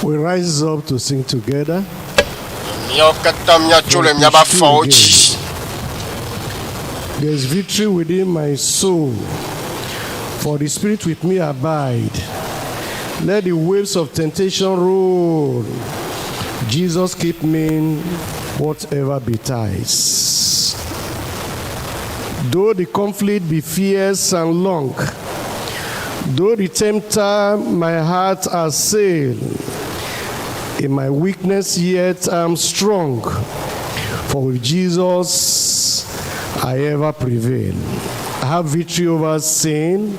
We rise up to sing together. Míawo katã míatso le míaƒe afɔwo dzi. There's victory within my soul, for the Spirit with me abide. Let the waves of temptation roll. Jesus keep me whatever betides. Though the conflict be fierce and long, though the tempter my heart assail, in my weakness yet I'm strong, for with Jesus I ever prevail. I have victory over sin,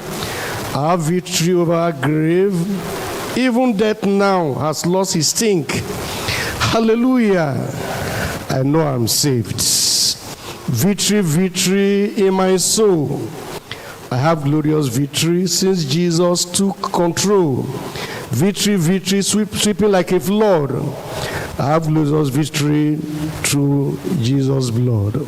I have victory over grave. Even death now has lost its stink. Hallelujah. I know I'm saved. Victory, victory in my soul. I have glorious victory since Jesus took control. Victory, victory, sweeping like a flood. I have glorious victory through Jesus' blood.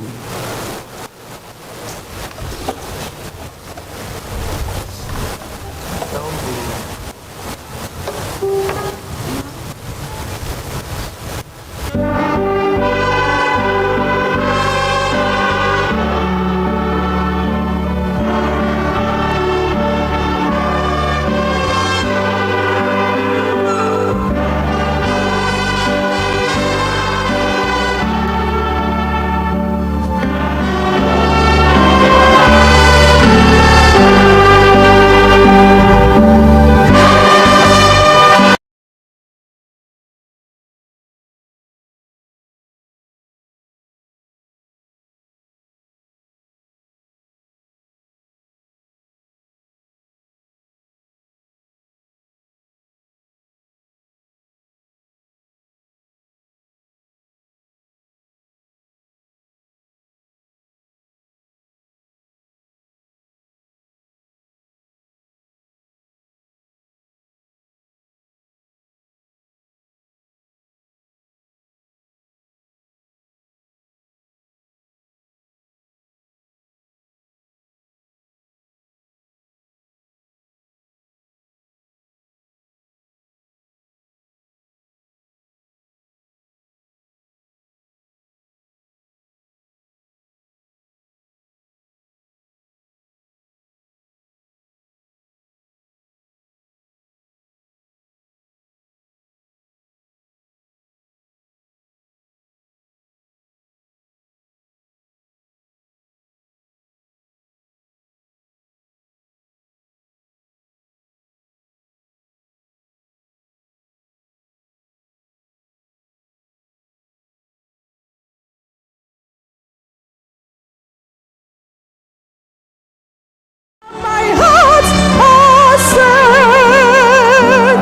My heart has said,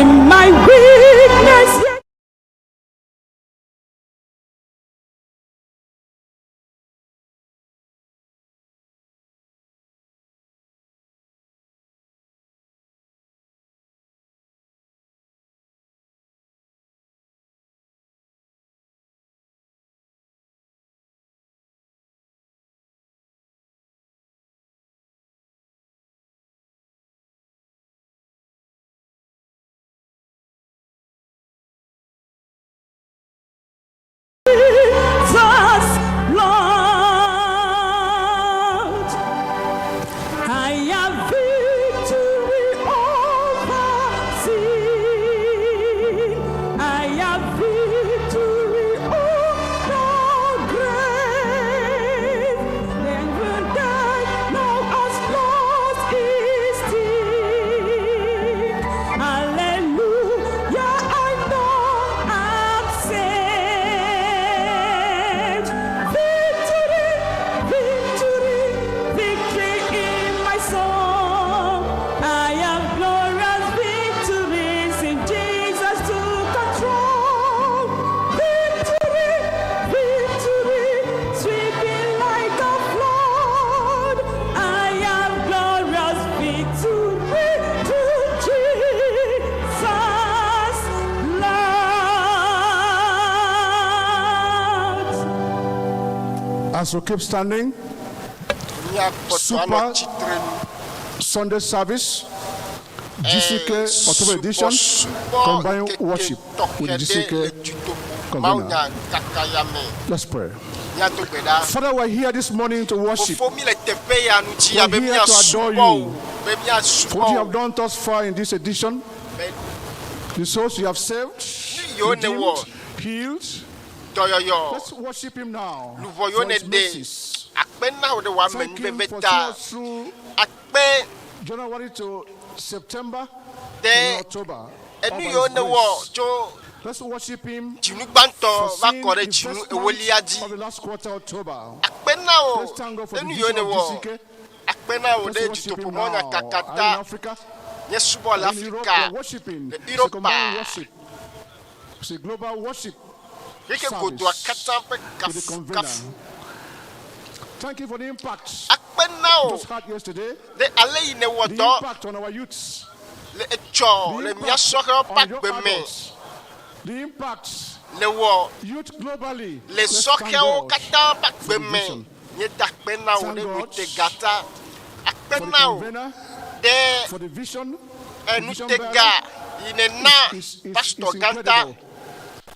in my weakness, yet Jesus' blood. I have victory over sin. I have victory over grave. Even death now has lost its sting. Hallelujah, I know I'm saved. Victory, victory, victory in my soul. I have glorious victories in Jesus to control. Victory, victory, sweeping like a flood. I have glorious victory through Jesus' blood. As we keep standing, Míakpɔtɔ anɔ Super. tsitre nu. Sunday service. GCK October edition, Subɔsubɔ combine ŋkeke worship with tɔxɛ ɖe le GCK dutoƒo convener. mawunya kaka ya me. Let's pray. Míado gbe ɖa. Father, we're here this morning to worship. Fofo, mi le teƒe ya ŋuti We're abe here to adore míasubɔ wò, you. be For what you míasubɔ have wò. done thus far in this edition, Be the souls you have saved, nu yiwo nèwɔ, redeemed, healed. dɔyɔyɔ, Let's worship him now luʋɔ for yiwo his nèɖe, mercies. akpe na wò ɖe wò Thank him amenuveve for seeing ta. us through Akpe January to September ɖe to October. All enu by yiwo his nèwɔ grace. tso Let's worship him dzinu for gbãtɔ va seeing kɔ ɖe the dzinu first ewolia month dzi. of the last quarter, October. Akpe na wò Let's thank God for ɖe the nu yiwo vision of nèwɔ. GCK. Akpe na wò Let's ɖe worship him dutoƒo now. mɔnya Are kaka you in ta. Africa? Nye subɔ le Are you in Europe? Afrika, We're worshiping. le It's a Europa, combined worship. It's a global worship xexe godoa service katã ƒe with the convener. kafukafu. Thank you for the impact Akpe na wò just had yesterday. ɖe ale yi nèwɔ The dɔ impact on our youths. le etsɔ The le impact mía sɔhɛwo ƒe on young agbe me. adults. The impact Nèwɔ youth globally. le Let's thank sɔhɛwo God katã ƒe for agbe the me. vision. Míeda akpe na wò Thank ɖe God ŋutega ta. Akpe for the na wò convener, ɖe for the vision. The vision enutega bearer yi nèna is pastor gã ta. incredible.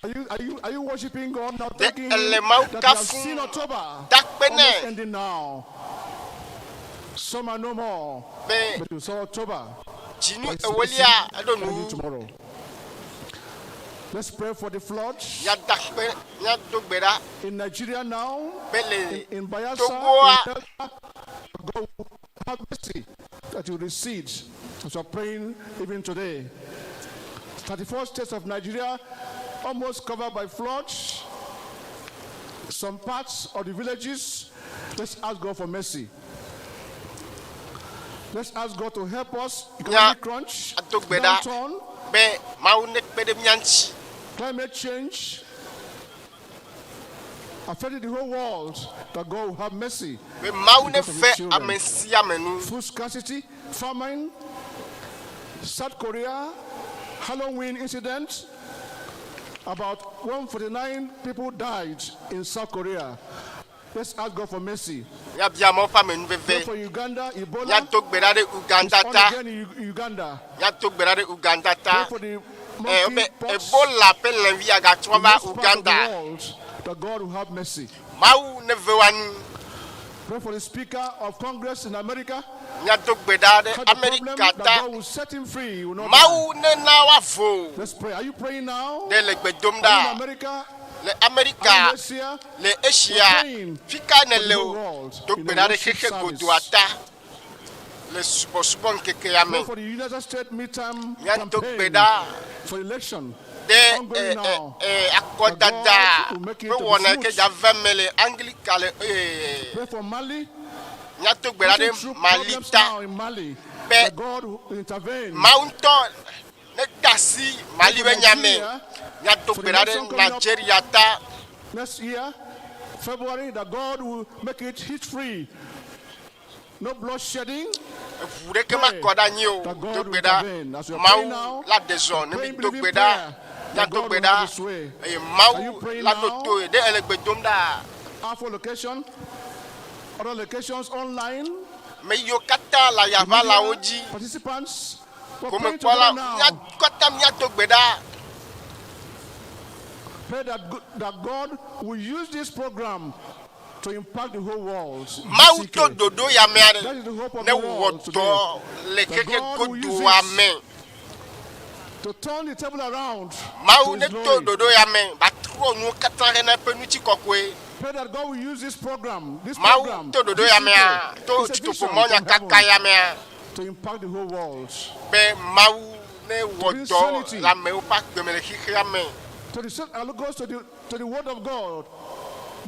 Are you are you are you worshiping God now? Ɖe Thanking ele Him Mawu that you have kafum seen October da akpe almost nɛ ending now. Summer no more, be but you saw October. dzinu By His mercy ewolia eɖo ending nuwu. tomorrow. Let's pray for the floods Míada akpe, míado gbe ɖa in Nigeria now, be le in Bayelsa, Togoa in Delta. God will have mercy that you recede as we are praying even today. 34 states of Nigeria almost covered by floods. Some parts of the villages. Let's ask God for mercy. Let's ask God to help us. mía Economic crunch, ado gbe ɖa downturn, be Mawu nekpe ɖe mía ŋuti. climate change affecting the whole world. That God will have mercy Be Mawu because of neve His children. ame sia ame nu. Food scarcity, famine, South Korea, Halloween incident. About 149 people died in South Korea. Let's ask God for mercy. Míabia Mawu ƒe Pray amenuveve. for Uganda, Ebola Míado gbe ɖa ɖe is Uganda on ta. again in Uganda. Míado gbe ɖa ɖe Uganda Pray ta. for the Ɛ wobe monkeypox Ebola ƒe lãvi agatrɔ in va most parts of the Uganda. world, that God will have mercy. Mawu neve wa nu. Pray for the Speaker of Congress in America. Míado gbe ɖa ɖe Had the problem Amerika that ta. God will set him free. He will not die. Mawu nena woavo. Let's pray. Are you praying now? Ɖe le gbe dom Are you in ɖa America? le Are you in Amerika, Asia? le We're Asia, praying fi ka for the nèle whole o, world do in gbe a ɖa ɖe worship xexe godoa service. ta le subɔsubɔ ŋkeke ya Pray me. for the United States midterm Míado gbe campaign ɖa for election ɖe ongoing ɛ ɛ now. ɛ That akɔdada God will make ƒe it to be wɔna yi ke smooth. dza va eme le Anglika le ee Pray for Mali. míado gbe ɖa Passing ɖe through Mali problems ta now in Mali. be That God will intervene. Mawu ŋutɔ nede asi Pray Mali for ƒe nya me. Nigeria Míado for gbe the ɖa election ɖe coming up Nigeria ta next year, February, that God will make it hit free. No bloodshedding. eʋu ɖeke Pray makɔ ɖe anyi o. that Do God will gbe ɖa intervene. As we are praying Mawu now, la ɖe zɔ ne praying, mi do believing gbe ɖa. prayer that Míado God gbe will ɖa have His way. eye Are you Mawu praying la ɖo now? toe. Ɖe ele gbe dom ɖa. Alpha location, other locations online, Ame yiwo katã le the ayaʋalawo media dzi, participants. We're praying gomekpɔla, together mía now. katã míado gbe ɖa. Pray that, that God will use this program to impact the whole world. Mawu to GCK. ɖoɖo ya mea That ɖe is the hope of ne the wɔ world today. dɔ le That xexe God will use godoa it me. to turn the table around to Mawu His ne to glory. ɖoɖo ya me ba trɔ nuwo katã ɖe na eƒe ŋutikɔkɔe. Pray that God will use this program, this Mawu program, to ɖoɖo ya mea GCK, to it's a vision dutoƒomɔnya from kaka heaven ya mea to impact the whole world, be Mawu ne to wɔ bring dɔ sanity, le amewo ƒe agbe me le xexea me. to the goes to the word of God,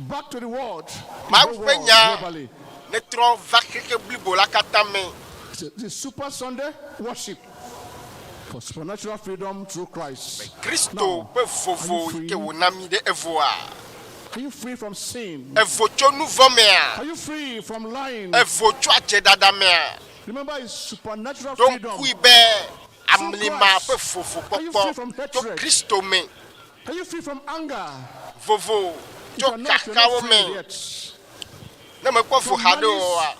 back to the world, the Mawu whole ƒe world nya globally. ne trɔ va xexe blibo la katã me. It's the Super Sunday worship for supernatural freedom through Christ. Kristo Now, ƒe are you vovo yi ke free? wòna mi ɖe evoa. Are you free from sin? Evo tso nu vɔ̃ mea. Are you free from lying? Evo tso adzedada mea. Remember, it's supernatural Ɖo freedom ŋkui be through amlima Christ. ƒe vovo Are you free kpɔkpɔ from tso hatred? Kristo me. Are you free from anger? Vovo If tso you're not, you're not kakawo free me. yet. Ne mekpɔ vo From haɖe malice, oa,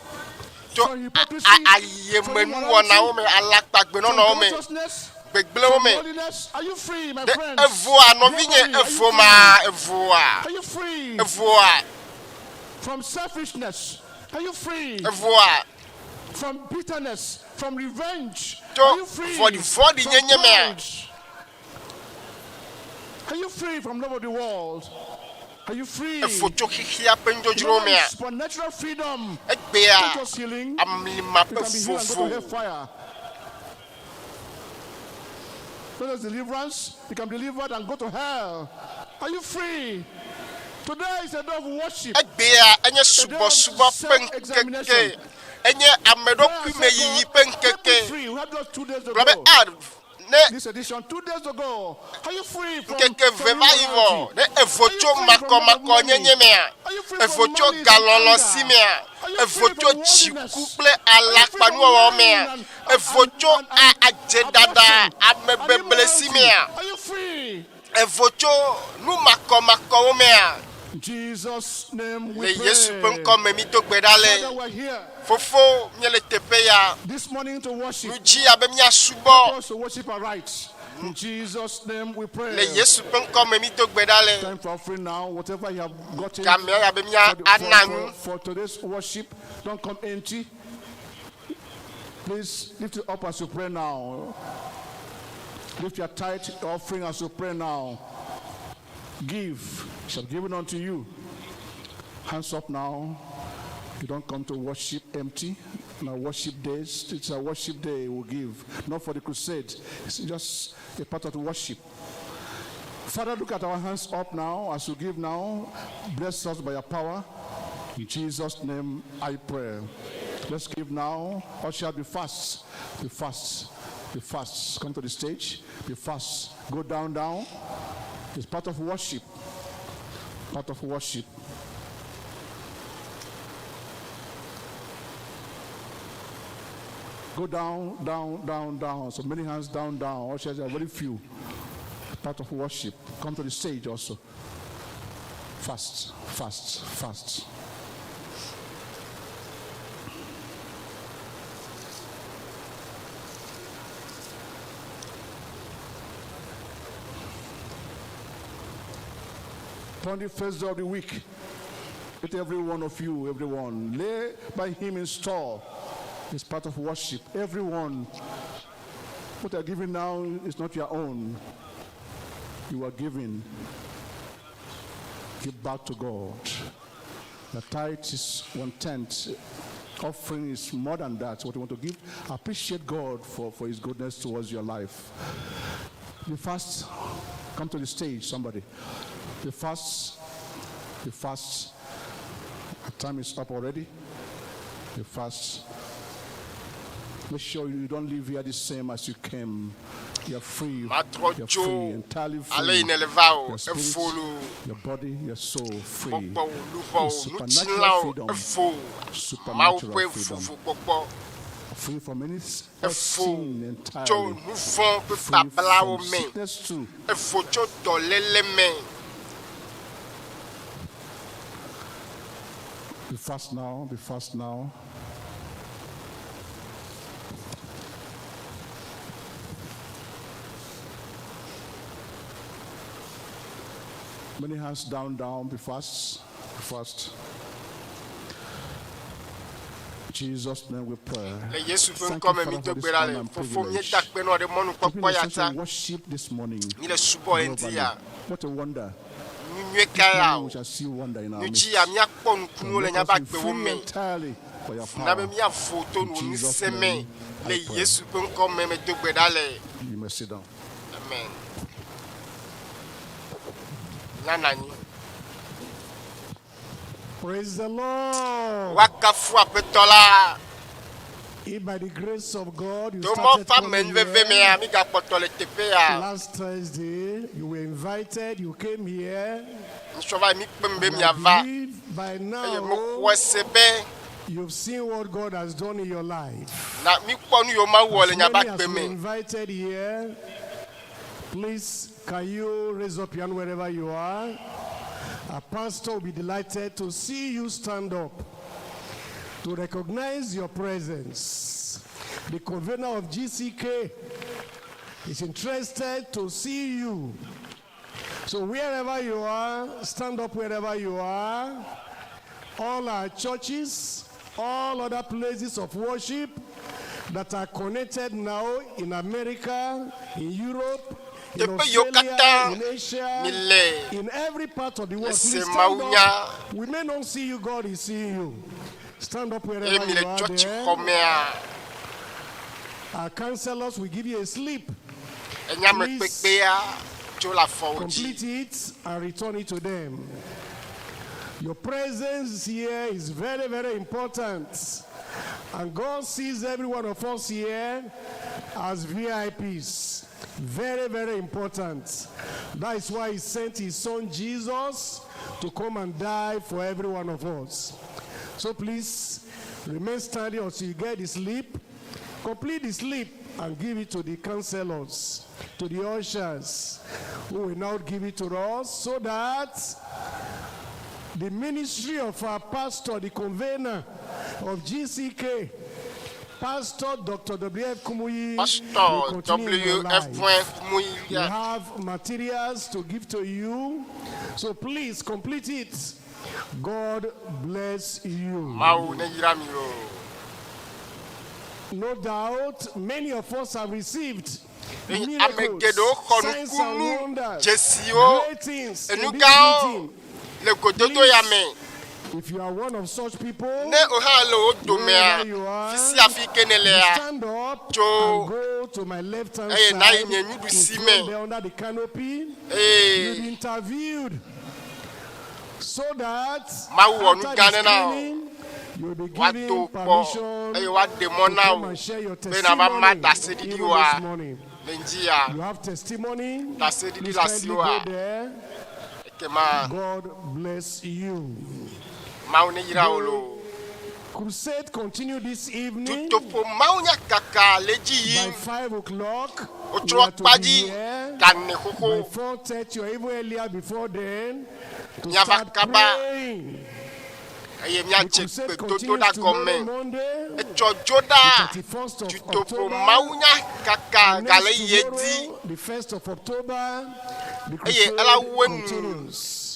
tso Tso From hypocrisy? From ayemenuwɔnawo immorality? me, From alakpagbenɔnɔwo me, covetousness? gbegblẽwo From me. worldliness? Are you free, my Ɖe friends? evoa nɔvinye Globally, are you evo ma free? evoa Are you free evoa from selfishness? Are you free evoa from bitterness, from revenge? Tso Are you free from vɔɖivɔ̃ɖinyenye mea? pride? Are you free from love of the world? Are you free? Evo tso xexea ƒe nudzodzrowo You know, mea? supernatural freedom. Egbea Not just healing. amlima You ƒe can be healed and go vovo. to hellfire. Not just deliverance, you can be delivered and go to hell. Are you free? Today is a day of worship. Egbea enye subɔsubɔ ƒe ŋkeke. Enye ame ɖokui me yiyi ƒe Keep me ŋkeke. free. We had just 2 days Gblɔ be ago. a ne This edition, 2 days ago. Are you free from, ŋkeke from ve va yi vɔ immorality? ne evo Are you tso free from love of money? makɔmakɔnyenye mea, Are you free evo from tso malice and galɔlɔ anger? si mea, Are you evo free tso from dziku worldliness? kple Are you free from alakpanuwɔwɔ lying mea, and, evo and, tso and, and adzedada abortion and amebeble si immorality? mea, Are you free? evo tso nu makɔmakɔwo mea. In Jesus' name we Le Yesu ƒe pray. ŋkɔ me mi do gbe ɖa le. Father, we're here Fofo, míele teƒe ya. this morning to worship. Nu dzi abe míasubɔ. Help us to worship aright. In Jesus' name we pray. Le Yesu ƒe ŋkɔ me mi do gbe ɖa le. Time for offering now. Whatever you have gotten Gamea ya be mía for, the, ana for, nu. for, for today's worship, don't come empty. Please lift it up as you pray now. Lift your tithe offering as you pray now. Give, shall be given unto you. Hands up now. You don't come to worship empty. Now worship days, it's a worship day we give. Not for the crusade. It's just a part of the worship. Father, look at our hands up now as we give now. Bless us by your power. In Jesus' name I pray. Let's give now. Usher, be fast. Be fast. Be fast. Come to the stage. Be fast. Go down, down. It's part of worship. Part of worship. Go down, down, down, down. So many hands down, down. Ushers are very few. Part of worship. Come to the stage also. Fast, fast, fast. Upon the first day of the week, let every one of you, everyone, lay by him in store. It's part of worship. Everyone, what you are giving now is not your own. You are giving. Give back to God. The tithe is 1/10. Offering is more than that. What you want to give, appreciate God for his goodness towards your life. Be fast. Come to the stage, somebody. Be fast. Be fast. The time is up already. Be fast. Make sure you don't leave here the same as you came. You're free. Matrɔ You're tso free, entirely ale yi free. ne le va o, Your evo spirit, loo. your body, your soul, free. Gbɔgbɔ o, luʋɔ o, Supernatural ŋutilã o, freedom. evo. Mawu Supernatural ƒe freedom. vovokpɔkpɔ. Free from any Evo sin tso entirely. nu vɔ̃ ƒe Free bablawo from me. sickness too. Evo tso dɔléle me. Be fast now, be fast now. Many hands down, down, be fast, be fast. Jesus' name we pray. Le Yesu ƒe Thank ŋkɔ you, me Father, mi for do this gbe ɖa honor le. and Fofo, privilege. míeda akpe nɔ ɖe mɔnukpɔkpɔ Keeping the ya sense ta. of worship this morning. Mi le subɔ le ŋuti ya. Globally. What a wonder. Nu nyuie ka ya Morning o. we shall see wonder in our Nu midst. dzi ya míakpɔ nukunuwo le Let us míaƒe be agbewo free me. entirely by your Na be power. míavo to In nu Jesus' ŋusẽ me. name, Le I pray. Yesu ƒe ŋkɔ me medo gbe ɖa le. You may sit down. Amen. Nana anyi. Praise the Lord. Woakafu aƒetɔ la. If by the grace of God you To mɔ started ƒe coming amenuveve here mea, migakpɔtɔ le teƒe ya. last Thursday, you were invited, you came here. Nusrɔ̃va yi mi kpem be And I miava. believe by Eye now mexɔe se be you've seen what God has done in your life. na mikpɔ nu yiwo Mawu wɔ As le miaƒe many as agbe were me. invited here, please can you raise up your hand wherever you are? A pastor will be delighted to see you stand up. to recognize your presence. The convener of GCK is interested to see you. So wherever you are, stand up wherever you are. All our churches, all other places of worship that are connected now in America, in Europe, in Teƒe yiwo Australia, katã in Asia, mile in every part of the world. ese Please stand mawunya up. We may not see you, God is seeing you. Stand up eye wherever mi le you are tsɔtsi there. xɔmea Our counselors will give you a slip. enyame Please kpekpea tso le afɔwo dzi. Complete it and return it to them. Your presence here is very, very important. And God sees every one of us here as VIPs. Very, very important. That is why He sent His Son Jesus to come and die for every one of us. So please remain standing until you get the sleep. Complete the slip and give it to the counselors, to the ushers, who will now give it to us so that the ministry of our pastor, the convener of GCK, Pastor Dr. W.F. Kumuyi, will Pastor continue in your W.F. life. We Kumuyi have materials to give to you, so please complete it. God bless you. Mawu ne yra mi o. No doubt, many of us have received Eye ame miracles, geɖewo xɔ signs and nukunu, wonders, dzesiwo, great things in enu this gãwo meeting. le gododo ya me. If you are one of such people, Ne o hã le wo domea, wherever you are, fi sia fi ke ne you lea, stand up tso and go to my left hand eye nayi side nye in nuɖusi front me there under the canopy. You'll eye be interviewed so that Mawu wɔ nu after gã the ɖe na wò. screening, you'll be Woato given kpɔ permission eye woaɖe mɔ to na come wò and share your be nava ma testimony even ɖaseɖiɖiwoa this morning. le ŋdzia. You have testimony. Ɖaseɖiɖi Please le kindly asiwòa. go there. Ekema God bless you. Mawu ne yra wò loo. Crusade continue this evening Dutoƒo mawunyakaka le dzi by yim. 5 o'clock. We Wotrɔ are to kpa be dzi here gane by xoxo. 4:30 or even earlier before then to Miava start kaba praying. eye The miadze crusade gbedodo continues ɖa tomorrow gɔme. Monday, Etsɔ dzo ɖa. the 31st of Dutoƒo October. mawunyakaka gale Next yi edzi. tomorrow, the 1st of October, the Eye crusade ela wu enu. continues.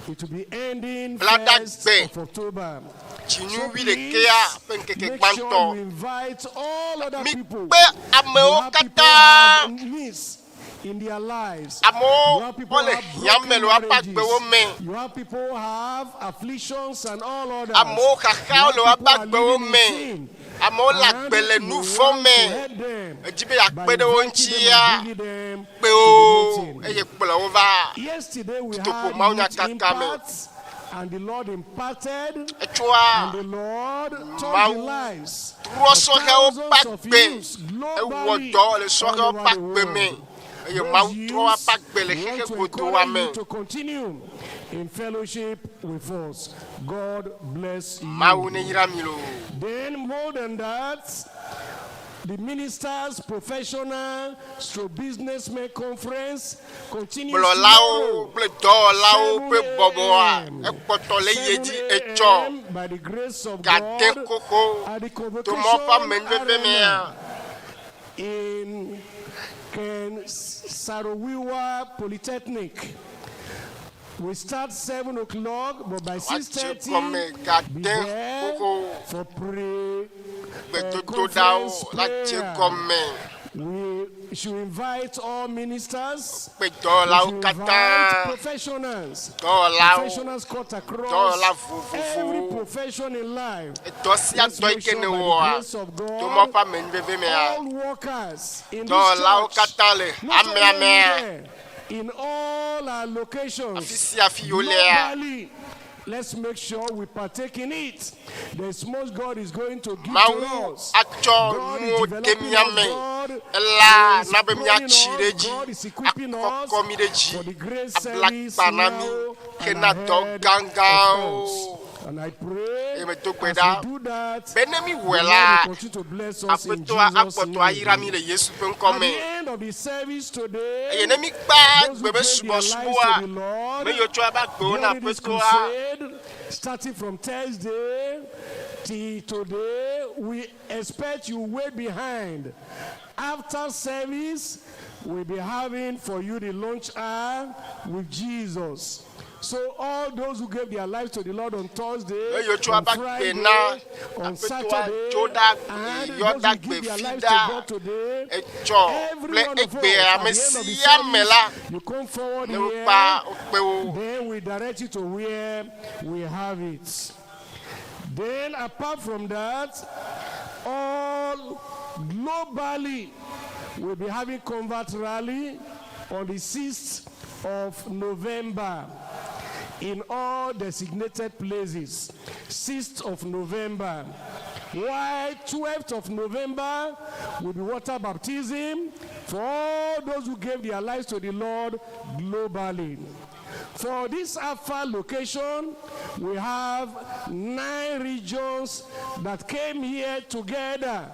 It will be ending Blada 1st gbe. of October. Tsinu So wi ɖekea please ƒe ŋkeke make sure gbãtɔ. you invite all other people. Mikpe You amewo have people who katã. have needs in their lives. You Amewo have people wole who have hiã me broken le woƒe marriages. agbewo me. You have people who have afflictions and all others. Amewo You xaxawo have le woƒe people who are agbewo living in me. sin. Amewo le And agbe le you nu vɔ̃ want to me. help them Edzi be yeakpe by ɖe wo inviting ŋuti them ya and bringing them kpe to wo the meeting. eye kplɔ wo va. Yesterday we Dutoƒo had youth mawunyakaka me. impact, and the Lord imparted, Etsɔa and the Lord touched the Mawu lives trɔ of sɔhɛwo thousands ƒe of agbe. youths Ewɔ globally dɔ le all sɔhɛwo over ƒe the agbe me. world. Eye Those Mawu trɔ woƒe youths, agbe le we want xexe to godoa encourage me. you to continue in fellowship with us. God bless Mawu you. ne yra mi loo. Then, more than that, the Ministers Professional Stroke Businessmen Conference continues Kplɔlawo tomorrow. kple dɔwɔlawo 7 ƒe bɔbɔa a.m. ekpɔtɔ le yi 7 edzi etsɔ a.m. by the grace of gade God xoxo at the to mɔ ƒe Convocation amenuveve mea. Arena in Ken Saro-Wiwa Polytechnic. We start 7 o'clock, but by Woatse 6:30, gɔme gade be there xoxo for pre gbedodoɖawo conference la tse prayer. gɔme. We should invite all ministers. Kpe We dɔwɔlawo should katã, invite professionals. dɔwɔlawo, Professionals cut dɔwɔla across every vovovowo. profession in life. Edɔ sia Let's dɔ yi make ke sure ne by the wɔa, grace of to mɔ God, ƒe amenuveve mea, all workers in this dɔwɔlawo church, katã le not only ameamea, here, in all our afi locations, sia fi yi wolea, globally, let's make sure we partake in it. There's much God is going to give to Mawu us. atsɔ God is nuwo de developing mía us. me. God Ela is na be pruning míatsi ɖe us. edzi, God is equipping us akɔkɔ mí ɖe dzi, for the great abla service kpa na mí now and hena dɔ ahead of gãgãwo. us. And I pray Eye medo gbe as ɖa we do that, be ne mi the wɔe Lord la, will continue to bless us in Aƒetɔa Jesus' akpɔtɔ ayra mí name. le Yesu ƒe ŋkɔ At me. the end of the service Eye today, ne mi kpa those who gbe be gave their lives subɔsubɔa, to the Lord me yiwo tsɔ eƒe agbewo na during this Aƒetɔa, crusade, starting from Thursday, Till today, we expect you wait behind. After service, we'll be having for you the lunch hour with Jesus. So all those who gave their lives to the Lord on Thursday, Eye wotsɔ on ava gbe Friday, na on Aƒetɔa Saturday, tso ɖa and yɔ those who ɖagbe give their fi lives to ɖa God today, etsɔ every kple one of us egbe at ame the end of the sia ame la service, you come forward ne here. wokpa wokpe wo. Then we direct you to where we have it. Then, apart from that, all globally, we'll be having convert rally on the 6th of November in all designated places. 6th of November. Why 12th of November will be water baptism for all those who gave their lives to the Lord globally. For this Alpha location, we have 9 regions that came here together.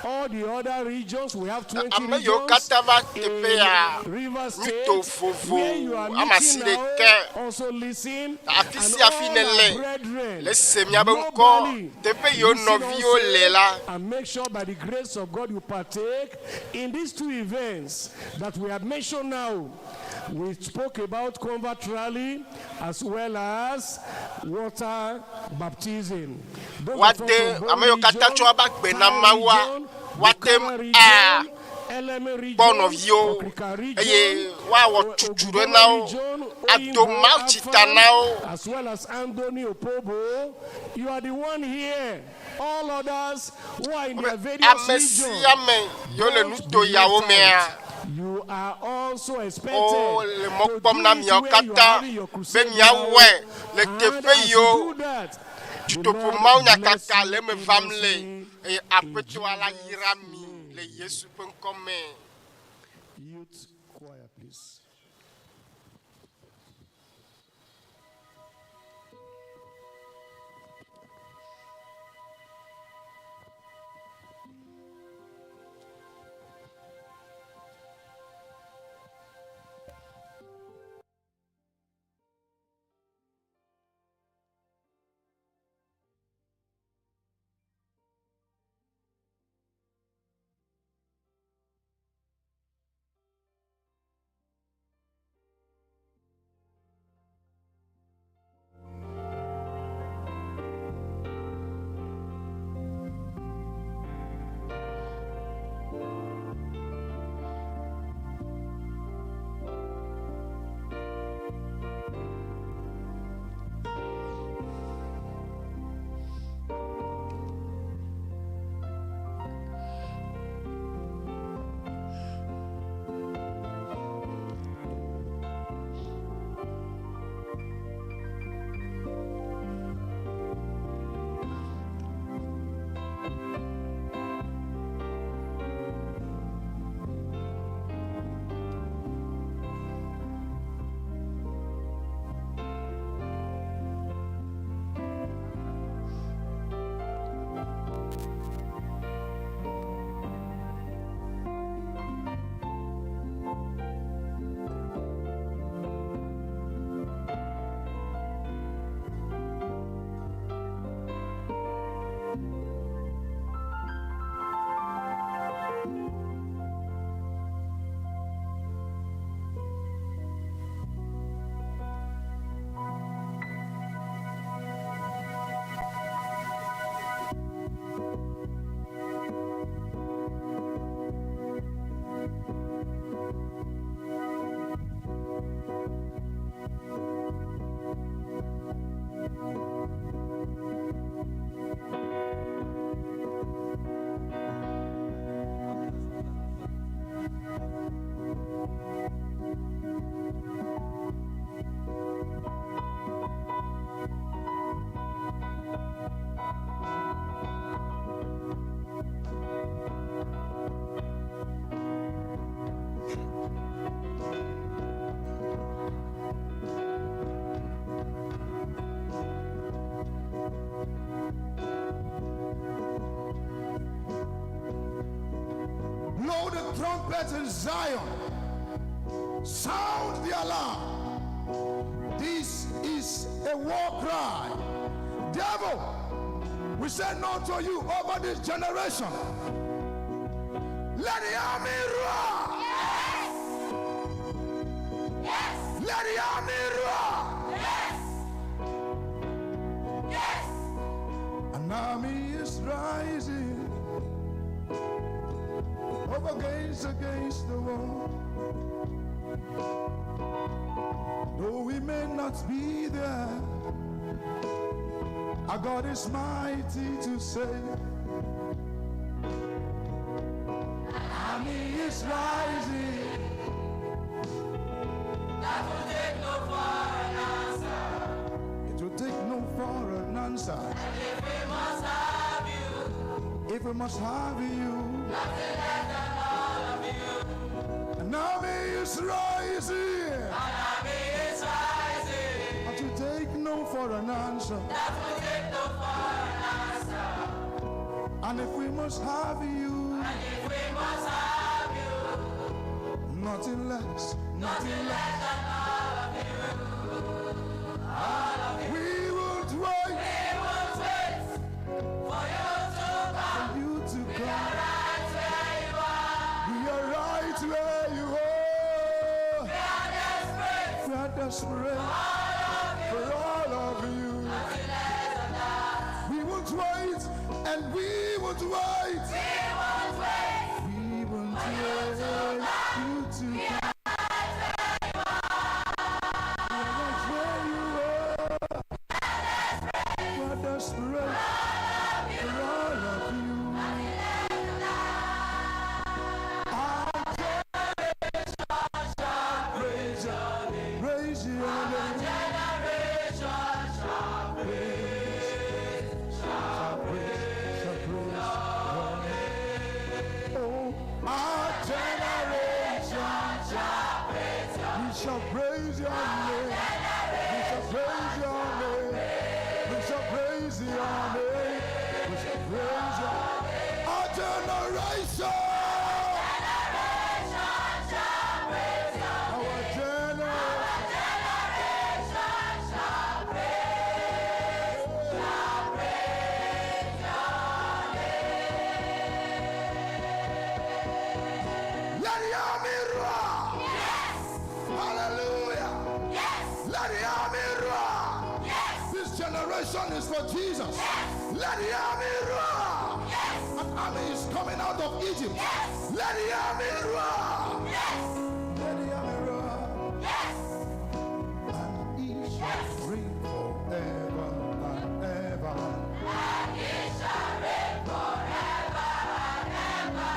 All the other regions, we have 20 Ame yiwo regions katã va teƒe ya in Rivers nuto State, vovo where you are ame asi meeting now, ɖeke also listen, afi and sia afi all ne our le brethren le se miabe ŋkɔ globally, teƒe yiwo listen nɔviwo also le la and make sure by the grace of God you partake in these two events that we have mentioned now. We spoke about convert rally as well as water baptism. Those of us woate from Bo ame yiwo katã region, tsɔ woƒe agbe na Tai Mawua region, woate Bukara ŋu region, akpɔ Eleme region, nɔviwo Okrika eye region, woawɔ tutu ɖe na Ogudoma wo region, ado Oyingbo, mawutsi ta Afan, na wo. as well as Andoni Opobo. You are the one here. All others who are in their various Ame regions, sia ame yiwo le don't nuto be yawo left mea out. You are also expected wole mɔ to kpɔm do na it miawo where you are katã having your be crusade now. miawɔe le And teƒe as you yiwo do that, the dutoƒo Lord mawunyakaka bless le you eme vam le immensely eye in Aƒetɔa la Jesus' yra mi name. le Yesu ƒe ŋkɔ me. Youth choir, please. Blow the trumpet in Zion. Sound the alarm. This is a war cry. Devil, We say no to you over this generation. Let the army roar. Yes. Yes. Let the army roar. Yes. Yes. An army is rising up against the wall. Though we may not be there, our God is mighty to save. Army is rising. That will take no for an answer. It will take no for an answer. And if we must have you, If we must have you, nothing less than all of you. an army is rising. An army is rising. But you take no for an answer. That will take no for an answer. And if we must have you, And if we must have you, nothing less, nothing less than all of you. All of you. We won't wait We won't wait for you to come. for you to We come. are right where you are. We are right where you are. We are desperate We are desperate all of you. for all of you. Nothing less than that. We won't wait, and we won't wait. We won't wait. We won't wait you to come. We are right where you are. We are desperate for all of you. Our generation shall praise your name. Praise your name. Generation shall praise, Shall praise, shall praise your name. Oh, our generation shall praise your We shall praise your name. We shall praise your name. We shall praise your name. We shall praise your Our generation. shall praise your Our generation. Generation shall praise, shall praise your Let the army roar. Yes, Hallelujah. yes, Let the army roar. yes, This generation is for Jesus. Yes. Let the army roar. yes, An army is coming out of Egypt. Yes. Let the army roar. yes, Let the army roar. yes. And he shall reign forever and ever. And he shall reign forever and ever.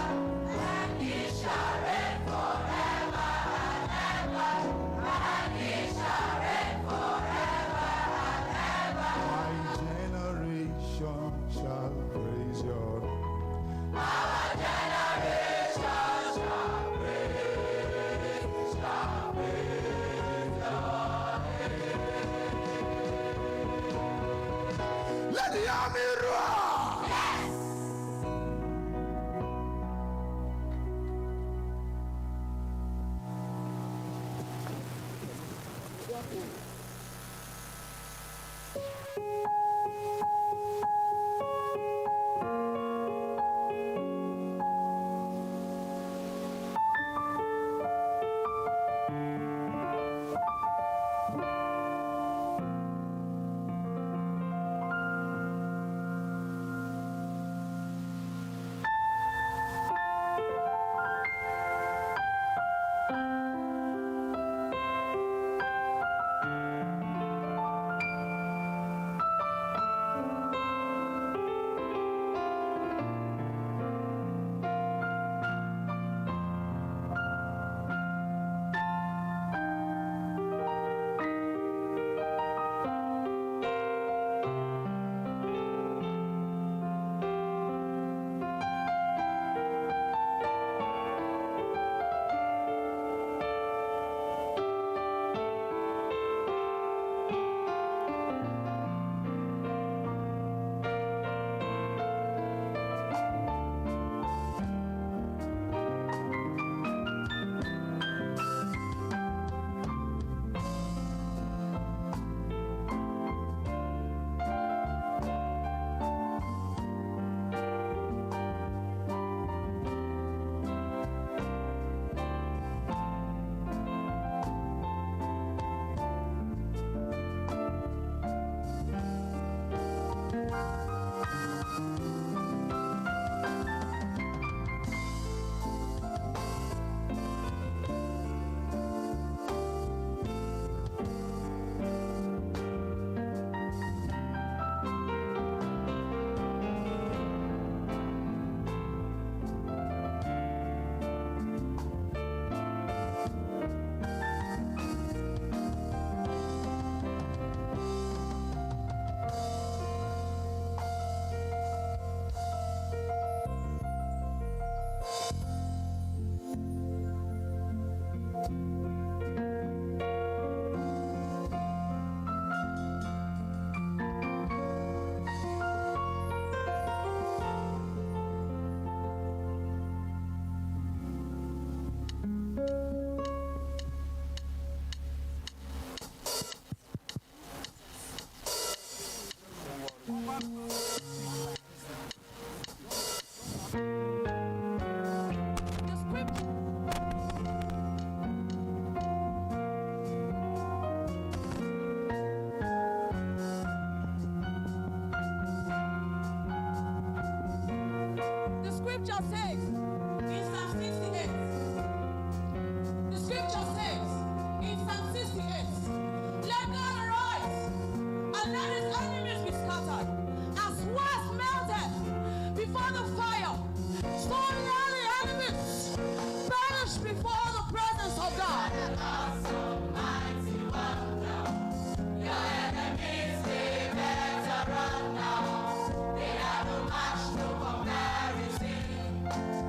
And he shall reign forever and ever. And he shall reign forever and ever. My generation shall praise your Our generation shall praise, shall The scripture. The scripture says in Psalm 68. The scripture says in Psalm 68, let God arise and let his enemies be scattered. As wax melted before the fire, so let the enemies perish before the presence of God. Your enemies, they better run now. They are no match, no comparison.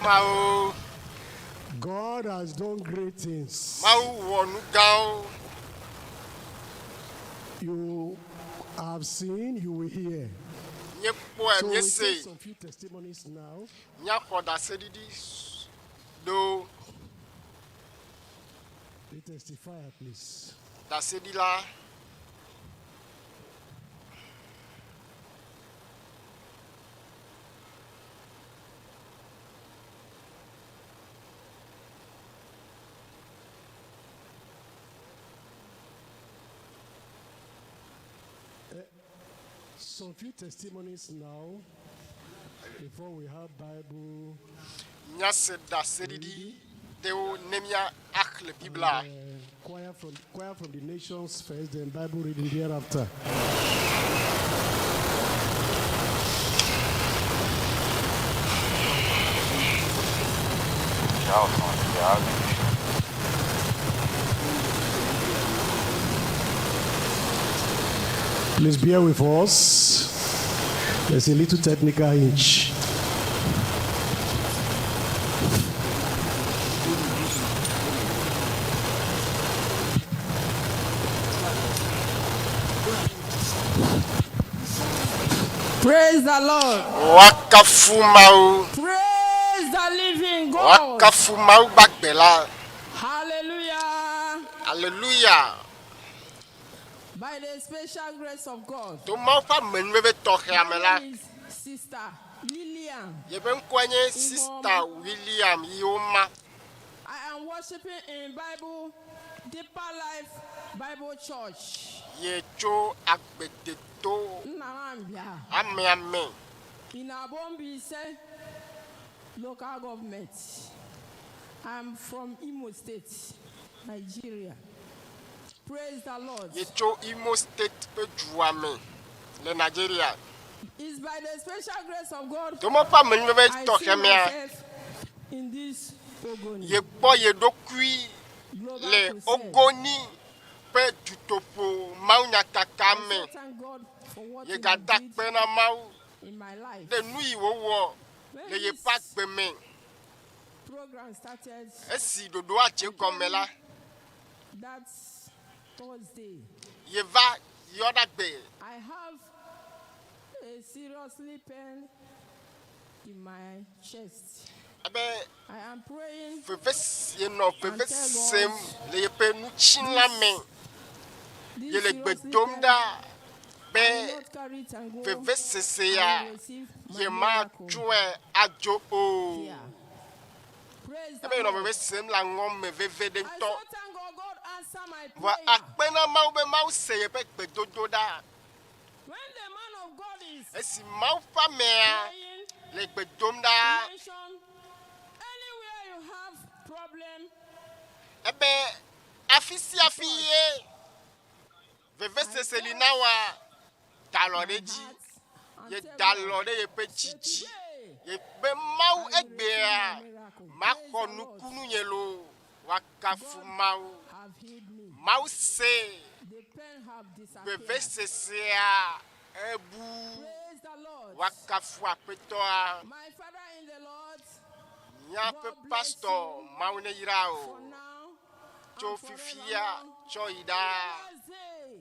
Mawu. God has done great things. Mawu wɔ nu gãwo. You have seen, you will hear. Míekpɔe, So we míesee. take some few testimonies now. Míaxɔ ɖaseɖiɖi ɖewo. The testifier, please. Ɖaseɖila. Some few testimonies now before we have Bible Míase ɖaseɖiɖi ɖewo ne mía axlẽ Biblia. Choir from the nations first, then Bible reading thereafter. Tchau, são viagens. Please bear with us. There's a little technical hitch. Praise the Lord. Woakafu Mawu. Praise the living God. Woakafu Mawu gbagbe la. Hallelujah. Aleluya. By the special grace of God. To Mawu ƒe amenuveve tɔxɛa me My la, name is Sister Lillian. yeƒe ŋkɔe nye Sista William Yoma. I am worshiping in Bible Deeper Life Bible Church. Ye tso agbedeto Nnarambia. amea me. In Abombise local government. I'm from Imo State, Nigeria. Praise the Lord. Ye tso Imo State ƒe dua me le Nigeria. It's by the special grace of God To Mawu ƒe amenuveve I see tɔxɛ mea, myself in this Ogoni ye kpɔ ye ɖokui Global le Crusade. Ogoni ƒe dutoƒo mawunyakaka I me. so thank God for what Ye He gada did kpe na Mawu in my life. ɖe nu yi wòwɔ When le yeƒe this agbe me. program started, Esi ɖoɖoa dze gɔme la, that Thursday, yeva yɔ ɖe agbe. I have a seriously pain in my chest. Ebe I am praying veve yenɔ veve sem le yeƒe nutsilã me. this Ye le gbe seriously dom pain, ɖa I be will not carry it and go. vevesese I ya will receive my ye miracle matsɔe adzo o. here. Praise the Ebe yenɔ Lord. veve sem le aŋɔme veve ɖe I ŋutɔ. so thank God, God answer my Vɔ prayer. akpe na Mawu be Mawu se yeƒe gbedodo ɖa. When the man of God is Esi Mawu ƒe amea praying, le gbe dom ɖa, mention anywhere you have problem, ebe afi sia afi ye vevesese li na woa, da alɔ my ɖe dzi. heart and Ye tell da God, alɔ ɖe yeƒe say, dzi dzi. today, Ye be Mawu I will receive egbea my miracle. Praise maxɔ the Lord. nukunu nye loo. Woakafu God Mawu. have healed me. Mawu se The pain have disappeared. vevesesea ebu. Praise the Lord. Woakafu Aƒetɔa. My Father in the Lord, Míaƒe God bless pastor you Mawu ne yra o. for now Tso and fifia forevermore. tsɔ yi ɖaa. Last day,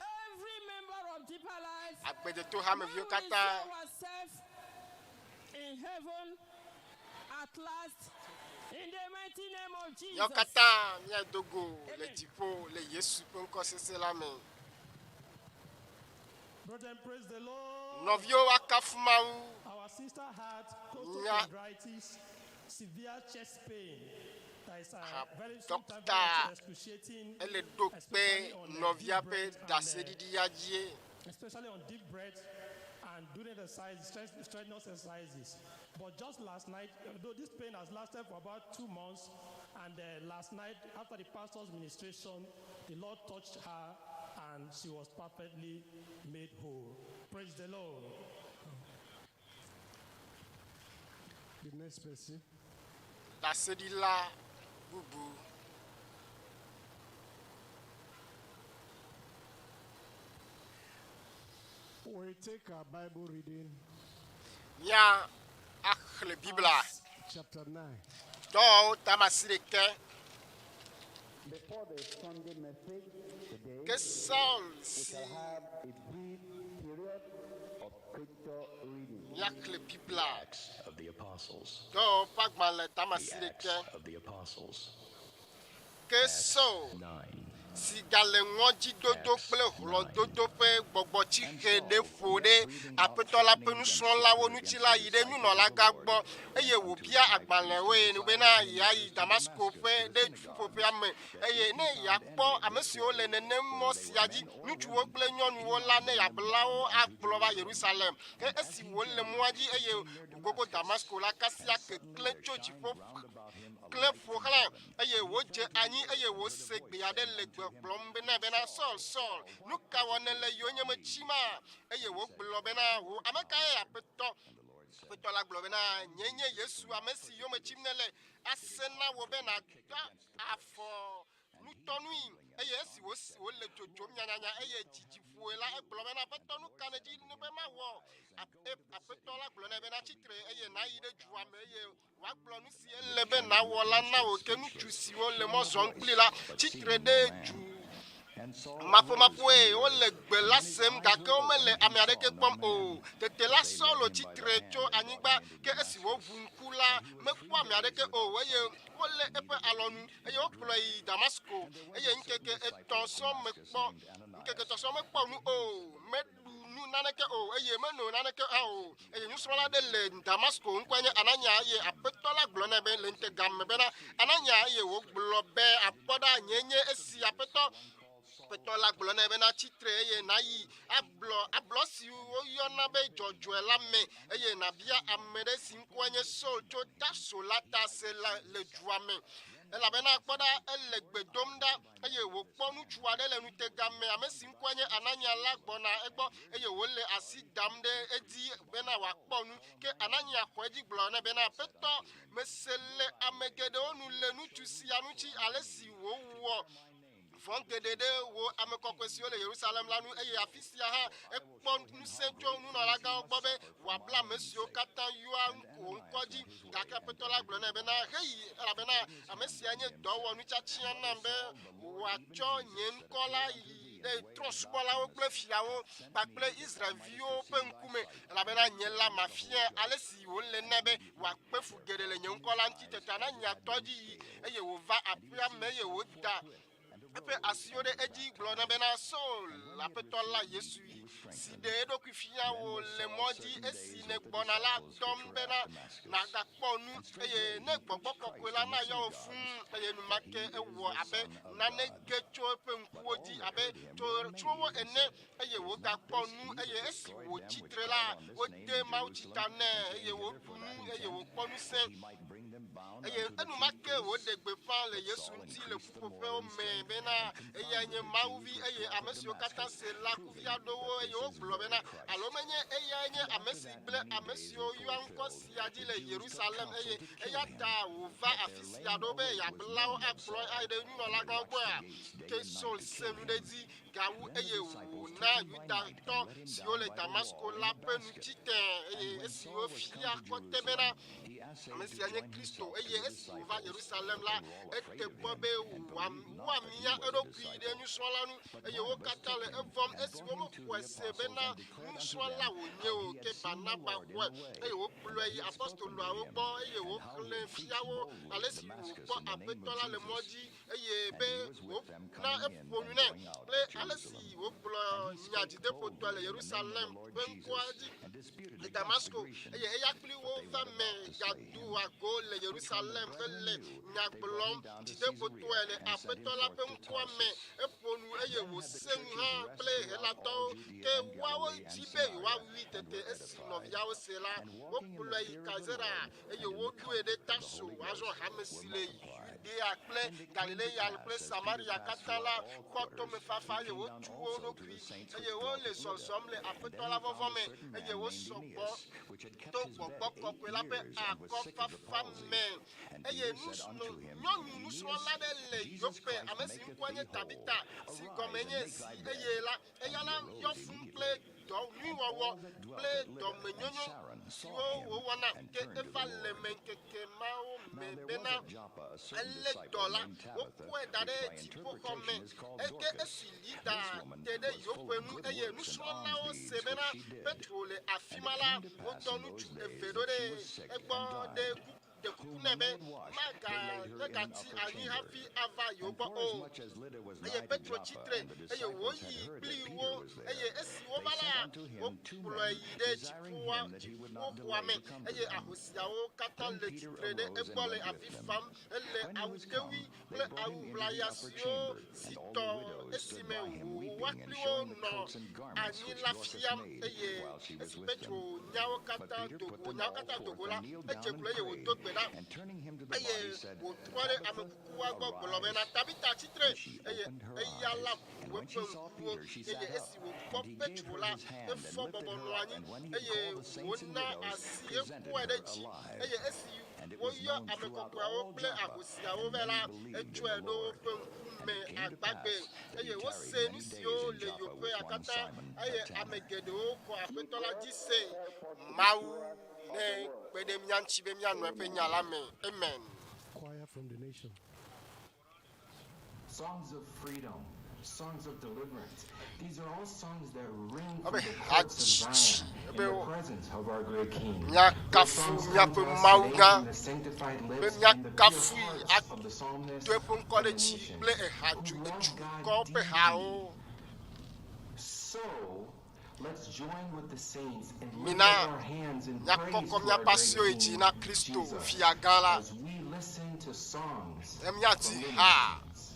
every member of Deeper Life, Agbedeto when hameviwo we see katã ourselves in heaven at last, in the mighty name of míawo Jesus. katã míado go le Amen. dziƒo le Yesu ƒe ŋkɔ sese la me. Brethren, praise the Lord. Nɔviwo woakafu Mawu. Our sister had Nya costochondritis, severe chest pain. That is ha very sometimes dɔkta very excruciating, ele ɖo kpe especially on deep nɔvia ƒe breath and ɖaseɖiɖi ya dzie. especially on deep breath and during exercise, strenuous exercises. But just last night, though this pain has lasted for about 2 months, and last night after the pastor's ministration, the Lord touched her and she was perfectly made whole. Praise the Lord. The next person. Ɖaseɖila bubu. We take our Bible reading Mía axlẽ Biblia. Acts Chapter 9. Dɔwɔwɔwo tame asiɖeke. Before the Sunday message today, Ke Saul we si shall have a brief period of scripture reading. míaxlẽ Biblia. Acts of the Apostles. Dɔwɔwɔwo ƒe agbalẽ tame The asiɖeke. Acts of the Apostles. Ke Saul 9. si gale ŋɔdzidodo kple hlɔ̃dodo ƒe gbɔgbɔtsixe ɖe ƒo ɖe Aƒetɔ la ƒe nusrɔ̃lawo ŋuti la yi ɖe nunɔlagã gbɔ eye wòbia agbalẽwoe bena yeayi Damasko ƒe ɖe ƒuƒoƒea me eye ne yeakpɔ ame siwo le nenem mɔ sia dzi, ŋutsuwo kple nyɔnuwo la, ne yeabla wo akplɔ va Yerusalem. Ke esi wòle mɔa dzi eye wògogo Damasko la, kasia keklẽ tso dziƒo klẽ ƒo xlãe eye wòdze anyi eye wòse gbe aɖe le gbɔgblɔm bena bena, Saul, Saul, nu ka wɔ nèle yonyeme tsima? Eye wògblɔ bena, Wò ame kae, Aƒetɔ? Aƒetɔ la gblɔ bena, Nyee nye Yesu, ame si yome tsim nèle. Ase na wò be nàda afɔ nutɔnui. Eye esi wòsi wòle dzodzom nyanyanya eye dzidzi ƒoe la, egblɔ bena, Aƒetɔ, nu ka nèdi be mawɔ? Aƒetɔ la gblɔ nɛ bena, Tsi tre eye nàyi ɖe dua me eye Woagblɔ nu si ele be nàwɔ la na wò. Ke ŋutsu siwo le mɔ zɔm kpli la tsi tre ɖe du maƒomaƒoe. Wole gbe la sem, gake womele ame aɖeke kpɔm o. Tete la Saulo tsi tre tso anyigba, ke esi wòʋu ŋku la, mekpɔ ame aɖeke o, eye wolé eƒe alɔnu, eye wokplɔe yi Damasko. Eye ŋkeke etɔ̃ sɔŋ mekpɔ, ŋkeke etɔ̃ sɔŋ mekpɔ nu o, meɖu nu naneke o, eye meno naneke hã o. Eye nusrɔ̃la aɖe le Damasko, ŋkɔe nye Ananya, eye Aƒetɔ la gblɔ nɛ be le ŋutega me bena, Ananya, eye wògblɔ be, Akpɔ ɖa, nyee nye esi, Aƒetɔ. Aƒetɔ la gblɔ nɛ bena, Tsi tre eye nàyi ablɔ ablɔ si woyɔna be Dzɔdzɔe la me, eye nàbia ame ɖe si ŋkɔe nye Saul tso Tarso la ta se la le dua me. Elabena kpɔ ɖa, ele gbe dom ɖa. Eye wòkpɔ ŋutsu aɖe le ŋutega me, ame si ŋkɔe nye Ananya la gbɔna egbɔ, eye wòle asi dam ɖe edzi bena wòakpɔ nu. Ke Ananya xɔ edzi gblɔ nɛ bena, Aƒetɔ, mese le ame geɖewo nu le ŋutsu sia ŋuti, ale si wòwɔ vɔ̃ geɖe ɖe wò ame kɔkɔe siwo le Yerusalem la ŋu, eye afi sia hã ekpɔ ŋusẽ tso nunɔlagãwo gbɔ be wòabla ame siwo katã yɔa wò ŋkɔ dzi. Gake Aƒetɔ la gblɔ nɛ bena, Heyi, elabena ame sia nye dɔwɔnutsiatsiã nam be wòatsɔ nye ŋkɔ la yi ɖe trɔ̃subɔlawo kple fiawo kpakple Israel-viwo ƒe ŋkume, elabena nye la mafia ale si wòle nɛ be wòakpe fu geɖe le nye ŋkɔ la ŋuti. Tete Anania tɔ edzi yi, eye wòva aƒea me, eye wòda eƒe asiwo ɖe edzi gblɔ nɛ bena, Saul, Aƒetɔ la Yesu si ɖe eɖokui fia wò le mɔ dzi esi nègbɔna la dɔm bena nàgakpɔ nu, eye ne Gbɔgbɔ Kɔkɔe la nayɔ wò fũu. Eye enumake ewɔ abe nane ge tso eƒe ŋkuwo dzi abe tsrowo ene, eye wògakpɔ nu. Eye esi wòtsi tre la, wode mawutsi ta nɛ, eye wòɖu nu, eye wòkpɔ ŋusẽ. Eye enumake wòɖe gbeƒã le Yesu ŋuti le ƒuƒoƒewo me bena eyae nye Mawu Vi. Eye ame siwo katã se la kuvia ɖo wo, eye wogblɔ bena, Alo menye eyae nye ame si gblẽ ame siwo yɔa ŋkɔ sia dzi le Yerusalem, eye eya ta wòva afi sia ɖo be yeabla wo akplɔ ayi ɖe nunɔlagãwo gbɔea? Ke Saul sẽ nu ɖe edzi gawu, eye wòna Yudatɔ siwo le Damasko la ƒe nu tsi tẽe, eye esi wofia kɔte bena Ame sia nye Kristo, eye esi wòva Yerusalem la, ete kpɔ be wòamia eɖokui ɖe nusrɔ̃la nu, eye wo katã le evɔ̃m esi womexɔe se bena nusrɔ̃la wònye o. Ke Barnaba xɔe, eye wòkplɔe yi apostoloawo gbɔ, eye wòxlẽe fia wo ale si wòkpɔ Aƒetɔ la le mɔ dzi, eye be wòna eƒo nu nɛ kple ale si wògblɔ nya dzideƒotɔe le Yerusalem ƒe ŋkɔa dzi le Damasko, eye eya kpli wo va me gado ago le Yerusalem hele nya gblɔm dzideƒotɔe le Aƒetɔ la ƒe ŋkɔa me. Eƒo nu eye wòse nu hã kple Helatɔwo, ke woawo dzi be yewoawui. Tete esi nɔviawo se la, wokplɔe yi Kaisarea eye woɖoe ɖe Tarso. Azɔ hame si le Yudea kple Galilea kple Samaria katã la kpɔ tomefafa, eye wotu wo ɖokui, eye wole zɔzɔm le Aƒetɔ la vɔvɔ̃ me, eye wosɔ gbɔ to Gbɔgbɔ Kɔkɔe la ƒe akɔfafa me. Eye nyɔnu nusrɔ̃la aɖe le Yope, ame si ŋkɔe nye Tabita, si gɔmee nye Zi, eye la, eya la yɔ fũu kple dɔ nyui wɔwɔ kple dɔmenyonyo siwo wòwɔna, ke eva le me ŋkeke ma. me bena elé dɔ la, wokɔe da ɖe dziƒoxɔ me. Eke esi Lida te ɖe Yope ŋu eye nusrɔ̃lawo se bena Petro le afi ma la, wodɔ ŋutsu eve ɖo ɖe egbɔ ɖe kuku ɖe kuku nɛ be maga megatsi anyi hafi ava yewo gbɔ o. Eye Petro tsi tre, eye wòyi kpli wo, eye esi wova la, wokplɔe yi ɖe dziƒoa dziƒoxɔa me, eye ahosiawo katã le tsitre ɖe egbɔ le avi fam hele awutewui kple awu ʋlaya siwo si tɔ esime woa kpli wo nɔ anyi la fiam. Eye esi Petro nya wo katã do go, nya wo katã do go la, edze klo eye wòdo gbe ɖa, eye wòtrɔ ɖe ame kukua gbɔ gblɔ bena, Tabita, tsi tre! Eye eya la ʋu eƒe ŋkuwo, eye esi wòkpɔ Petro la, efɔ bɔbɔ nɔ anyi, eye wòna asi hekɔe ɖe dzi, eye esi woyɔ ame kɔkɔeawo kple ahosiawo vɛ la, etsɔe ɖo woƒe ŋku me agbagbe, eye wose nu siwo le Yoƒea katã, eye ame geɖewo xɔ Aƒetɔ la dzi se. Mawu ne kpe ɖe mía ŋuti be míanɔ eƒe nya la me. Amen. Choir from the nation. Songs of freedom, songs of deliverance. These are all songs that ring Abe through the courts of hadzidzi Zion in be the presence of our great King. Those míakafu songs come míaƒe to us Mawu today gã from the sanctified be lips and the pure míakafui hearts of the ato psalmist eƒe ŋkɔ and ɖe the dzi nation kple who ehadzu love edzukɔ God ƒe deeply. hawo. So let's join with the saints and lift Mina up our hands in praise míakɔkɔ to our míaƒe great asiwo yi dzi King, na Kristo Jesus, fia gã la. as we listen to songs Ne míadzi from the ha. nations.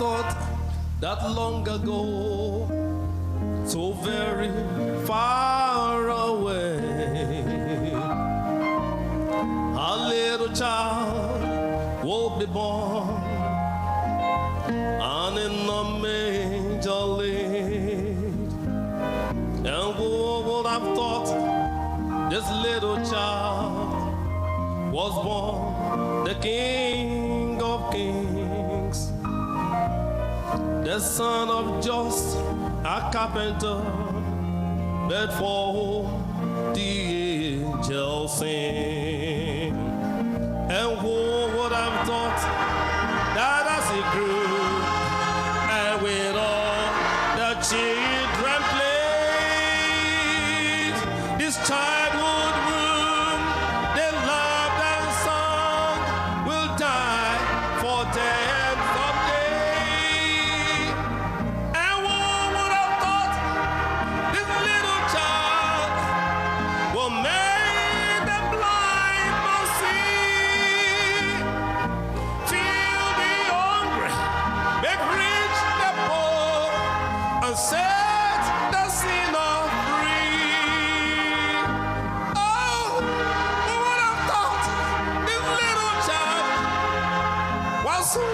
thought that long ago, so very far away, a little child will be born, and in a manger laid. And who would have thought this little child was born the King of Kings, the son of just a carpenter, but for whom the angels sing. And who would have thought that as he grew, and with all the children played, this child would whom they loved and sung will die for them someday. And who would have thought this little child will make the blind man see, feel the hungry, make rich the poor, and set the sinner free? Oh, who would have thought this little child was who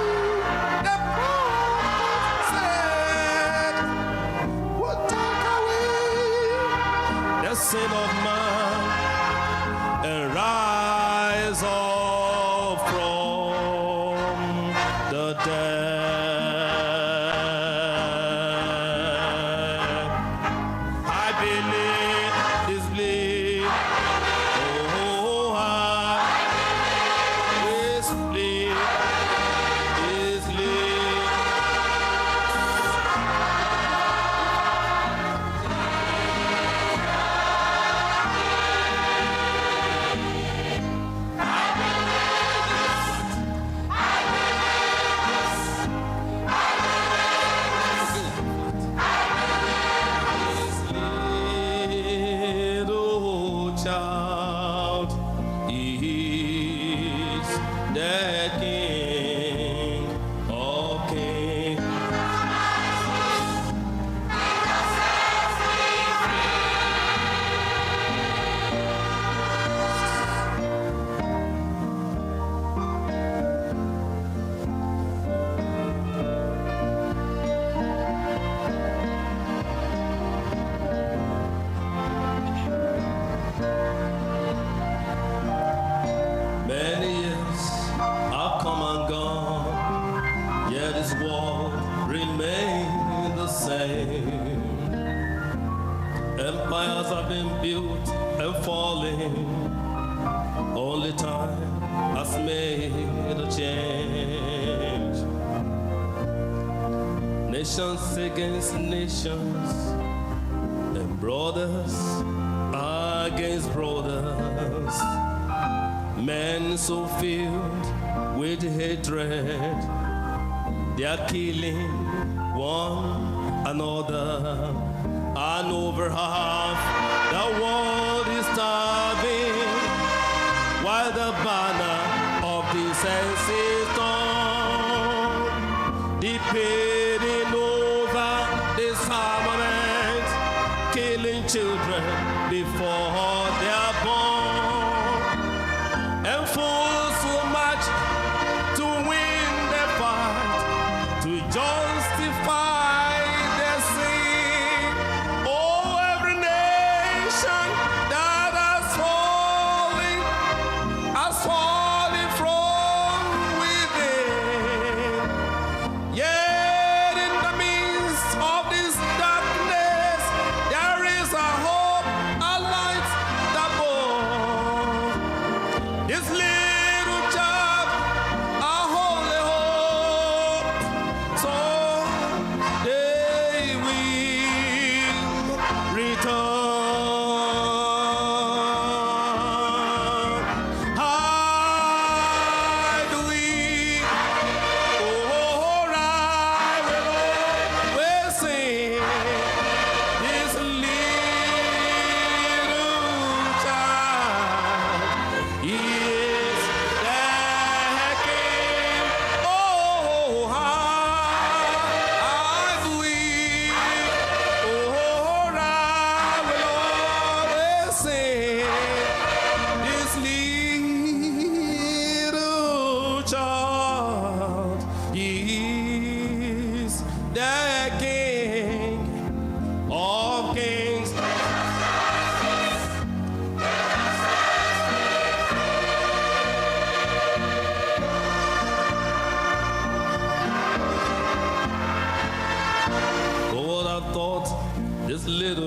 the prophet said would take away the sin of man and rise up from the dead. I believe this belief. Oh, I this belief, this belief. Little child is the King of Kings. Many years have come and gone, yet this world remains the same. Empires have been built and falling, only time has made a change. Nations against nations, and brothers against brothers. Men so filled with hatred, they are killing one another, and over half the world is starving, while the banner of decency is torn, debating over disarmament, killing children before they are born, and fools so much to win the fight, to justify their sin. Oh, every nation that has fallen from within.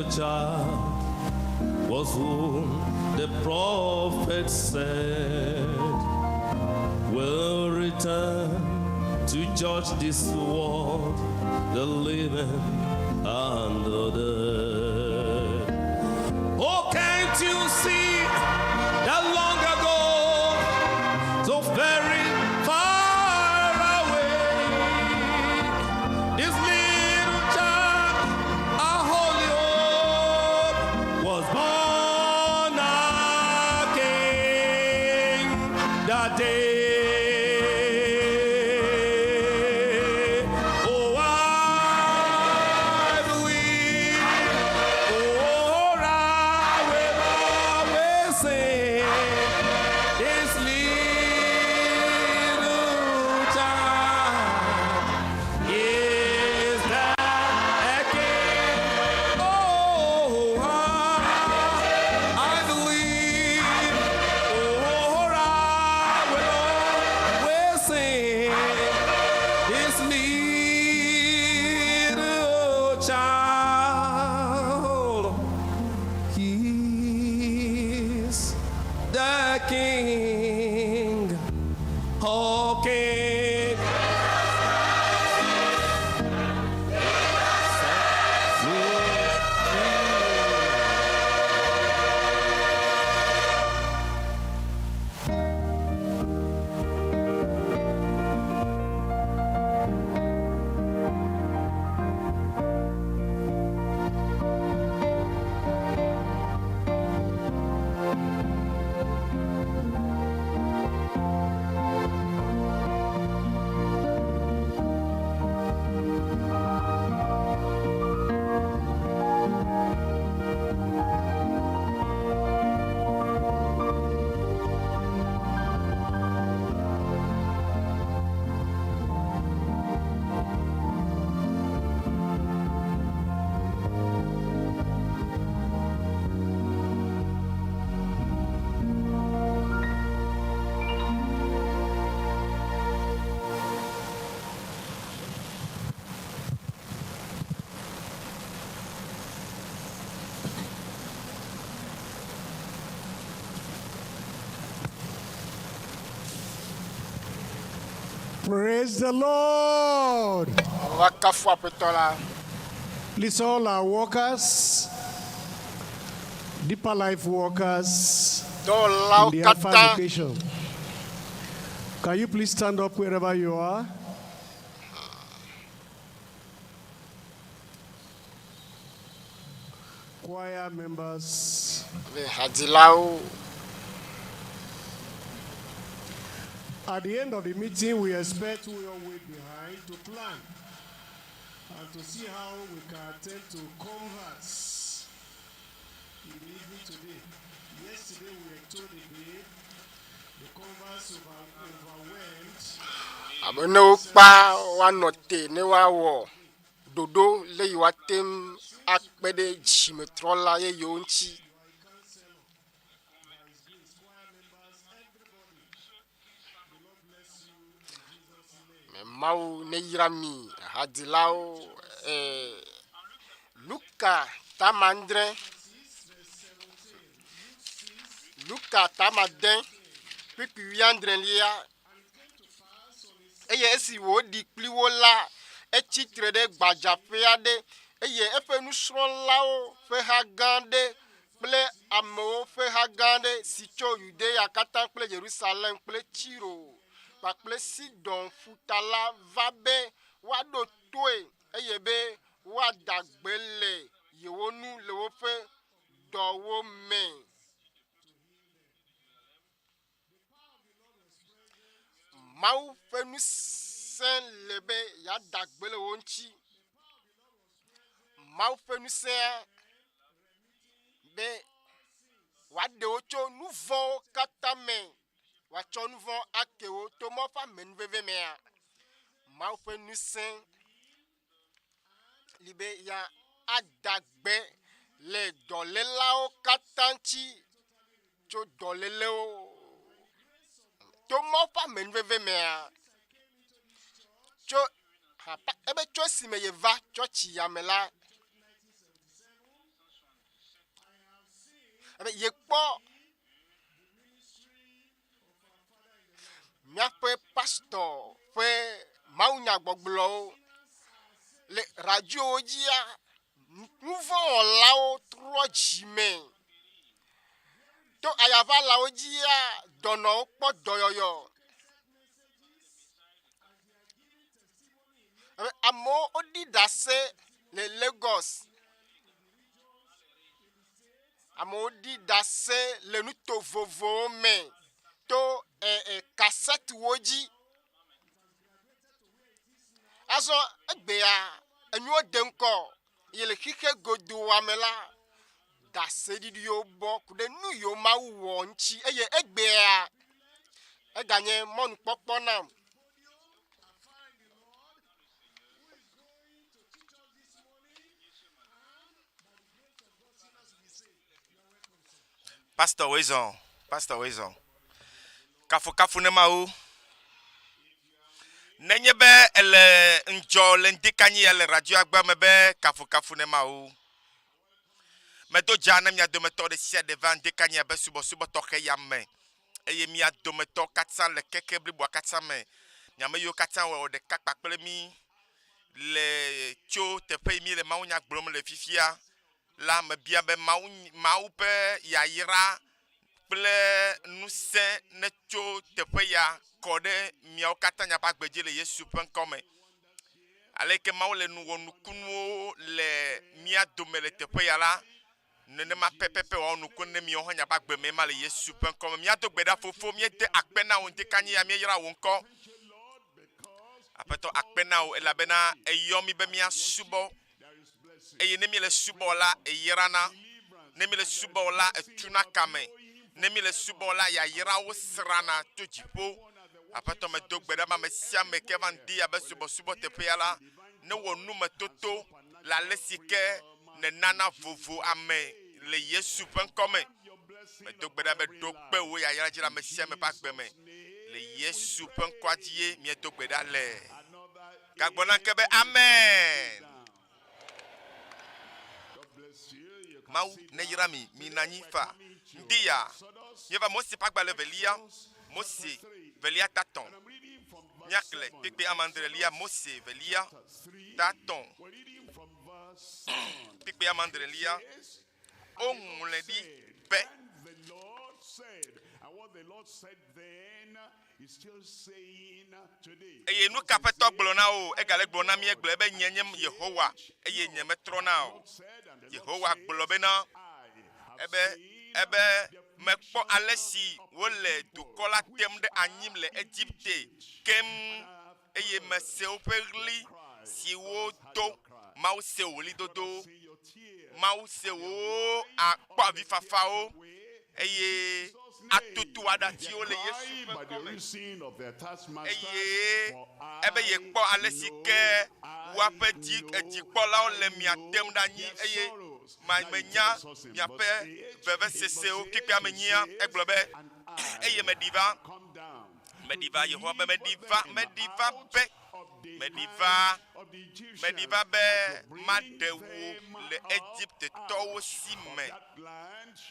little child was whom the prophet said will return to judge this world, the living and the dead. Oh, can't you see that long ago, so very far away, this little child, a holy hope, was born a king that day. Oh, I believe. Oh, I will always sing this little child is the king. Oh, I believe. Oh, I will always sing this little child. He's the king. Oh, king. Praise the Lord. Woakafu Aƒetɔ la. Please, all our workers, Deeper Life workers, Dɔwɔlawo in the Alpha katã location. Can you please stand up wherever you are? Choir members. Be hadzilawo. At the end of the meeting, we expect we all wait behind to plan and to see how we can attend to converts in the evening today. Yesterday, we were told again the converts overwhelmed. Abe ne wokpa woanɔ te ne woawɔ ɖoɖo le yi woate ŋu akpe ɖe dzimetrɔla yeyewo ŋuti. Mawu neyra mi hadzilawo. Eh, Luka tama adre, Luka tama ade kpukpui wuiadrelia eye esi wòɖi kpli wo la, etsi tre ɖe gbadzaƒe aɖe eye eƒe nusrɔ̃lawo ƒe ha gã aɖe kple amewo ƒe ha gã aɖe si tso Yudea katã kple Yerusalem kple Tiro kpakple Sidon ƒuta la va be woaɖo toe eye be woada gbe le yewo ŋu le woƒe dɔwo me. Mawu ƒe ŋusẽ le be yeada gbe le wo ŋuti. Mawu ƒe ŋusẽa be wòaɖe wo tso nu vɔ̃wo katã me, wòatsɔ nu vɔ̃ ake wo to Mawu ƒe amenuveve mea. Mawu ƒe ŋusẽ li be yeada gbe le dɔlélawo katã ŋuti tso dɔlélewo to Mawu ƒe amenuveve mea. Tso ebe tso esime yeva tsɔtsi ya me la. Ebe yekpɔ míaƒe pastɔ ƒe mawunyagbɔgblɔwo le radiowo dzia, nuvɔ̃wɔlawo trɔ dzime. To ayaʋalawo dzia, dɔnɔwo kpɔ dɔyɔyɔ. Ebe amewo woɖi ɖase le Lagos. Amewo ɖi ɖase le nuto vovovowo me to e, e, kasɛtiwo dzi. Azɔ egbea enuwo de ŋkɔ ye le xixe godoa me la, ɖaseɖiɖiwo bɔ ku ɖe nu yiwo Mawu wɔ ŋuti eye egbea eganye mɔnukpɔkpɔ nam. Pastor Wezon, Pastor Wezon. Kafukafu ne Mawu. Nenye be ele ŋdzɔ le ŋdikanyi ya le radio agba me be kafukafu ne Mawu. Medo dza ne mia dometɔ ɖe sia ɖe va ŋdikanyi abe subɔsubɔ tɔxɛ ya me eye mia dometɔ katã le keke bliboa katã me. Miame yiwo katã wɔ ɖeka kpakple mí le tso teƒe yi míele mawunya gblɔm le fifia la, mebia be Mawu, Mawu ƒe yayra kple ŋusẽ netso teƒe ya kɔ ɖe miawo katã miaƒe agbe dzi le Yesu ƒe ŋkɔ me. Aleke Mawu le nu wɔ nukunuwo le mía dome le teƒe ya la, nenema pɛpɛpɛ wòawɔ nukunu ne miawo hã miaƒe agbe me ma le Yesu ƒe ŋkɔ me. Míado gbe ɖa, Fofo, míede akpe na wò ŋdekanye ya, míeyra wò ŋkɔ. Aƒetɔ, akpe na wò elabena èyɔ mí be míasubɔ eye ne míele subɔ la, èyrana. Ne míele subɔ la, ètuna kame. Ne míele subɔ la, yayrawo srana tso dziƒo. Aƒetɔ, medo gbe ɖa be ame sia ame ke va ŋdi abe subɔsubɔ teƒea la, newɔ numetoto le ale si ke nènana vovo ame le Yesu ƒe ŋkɔ me. Medo gbe ɖa be ɖo kpe wò yayra dzi le ame sia ame ƒe agbe me. Le Yesu ƒe ŋkɔa dzi ye míedo gbe ɖa le. Gagblɔ na ke be amen. Mawu neyra mi, mina anyi fa. Ŋdi ya, míeva Mose ƒe agbalẽ velia, Mose velia tatɔ̃. Míaxlẽ kpekpe amadrelia, Mose velia tatɔ̃, kpekpe amadrelia. Woŋlɔe ɖi be. Eye nu ka Aƒetɔ gblɔ na wo? Egale gblɔ na mí egblɔ be, Nye nye Yehowa, eye nyemetrɔna o. Yehowa gblɔ bena, ebe, ebe mekpɔ ale si wole dukɔ la tem ɖe anyi le Egipte keŋ, eye mese woƒe ɣli si wodo. Mawu se wò ɣlidodowo. Mawu se wò akpɔ avifafawo eye atoto aɖatsiwo le Yesu ƒe ŋkɔ me. Eye ebe yekpɔ ale si ke woaƒe dzi dzikpɔlawo le mia tem ɖe anyi eye menya miaƒe vevesesewo kpekpe ame nyia. Egblɔ be, Eye meɖi va. Meɖi va, Yehowa be, meɖi va, meɖi va be, meɖi va, meɖi va be maɖe wò le Egiptetɔwo si me,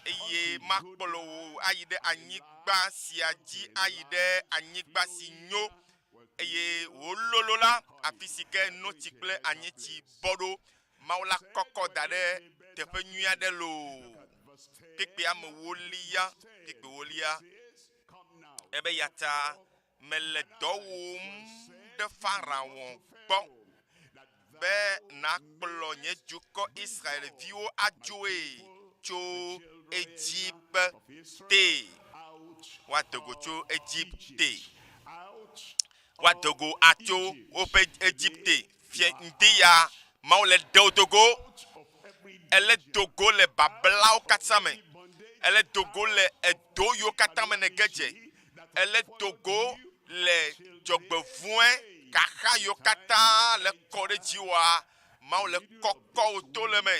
eye makplɔ wò ayi ɖe anyigba sia dzi, ayi ɖe anyigba si nyo, eye wòlolo la, afi si ke notsi kple anyitsi bɔ ɖo. Mawu la kɔkɔ da ɖe teƒe nyui aɖe loo. Kpekpea me wolia, kpekpe wolia. Ebe ya ta mele dɔ wɔm ɖe Farao gbɔ be nakplɔ nye dukɔ Israelviwo adzoe tso Egipte. Woado go tso Egipte. Woado go atso woƒe Egipte. Fia ŋdi ya Mawu le ɖe wo do go. Ele do go le bablawo katã me. Ele do go le edo yiwo katã me nège dze. Ele do go le dzɔgbevɔ̃e xaxa yiwo katã le kɔ ɖe dziwòa. Mawu le kɔkɔ wò to le eme.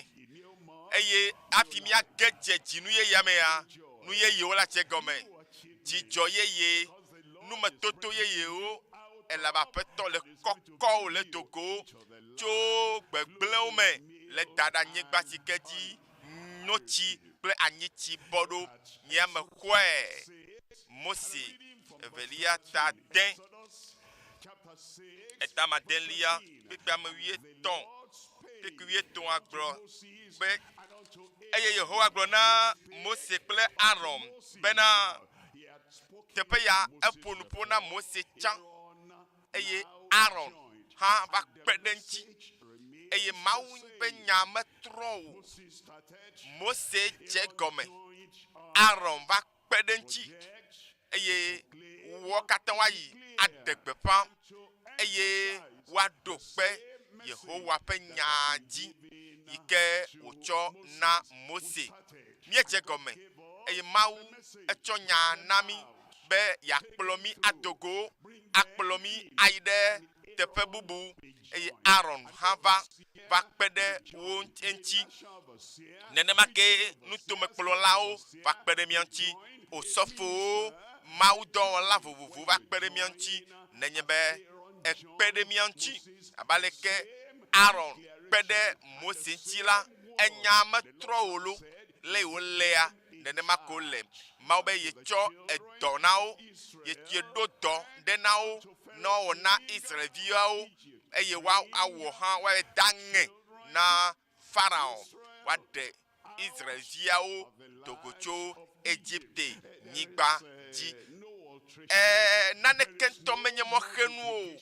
Eye hafi míage dze dzinu yeyea mea, nu yeyewo la dze gɔme. Dzidzɔ yeye, numetoto yeyewo, elabe Aƒetɔ le kɔkɔ wò le do go tso gbegblẽwo me le da ɖe anyigba si ke dzi notsi kple anyitsi bɔ ɖo. Nyea mexɔe. Mose evelia ta ade, eta ame adelia kpekpe ame wuietɔ̃ kpekpe wuietɔ̃a gblɔ be, Eye Yehowa gblɔ na Mose kple Aron bena, Teƒe ya eƒo nuƒo na Mose tsã, eye Aron hã va kpe ɖe eŋuti, eye Mawu ƒe nya metrɔ o. Mose dze egɔme, Aron va kpe ɖe eŋuti, eye wo katã woayi aɖe gbeƒã, eye woaɖo kpe Yehowa ƒe nyaa dzi yi ke wòtsɔ na Mose. Míedze egɔme, eye Mawu etsɔ nya na mí be yeakplɔ mí ado go, akplɔ mí ayi ɖe teƒe bubu, eye Aron hã va va kpe ɖe wo ŋuti. Nenema ke nutomekplɔlawo va kpe ɖe mía ŋuti, osɔfowo, mawudɔwɔla vovovowo va kpe ɖe mía ŋuti, nenye be ekpe ɖe mía ŋuti abe aleke Aron kpe ɖe Mose ŋuti la, enya metrɔ o lo, le wolea nenema ko le. Mawu be yetsɔ edɔ na wo, yeɖo dɔ ɖe na wo ne woawɔ na Israelviawo eye woawɔ hã woada ŋe na Farao woaɖe Israelviawo do go tso Egipte nyigba dzi. Ɛɛ, naneke ŋutɔ menye mɔxenu o.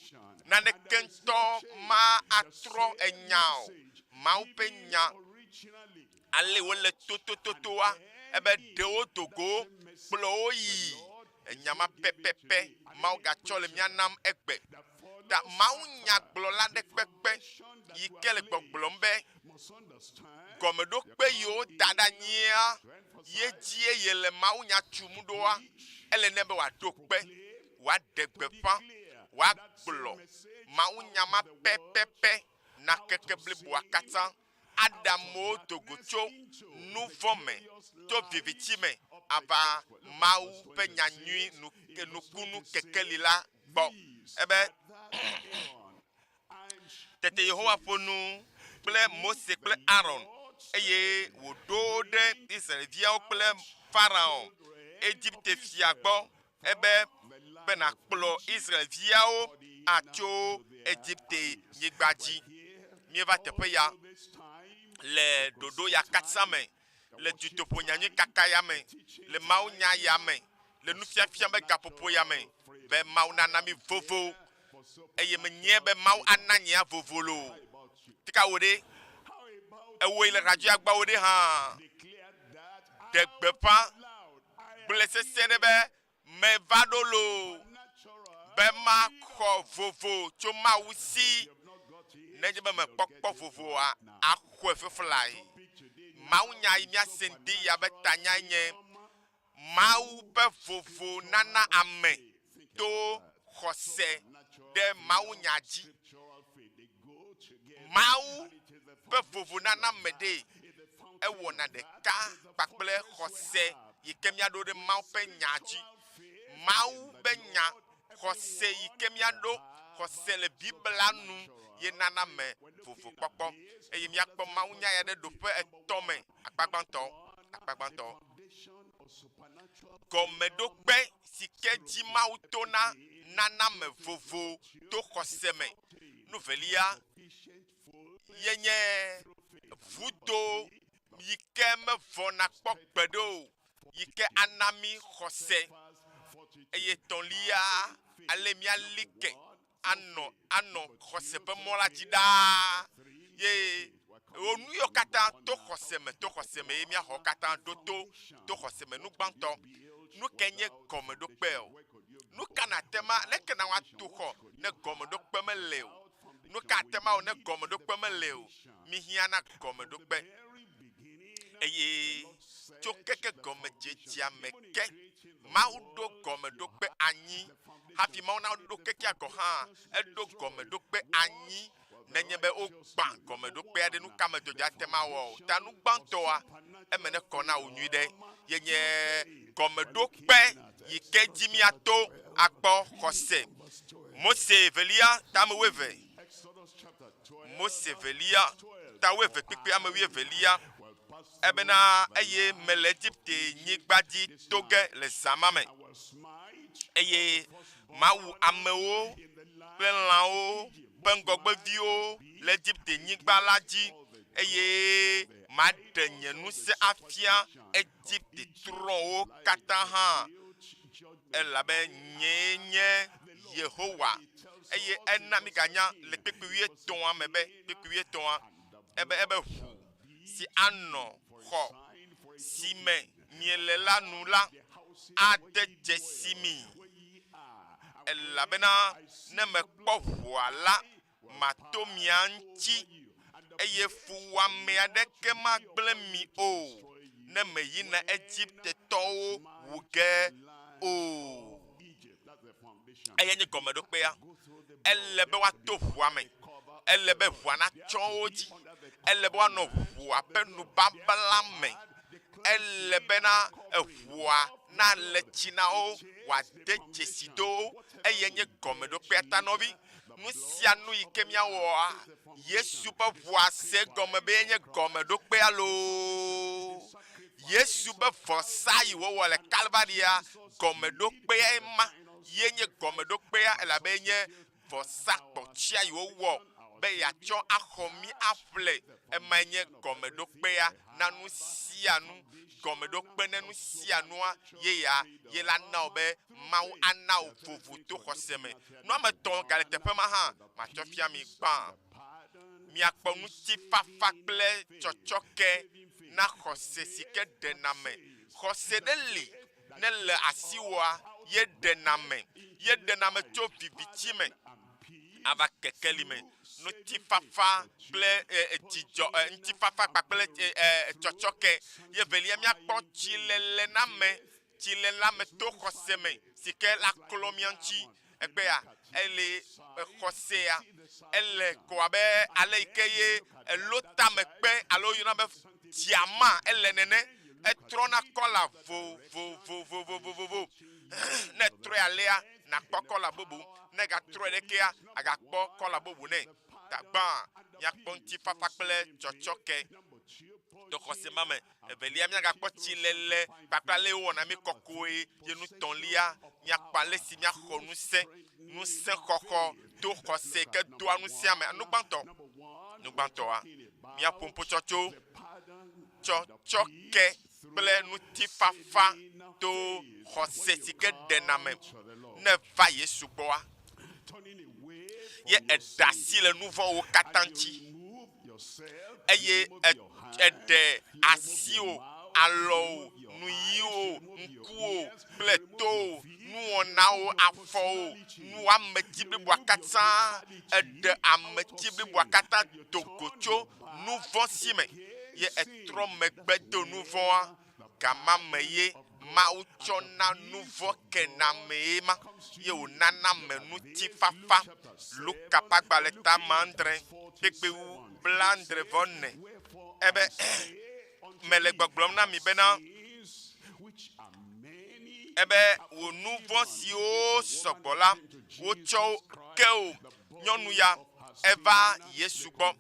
Naneke ŋutɔ ma atrɔ enya o. Mawu ƒe nya ale wole totototoa, ebe ɖewo do go kplɔ wo yi. Enya ma pɛpɛpɛ Mawu gatsɔ le mía nam egbe. Ta mawunyagblɔla ɖe kpekpe yi ke le gbɔgblɔm be gɔmeɖokpe yi woda ɖe anyia ye dzie yele mawunya tum ɖoa, ele nɛ be wòaɖo kpe, wòaɖe gbeƒã, wòagblɔ mawunya ma pɛpɛpɛ na keke bliboa katã. aɖe amewo do go tso nu vɔ̃ me, tso viviti me ava Mawu ƒe nya nyui nukunu kekeli la gbɔ. Ebe, Tete Yehowa ƒo nu kple Mose kple Aron, eye wòɖo wo ɖe Israel-viawo kple Farao, Egipte fia gbɔ, ebe, be nàkplɔ Israel-viawo atso Egipte-nyigba dzi. Míeva teƒe ya le ɖoɖo ya katã me, le dutoƒo nyanyui kaka ya me, le mawunya ya me, le nufiafia be gaƒoƒo ya me, be Mawu nana mí vovo. Eye menyae be Mawu ana nyea vovo loo. Tika wò ɖe, ewòe le radio ya gbɔ wò ɖe hã. Ɖe gbeƒã gblɔe sesẽ ɖe be, Meva ɖo loo be maxɔ vovo tso Mawu si. Nenye be mekpɔkpɔ vovoa, axɔe fiflae. Mawunya yi míase ŋdi ya be tanyae nye Mawu ƒe vovo nana ame to xɔse ɖe mawunya dzi. Mawu ƒe vovo nana ame ɖee, ewɔna ɖeka kpakple xɔse yi ke míaɖo ɖe Mawu ƒe nya dzi. Mawu ƒe nya, xɔse yi ke míaɖo, xɔse le Biblia nu ye nana ame vovokpɔkpɔ. Eye míakpɔ mawunya ya ɖe ɖoƒe etɔ̃ me, akpa gbãtɔ, akpa gbãtɔ. Gɔmeɖokpe si ke dzi Mawu tona nana ame vovo to xɔse me. Nu velia ye nye vudo yi ke mevɔna kpɔ gbeɖe o yi ke ana mí xɔse. Eye etɔ̃lia, ale míali ke anɔ anɔ xɔse ƒe mɔ la dzi ɖaa. Ye wo nu yiwo katã to xɔse me, to xɔse me ye míaxɔ wo katã ɖo to to xɔse me. Nu gbãtɔ, nu kae nye gɔmeɖokpe o? Nu ka nàte ma, leke na woatu xɔ ne gɔmeɖokpe mele o? Nu ka ate ma wɔ ne gɔmeɖokpe mele o? Míhiã na gɔmeɖokpe. Eye tso keke gɔmedzedzea me ke, Mawu ɖo gɔmeɖokpe anyi. Hafi Mawu naɖo kekea gɔ̃ hã, eɖo gɔmeɖokpe anyi. Nenye be wogbã gɔmeɖokpea ɖe, nuka me dzɔdzɔ ate ŋu awɔ o? Ta nu gbãtɔa, eme nekɔ na wò nyuiɖe, ye nye gɔmeɖokpe yi ke dzi míato akpɔ xɔse. Mose evelia, ta ame wuieve. Mose evelia, ta wuieve kpekpe ame wuievelia. Ebena eye mele Egipte nyigba dzi to ge le zã ma me, eye mawu amewo kple lãwo ƒe ŋgɔgbeviwo le Egipte nyigba la dzi, eye maɖe nye ŋusẽ afia Egipte trɔ̃wo katã hã, elabe nyee nye Yehowa. Eye ena míganya le kpukpui wuietɔ̃a me be, kpukpui wuietɔ̃a, ebe ebe ʋu si anɔ xɔ si me miele la nu la ade dzesi mi, elabena ne mekpɔ ʋua la, mato mia ŋuti, eye fuwɔame aɖeke magblẽ mi o, ne meyina Egiptetɔwo wu ge o. Eyae nye gɔmeɖokpea. Ele be woato ʋua me. Ele be ʋua natsɔ wo dzi. Ele be woanɔ ʋua ƒe nubabla me. Ele bena eʋua nale tsi na wo, wòade dzesi do wo. Eyae nye gɔmeɖokpea ta nɔvi. Nu sia nu yi ke míawɔa, Yesu ƒe ʋua se gɔme be yenye gɔmeɖokpea loo. Yesu ƒe vɔsa yi wòwɔ le Kalvaria, gɔmeɖokpea ma ye nye gɔmeɖokpea elabe enye vɔsa kpɔtsia yi wowɔ be yeatsɔ axɔ mí aƒle. Emae nye gɔmeɖokpea na nu sia nu. Gɔmeɖokpe ne nu sia nua ye ya ye la na wò be Mawu ana wò vovo to xɔse me. Nu ame etɔ̃ gale teƒe ma hã matsɔ fia mi. Gbã, miakpɔ ŋutifafa kple tsɔtsɔke na xɔse si ke ɖena me. Xɔse ɖe li ne le asiwòa, ye ɖena me. Ye ɖena me tso viviti me ava kekeli me. Ŋutifafa kple dzidzɔ, ŋutifafa kpakple tsɔtsɔke. Ye velia míakpɔ tsilelename, tsilelename to xɔse me si ke la klɔ mía ŋuti. Egbea ele xɔsea, ele ko abe ale yi ke ye elotamekpe alo woyɔna be diama ele nene. Etrɔna kɔla vovovovovovovo. Ne etrɔe alea, nàkpɔ kɔla bubu. Ne egatrɔe ɖekea, àgakpɔ kɔla bubu nɛ. Ta gbã, míakpɔ ŋutifafa kple tsɔtsɔke to xɔse ma me. Evelia, míagakpɔ tsilele kpakple ale wowɔna mí kɔkɔe. Ye nutɔ̃lia, míakpɔ ale si míaxɔ ŋusẽ, ŋusẽxɔxɔ to xɔse yi ke doa ŋusẽ ame. Nu gbãtɔ, nu gbãtɔa, míaƒo ŋpo tsɔ tso tsɔtsɔke kple ŋutifafa to xɔse si ke ɖena me. Ne èva Yesu gbɔa, ye èɖe asi le nu vɔ̃wo katã ŋuti eye èɖe asiwò, alɔwò, nuyiwo, ŋkuwò kple towo, nuwɔnawo, afɔwò, nu ameti bliboa katã. Èɖe ameti bliboa katã do go tso nu vɔ̃ si me, ye ètrɔ megbe do nu vɔ̃a, gama me ye Mawu tsɔ na nu vɔ̃ kenamee ma, ye wònana me ŋutifafa. Luka ƒe agbalẽ ta adre, kpekpe wu blaadre vɔ ene. Ebe, Mele gbɔgblɔm na mi bena, ebe wò nu vɔ̃ siwo sɔgbɔ la, wotsɔ wo ke wò. Nyɔnu ya eva Yesu gbɔ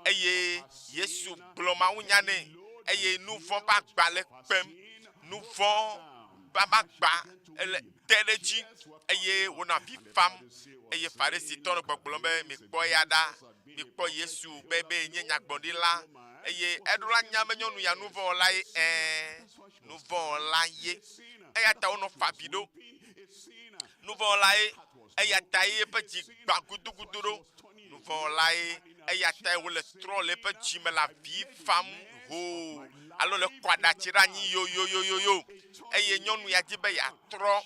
eye Yesu gblɔ mawunya nɛ eye nu vɔ̃ ƒe agba le kpem. Nu vɔ̃ ƒe agba ele te ɖe edzi eye wònɔ avi fam eye Farisitɔ nɔ gbɔgblɔm be mikpɔ eya ɖa, mikpɔ Yesu be be nye nyagblɔɖila eye eɖo la nya be nyɔnu ya nu vɔ̃ wɔla ye. Ɛ̃, nu vɔ̃ wɔla ye. Eya ta wonɔ fa avi ɖo. Nu vɔ̃ wɔla ye. Eya tae eƒe dzi gbã gudugudu ɖo. Nu vɔ̃ wɔlae, eya tae wòle trɔ le eƒe dzi me le avi fam hoo alo le kɔ aɖatsi ɖe anyi yoyoyoyoyo. Eye nyɔnu ya di be yeatrɔ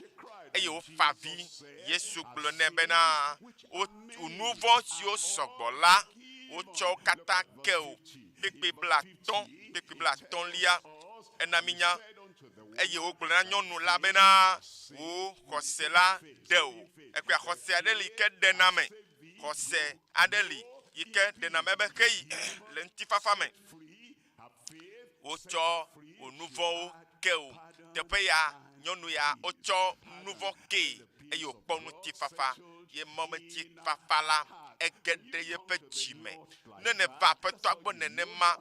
eye wòfa avi. Yesu gblɔ nɛ bena, Wò nu vɔ̃ siwo sɔgbɔ la, wotsɔ wo katã ke wò. Kpukpui blaatɔ̃, kpukpui blaatɔ̃lia, ena mínya. Eye wogblɔ na nyɔnu la bena, Wò xɔse la ɖe wò. Ekpɔea, xɔse aɖe li ke ɖena ame. Xɔse aɖe li yi ke ɖena ame be xeyi le ŋutifafa me. Wotsɔ wò nu vɔ̃wo ke wò. Teƒe ya, nyɔnu ya, wotsɔ nu vɔ̃ kee eye wòkpɔ ŋutifafa. Ye mɔmetsifafa la, ege ɖe yeƒe dzi me. Ne nèva Aƒetɔa gbɔ nenema,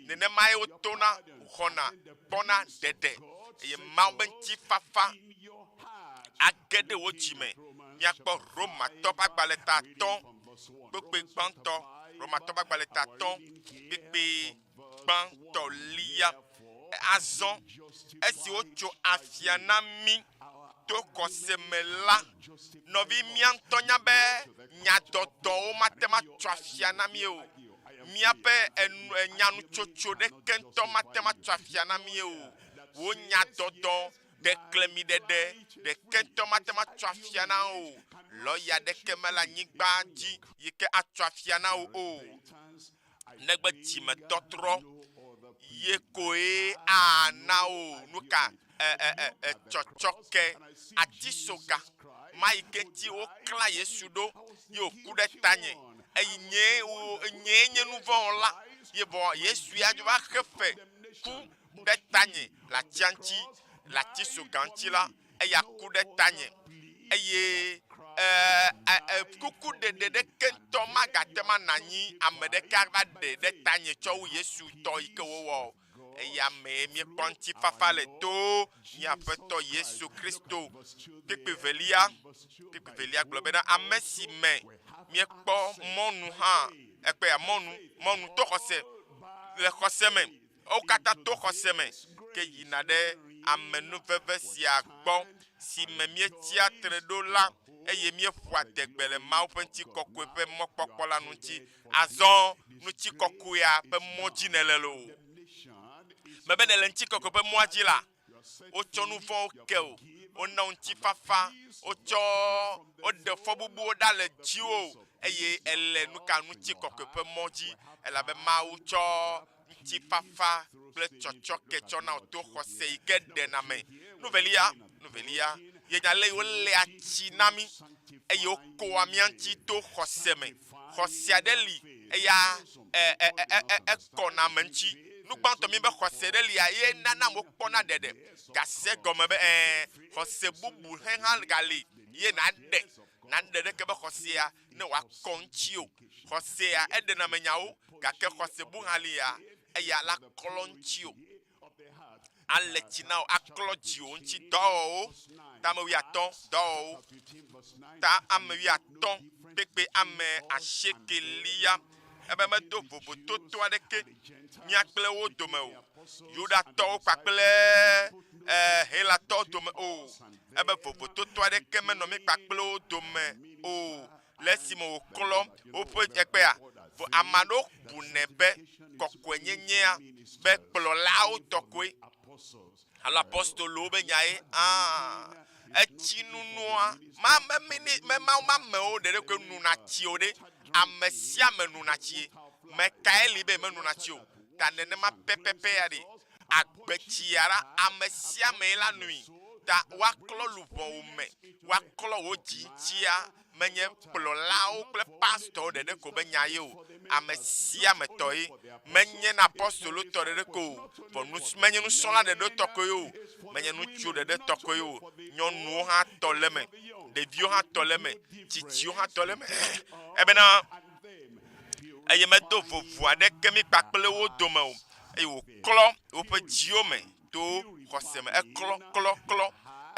nenemae wotona. xɔna kpɔna ɖeɖe eye Mawu be ŋutifafa age ɖe wo dzi me. Míakpɔ Romatɔ ƒe agbalẽ ta atɔ̃ kpukpui gbãtɔ, Romatɔ ƒe agbalẽ ta atɔ̃ kpukpui gbãtɔ lia. Azɔ esi wotso afia na mí to xɔse me la, nɔvi mía ŋutɔ nya be nyadɔdɔwo mate ŋu atso afia na mí o. Míaƒe enu enyanutsotso ɖeke ŋutɔ mate ŋu atso afia na mí o. Wò nyadɔdɔ ɖeklemiɖeɖe ɖeke ŋutɔ mate ŋu atso afia na wò o. Lɔya ɖeke mele anyigba dzi yi ke atso afia na wò o. Negbe dzimetɔtrɔ ye koe ana wò nu ka e, e, e, e, tsɔtsɔke atisoga ma yi ke ŋuti woklã Yesu ɖo ye wòku ɖe tanye eyi nyee wo nyee nye nu vɔ̃ wɔla ye vɔ Yesu ya dzo va xe fe ku ɖe tanye le atia ŋuti le atisoga ŋuti la eya ku ɖe tanye eye e, e, e, kuku ɖeɖe ɖeke ŋutɔ magate ŋu anɔ anyi ame ɖeke ava ɖe ɖe tanye tsɔ wu Yesu tɔ yi ke wòwɔ o. Eya mee míekpɔ ŋutifafa le to mía Aƒetɔ Yesu Kristo. Kpukpui velia, kpukpui velia gblɔ bena ame si me míekpɔ mɔnu hã, ekpea mɔnu, mɔnu to xɔse, le xɔse me. Wo katã to xɔse me ke yina ɖe amenuveve sia gbɔ si me míetsia tre ɖo la, eye míeƒoa adegbe le Mawu ƒe ŋutikɔkɔe ƒe mɔkpɔkpɔ la ŋuti. Azɔ ŋutikɔkɔea ƒe mɔ dzi nèle loo. Mebe nèle ŋutikɔkɔe ƒe mɔa dzi la, wotsɔ nu vɔ̃wo ke wò, wona wò ŋutifafa, wotsɔ woɖe fɔbubuwo ɖa le dziwò eye èle nuka ŋutikɔkɔe ƒe mɔ dzi elabe Mawu tsɔ ŋutifafa kple tsɔtsɔke tsɔ na wò to xɔse yi ke ɖena me. Nu velia, nu velia ye nye ale yi wolea tsi na mí eye wokoa mía ŋuti to xɔse me. Xɔse aɖe li eya e, e, e, e, ekɔna ame ŋuti. Nu gbãtɔ mi be xɔse ɖe lia ye nana amewo kpɔna ɖeɖe. Gase gɔme be ẽ, xɔse bubu he hã gali ye naɖe. Naɖe ɖeke be xɔsea ne wòakɔ ŋuti o. Xɔsea eɖena ame nyawo gake xɔse bu hã lia eya la klɔ ŋuti o. Ale tsi na wò aklɔ dziwò ŋuti dɔwɔwɔwo ta ame wuiatɔ̃ dɔwɔwɔwo ta ame wuiatɔ̃ kpekpe ame asiekelia ebe medo vovototo aɖeke mía kple wo dome o, Yudatɔwo kpakple eh, Helatɔwo dome o. Ebe vovototo aɖeke menɔ mí kpakple wo dome o le esime wòklɔ woƒe ekpea. Vɔ ame aɖewo bunɛ be kɔkɔenyenyea be kplɔlawo tɔ koe alo apostolowo be nyae. Aa, etsi nunua ma me me me mawu ma amewo ɖeɖe koe nuna tsi o ɖe. Ame sia ame nuna tsie. Me kae li be menuna tsi o? Ta nenema pɛpɛpɛ ya ɖe. Agbetsia la, ame sia ame la nui. Ta woaklɔ luʋɔwò me, woaklɔ wò dzi ŋutia, menye kplɔlawo kple pastɔwo ɖeɖe ko be nya ye o, ame sia ame tɔ ye. Menye na apostolo tɔ ɖeɖe ko o, vɔ nus, menye nusrɔ̃la ɖeɖe tɔ koe o, menye ŋutsuwo ɖeɖe tɔ koe o, nyɔnuwo hã tɔ le eme, ɖeviwo hã tɔ le eme, tsitsiwo hã tɔ le eme. Ebena eye medo vovo aɖeke mí kpakple wo dome o, eye wòklɔ woƒe dziwo me to xɔse me. Eklɔ, klɔ, klɔ,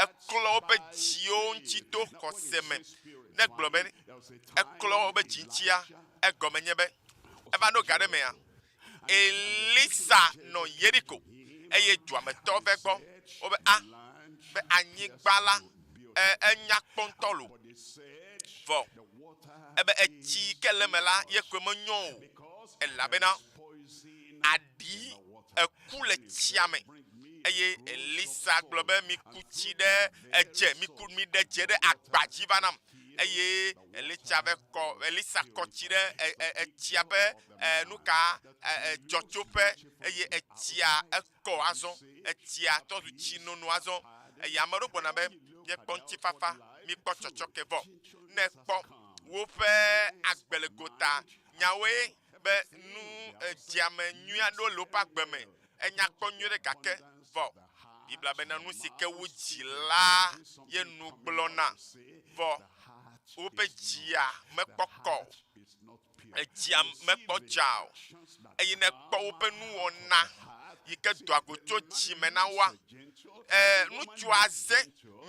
eklɔ woƒe dziwo ŋuti to xɔse me. Ne gblɔ be eklɔ woƒe dzi ŋutia, egɔme nye be eva ɖo ga ɖe mea, Elisa nɔ Yeriko eye dua me tɔwo va egbɔ. Wobe a be anyigba la e, enya kpɔ ŋutɔ lo. Vɔ ebe etsi yi ke le eme la ye koe menyo o elabena aɖi eku le tsia me. Eye Elisa gblɔ be miku tsi ɖe edze, miku miɖe dze ɖe agba dzi va nam. Eye Elisa be kɔ Elisa kɔ tsi ɖe e, e, etsia ƒe e, nu ka e, e, dzɔtsoƒe eye etsia ekɔ azɔ. Etsia trɔ zu tsi nono azɔ. Eye ame aɖewo gblɔna be míekpɔ ŋutifafa, míekpɔ tsɔtsɔke vɔ. Ne ekpɔ woƒe agbe le gota, nyawoe be nu dzeame nyui aɖewo le woƒe agbe me. Enya kpɔ nyuie ɖe gake vɔ. Biblia bena nu si ke wu dzi la ye nu gblɔna. Vɔ woƒe dzia mekpɔ kɔ o. Edzia mekpɔ dza o. Eye ne ekpɔ woƒe nuwɔna yi ke doa go tso dzi me na woa. E, ŋutsua ze,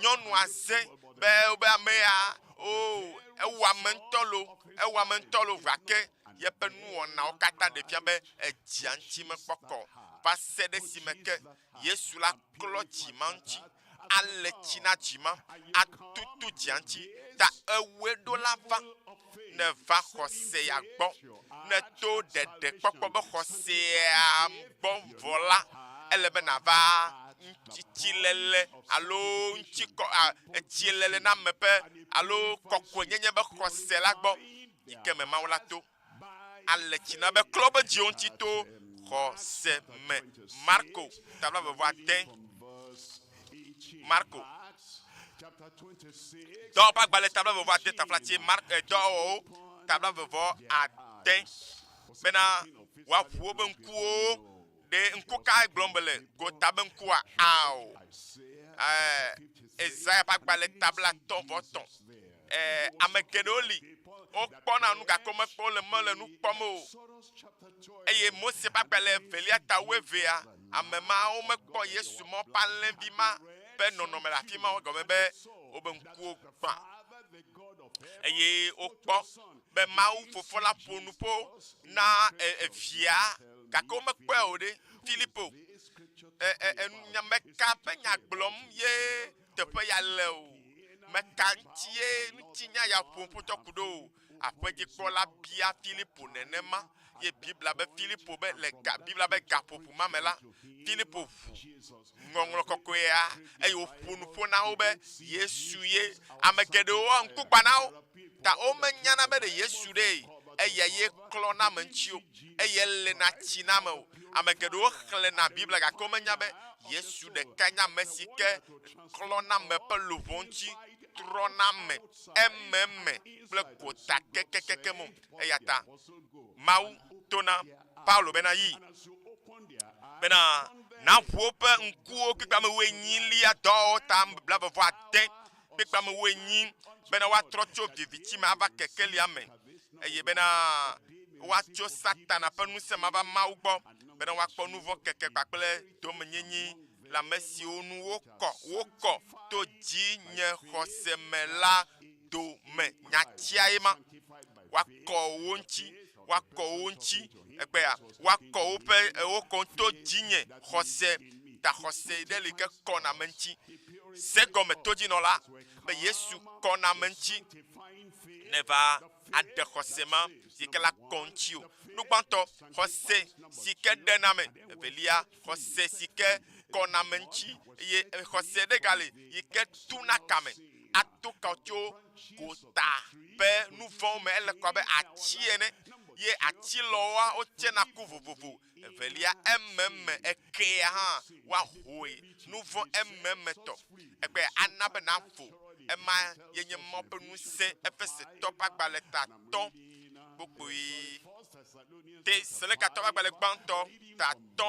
nyɔnua ze be wobe ame ya, o, ewɔ ame ŋutɔ lo, ewɔ ame ŋutɔ lo, gake yeƒe nuwɔnawo katã ɖe fia be edzia ŋuti mekpɔ kɔ o. Va se ɖe esime ke Yesu la klɔ dzi ma ŋuti, ale tsi na dzi ma, atutu dzia ŋuti, ta ewɔe ɖo la va, ne va xɔse ya gbɔ, ne to ɖeɖekpɔkpɔ be xɔsea gbɔ vɔ la, ele be nàva ŋutitsilele alo ŋutikɔ, a, etsilele na ame ƒe alo kɔkɔenyenye be xɔse la gbɔ, yi ke me Mawu la to. Ale tsi na be klɔ be dziwo ŋuti to xɔse me. Marko ta blaeve-vɔ-ade. Marko. Dɔwɔƒe ƒe agbalẽ ta blaeve-vɔ-ade taflatse Mark eh, dɔwɔwɔwo ta blaeve-vɔ-ade bena woaʋu wobe ŋkuwo ɖe ŋku kae gblɔm bele gota be ŋkua ao. Eh, Ezaya ƒe agbalẽ ta blatɔ̃-vɔ-tɔ̃. Eh, ame geɖewo li wokpɔna nu gake womekpɔ wole mele nu kpɔm o. Eye Mose ƒe agbalẽ evelia ta wuievea, ame mawo mekpɔ Yesu mɔ ƒe alẽvi ma ƒe nɔnɔme le afi ma o gɔme be wobe ŋkuwo gbã. Eye wokpɔ be Mawu Fofo la ƒo nu ƒo na evia gake womekpɔe o ɖe. Filipo, e, e, e, meka ƒe nya gblɔm ye teƒe ya le o. Meka ŋuti ye ŋutinya ya ƒom ƒo tsɔ ku ɖo o. Aƒedzikpɔla bia Filipo nenema ye Biblia be Filipo be le ga, Biblia be gaƒoƒo ma me la, Filipo ʋu Ŋɔŋlɔ Kɔkɔea eye wòƒo nu ƒo na wo be Yesu ye. Ame geɖewo ŋku gbã na wo ta womenyana be ɖe Yesu ɖee eya ye klɔna ame ŋuti o, eye lena tsi na ame o. Ame geɖewo xlẽna Biblia gake womenya be Yesu ɖekae nye ame si ke klɔna ame ƒe luʋɔ ŋuti, trɔna ame ememe kple gota kekekekem o. Eya ta Mawu to na Paulo bena yi bena naʋu woƒe ŋkuwo kpekpe ame wuenyilia dɔwɔwɔ ta blaeve-vɔ-ade kpekpe ame wuenyi bena woatrɔ tso viviti me ava kekelia me eye bena woatso Satana ƒe ŋusẽ me ava Mawu gbɔ bena woakpɔ nu vɔ̃ keke kpakple domenyenyi le ame siwo nu wokɔ wokɔ to dzinye xɔse me la dome. Nyatia ye ma. Woakɔ wo ŋuti, woakɔ wo ŋuti egbea, woakɔ woƒe wokɔ to dzinye xɔse ta xɔse ɖe li ke kɔna ame ŋuti. Se gɔme todzinɔla be Yesu kɔna ame ŋuti neva aɖe xɔse ma si ke la kɔ ŋuti o. Nu gbãtɔ, xɔse si ke ɖena ame. Evelia, xɔse si ke kɔna ame ŋuti eye xɔse ɖe gali yi ke tuna kame ato ka tso gota ƒe nu vɔ̃wo me. Ele kɔ abe ati ene ye ati lɔwoa wotsena ku vovovo. Evelia, ememe ekea hã woahoe nu vɔ̃ ememe tɔ. Egbe ana be navo. Ema ye nye Mawu ƒe ŋusẽ. Efesetɔ ƒe agbalẽ tatɔ kpokpoe. Tesalonikato ƒe agbalẽ gbãtɔ, tatɔ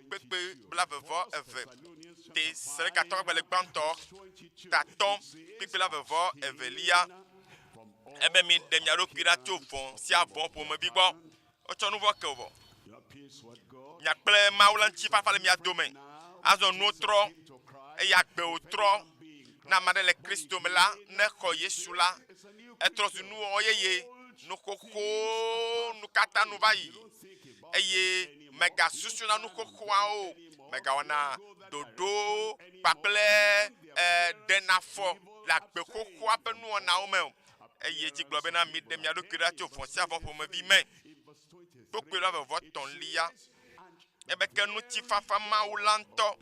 kpekpe blaeve-vɔ-eve. Tesalonikato ƒe agbalẽ gbãtɔ, tatɔ kpekpe blaeve-vɔ-evelia. Ebe miɖe mia ɖokui ɖa tso vɔ̃ sia vɔ̃ ƒomevi gbɔ. Wotsɔ nu vɔ̃ ke wò vɔ. Mia kple Mawu la ŋutifafa le mia dome. Azɔ nuwo trɔ eye agbewo trɔ. Ne ame aɖe le Kristo me la, ne exɔ Yesu la, etrɔ zu nuwɔwɔ yeye. Nu xoxowo nu katã nu va yi eye mègasusuna nu xoxoawo o. Mègawɔna ɖoɖowo kpakple ɖena afɔ le agbe xoxoa ƒe nuwɔnawo me o. Eyi edzi gblɔ bena, Miɖe mia ɖokui ɖa tso vɔ̃ sia vɔ̃ ƒomevi me. Kpukpui blaeve-vɔ-etɔ̃lia, ebe ke ŋutifafa Mawu la ŋutɔ,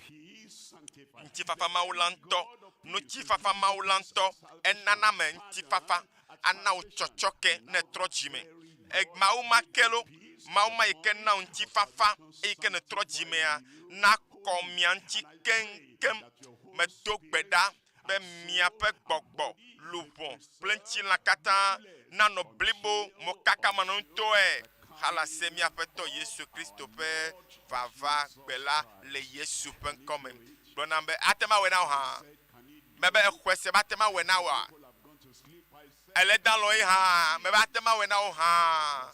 ŋutifafa Mawu la ŋutɔ, ŋutifafa Mawu la ŋutɔ, enana ame ŋutifafa, ana wò tsɔtsɔke ne ètrɔ dzime. E, Mawu ma ke lo, Mawu ma yi ke na wò ŋutifafa eyi ke nètrɔ dzimea, nakɔ mia ŋuti keŋkeŋ. Medo gbe ɖa be miaƒe gbɔgbɔ, luʋɔ kple ŋutilã katã nanɔ blibo mokakamanɔŋutɔe halase mía Aƒetɔ Yesu Kristo ƒe vava gbe la le Yesu ƒe ŋkɔ me. Gblɔ nam be, Ate ŋu awɔe na wò hã? Mebe exɔe se be ate ŋu awɔe na wòa? Ele da lɔ̃e hã? Mebe ate ŋu awɔe na wò hã?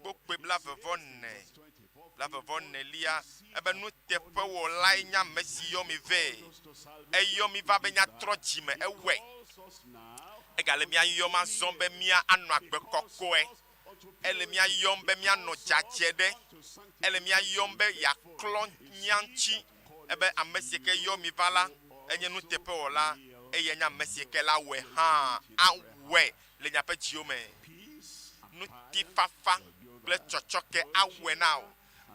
Kpokploe blaeve-vɔ-ene. Blaeve vɔ enelia, ebe nuteƒewɔlae nye ame si yɔ mi vɛ. Eyɔ mi va be míatrɔ dzime, ewɔe. Egale mía yɔm azɔ be mía anɔ agbe kɔkɔe. Ele mía yɔm be míanɔ dzadzɛ ɖe. Ele mía yɔm be yeaklɔ mía ŋuti. Ebe ame si ke yɔ mi va la, enye nuteƒewɔla eye enye ame si ke la wɔe hã awɔe le miaƒe dziwo me. Ŋutifafa kple tsɔtsɔke awɔe na wò.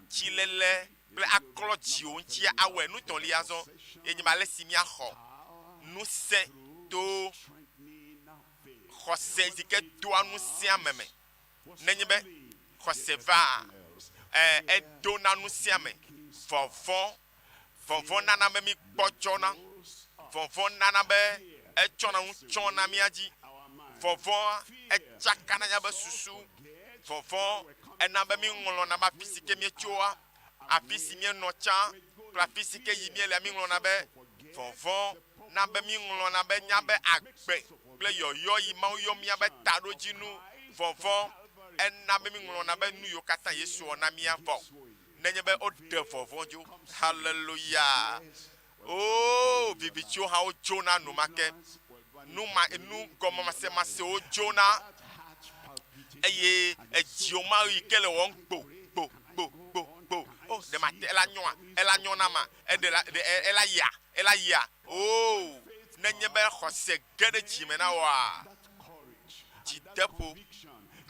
Tsilele kple aklɔ dziwò ŋuti awɔe. Nu tɔ̃lia azɔ ye nye be ale si míaxɔ ŋusẽ to xɔse si ke doa ŋusẽ ame me. Nenye be xɔse vaa, ɛ, edona ŋusẽ ame. Vɔvɔ̃, vɔvɔ̃ nana be mígbɔdzɔna. Vɔvɔ̃ nana be etsɔna nu tsɔna mía dzi. Vɔvɔ̃ etsakana míaƒe susu. Vɔvɔ̃ ena be míŋlɔna be afi si ke míetsoa, afi si míenɔ tsã kple afi si ke yi míelea, míŋlɔna be. Vɔvɔ̃ na be míŋlɔna be míaƒe agbe kple yɔyɔ yi Mawu yɔ míaƒe taɖodzinu. Vɔvɔ̃ ena be míŋlɔna be nu yiwo katã Yesu wɔ na mía vɔ nenye be woɖe vɔvɔ̃ dzo. Haleluya! Oo, vivitiwo hã wodzona enumake. Nu ma, nu gɔmemasemasewo dzona eye edziwo ma yi ke le wɔm gbo, gbo, gbo, gbo, gbo. O, ɖe mate, ela nyɔa? Ela nyɔ na ma? Eɖe la, ɖe ela yia? Ela yia? Oo, nenye be xɔse ge ɖe dzime na wòa, dzideƒo,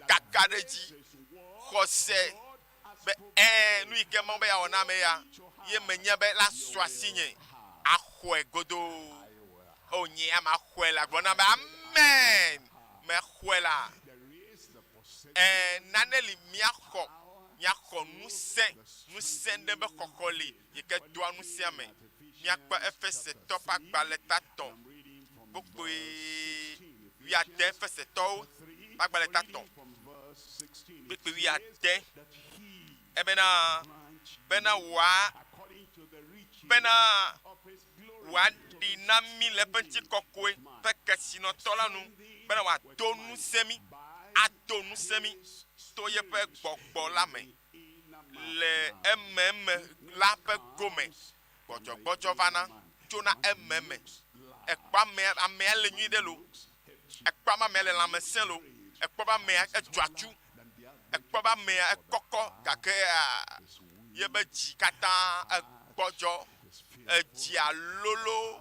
kakaɖedzi, xɔse be ɛ̃, nu yi ke Mawu be yeawɔ na ame ya ye menye be la su asinye axɔe godoo. O, nye ya maxɔe la, gblɔ na be amen, mexɔe la. Ɛ̃, nane li míaxɔ, míaxɔ ŋusẽ, ŋusẽ ɖe be xɔxɔ li yi ke doa ŋusẽ ame. Míakpɔ Efesetɔ ƒe agbalẽ tatɔ kpukpui wuiade, Efesetɔwo ƒe agbalẽ tatɔ kpukpui wuiade, ebena, bena wòa, bena wòaɖi na mí le eƒe ŋutikɔkɔe ƒe kesinɔtɔ la nu, bena wòado ŋusẽ mí, ado ŋusẽ mí to yeƒe gbɔgbɔ la me. le ememe la ƒe gome. Gbɔdzɔgbɔdzɔ vana tsona ememe. Ekpɔ amea, amea le nyui ɖe lo. Ekpɔ be amea le lãmesẽ lo. Ekpɔ be amea edzɔ atsu. Ekpɔ be amea ekɔkɔ gakea yebe dzi katã egbɔdzɔ. Edzia lolo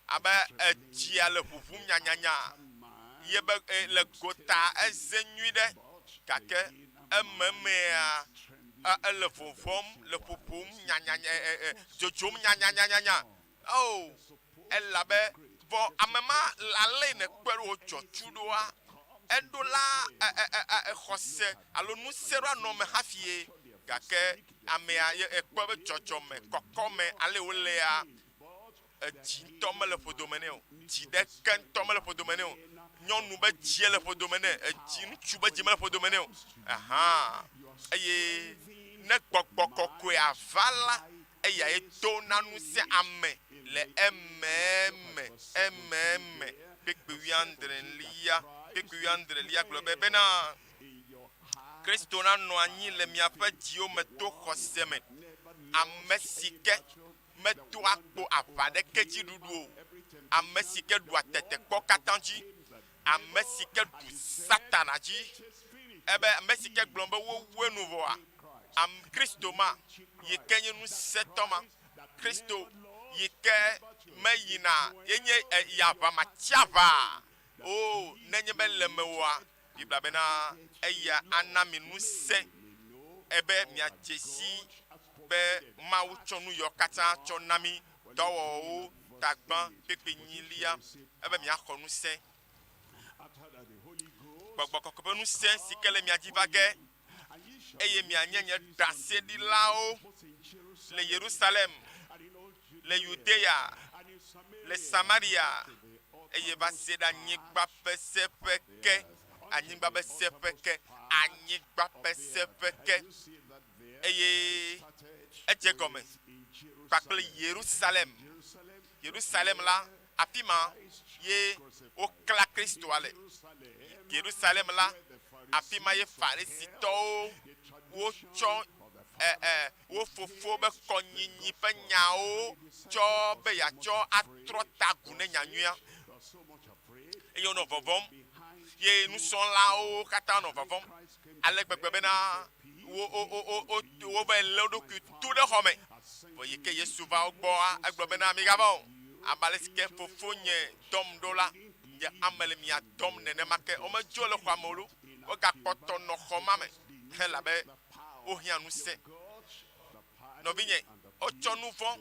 abe edzia le ʋuʋum nyanyanya. Yebe le gota eze nyui ɖe gake ememea, ele vɔvɔm, le ƒoƒom nyanyanya, dzodzom nyanyanyanya. O, elabe vɔ ame ma ale yi nèkpɔe ɖo wòdzɔ tsu ɖoa, eɖo la xɔse alo ŋusẽ ɖo anɔ eme hafi ye. Gake amea ye ekpɔe be dzɔdzɔme, kɔkɔme ale wòlea, Edzi ŋutɔ mele ƒodome nɛ o. Dzi ɖeke ŋutɔ mele ƒodome nɛ o. Nyɔnu be dzie le ƒodome nɛ. Edzi ŋutsu be dzi mele ƒodome nɛ o. Aha. Eye ne gbɔgbɔ kɔkɔea va la, eyae do na ŋusẽ ame le ememe, ememe. Kpukpui wuiadrelia, kpukpui wuiadrelia gblɔ be bena, Kristo nanɔ anyi le miaƒe dziwo me to xɔse me, ame si ke Medoa kpo aʋa ɖeke dzi ɖuɖu o. Ame si ke ɖua tetekpɔ katã dzi, ame si ke ɖu Satana dzi, ebe ame si ke gblɔ be wowu enu vɔa, am, Kristo ma yi ke nye ŋusẽtɔ ma, Kristo yi ke meyina ye nye e, yi aʋa matsiaʋa o, nenye be le mewòa, Biblia bena eya ana mi ŋusẽ ebe miadze si be Mawu tsɔ nu yawo katã tsɔ na mí, dɔwɔwɔwo, tagbã, kpekpe nyilia, ebe miaxɔ ŋusẽ. Gbɔgbɔ kɔkɔe ƒe ŋusẽ si ke le mia dzi va ge, eye mianye nye ɖaseɖilawo le Yerusalem, le Yudea, le Samaria, eye va se ɖe anyigba ƒe seƒe ke, anyigba ƒe seƒe ke, anyigba ƒe seƒe ke. Eye edze gɔme kpakple Yerusalem. Yerusalem la, afi ma ye woklã Kristoa le. Yerusalem la, afi ma ye Farisitɔwo wotsɔ. E, e, wo fofo be kɔnyinyi ƒe nyawo tsɔ be yeatsɔ atrɔ tagu ne nyanyuia. Eye wonɔ vɔvɔ̃m. Ye nusrɔ̃lawo katã nɔ vɔvɔ̃m ale gbegbe bena wo, wo, wo, wo, wo, wova lé wo ɖokui tu ɖe xɔ me. Vɔ yi ke Yesu va wo gbɔa, egblɔ bena, Migavɔ̃ o. Abe ale si ke Fofonye dɔm ɖo la, nye ame le mia dɔm nenema ke. Womedzo le xɔa me o lo, wogakpɔtɔ nɔ xɔ ma me elabe wohiã ŋusẽ. Nɔvinye, wotsɔ nu vɔ̃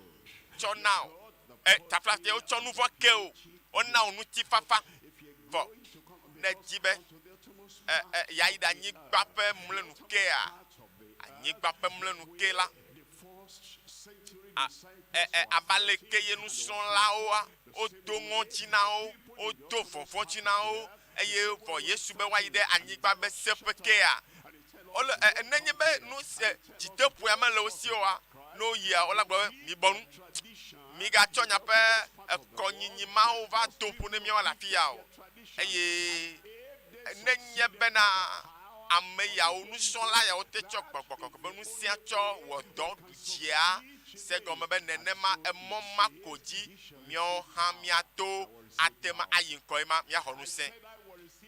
tsɔ na wò. E, taflatse, wotsɔ nu vɔ̃ ke wò. Wona wò ŋutifafa. Vɔ ne èdi be e, e, yeayi ɖe anyigba ƒe mlɔenu kea, anyigba ƒe mlɔenu ke la, a, e, e, abe aleke ye nusrɔ̃lawoa, wodo ŋɔdzi na wo, wodo vɔvɔ̃dzi na wo, eye vɔ Yesu be woayi ɖe anyigba ƒe seƒe kea, Wole e, e, nenye be nu se dzideƒoea mele wo si oa, ne woyia, wola gblɔ be, Mibɔ nu. Migatsɔ miaƒe ekɔnyinyi mawo va do ƒo ne míawo le afi ya o. Eye nenye bena ame yawo, nusrɔ̃la yawo te tsɔ gbɔgbɔ kɔkɔe ƒe ŋusẽa tsɔ wɔ dɔ ɖu dzia, se egɔme be nenema emɔ ma ko dzi míawo hã míato ate ŋu ayi ŋkɔe ma, míaxɔ ŋusẽ.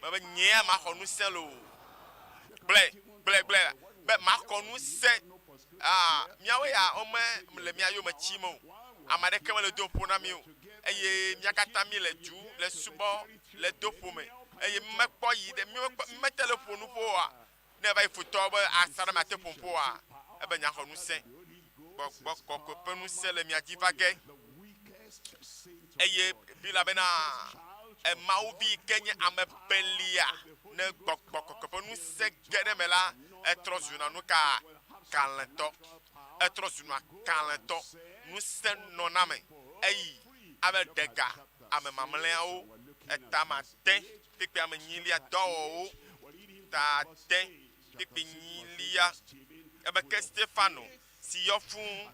Mebe nyea maxɔ ŋusẽ loo. Gblɔe, gblɔe, gblɔe be maxɔ ŋusẽ. Ah, míawo ya wome le mía yome tsim o. Ame aɖeke mele do ƒo na mí o. Eye mía katã míele du le subɔ le do ƒome. Eye mekpɔ yi ɖe, mímekpɔ, mímete le ƒo nu ƒo oa. Ne eva yi futɔwo be asaɖa me ate ƒom ƒo oa, ebe nyaxɔ ŋusẽ. Gbɔgbɔ kɔkɔe ƒe ŋusẽ le mia dzi va ge. Eye Biblia bena, Mawu vi yi ke nye ame belia, ne gbɔgbɔ kɔkɔe ƒe ŋusẽ ge ɖe eme la, etrɔ zuna nu ka? Kalẽtɔ. Etrɔ zuna kalẽtɔ. Ŋusẽ nɔna eme. Eyi ave ɖe ga ame mamlɛawo. Eta made kpekpe ame nyilia dɔwɔwɔwo ta ade kpekpe nyilia. Ebe ke Stefano si yɔ fũu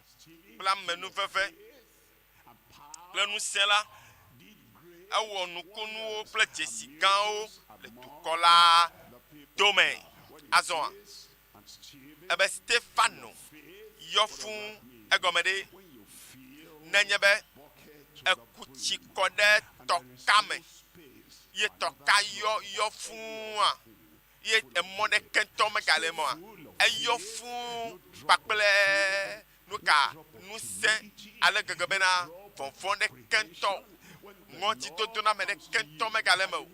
kple amenuveve kple ŋusẽ la, ewɔ nukunuwo kple dzesi gãwo le dukɔ la dome. Azɔa, ebe Stefano yɔ fũu egɔme ɖe nenye be eku tsi kɔ ɖe tɔka me ye tɔka yɔ yɔ fũua, ye emɔ ɖeke ŋutɔ megale eme oa, eyɔ fũu kpakple nuka ŋusẽ ale gbegbe bena vɔvɔ̃ ɖeke ŋutɔ, ŋɔdzidodoname ɖeke ŋutɔ megale eme o.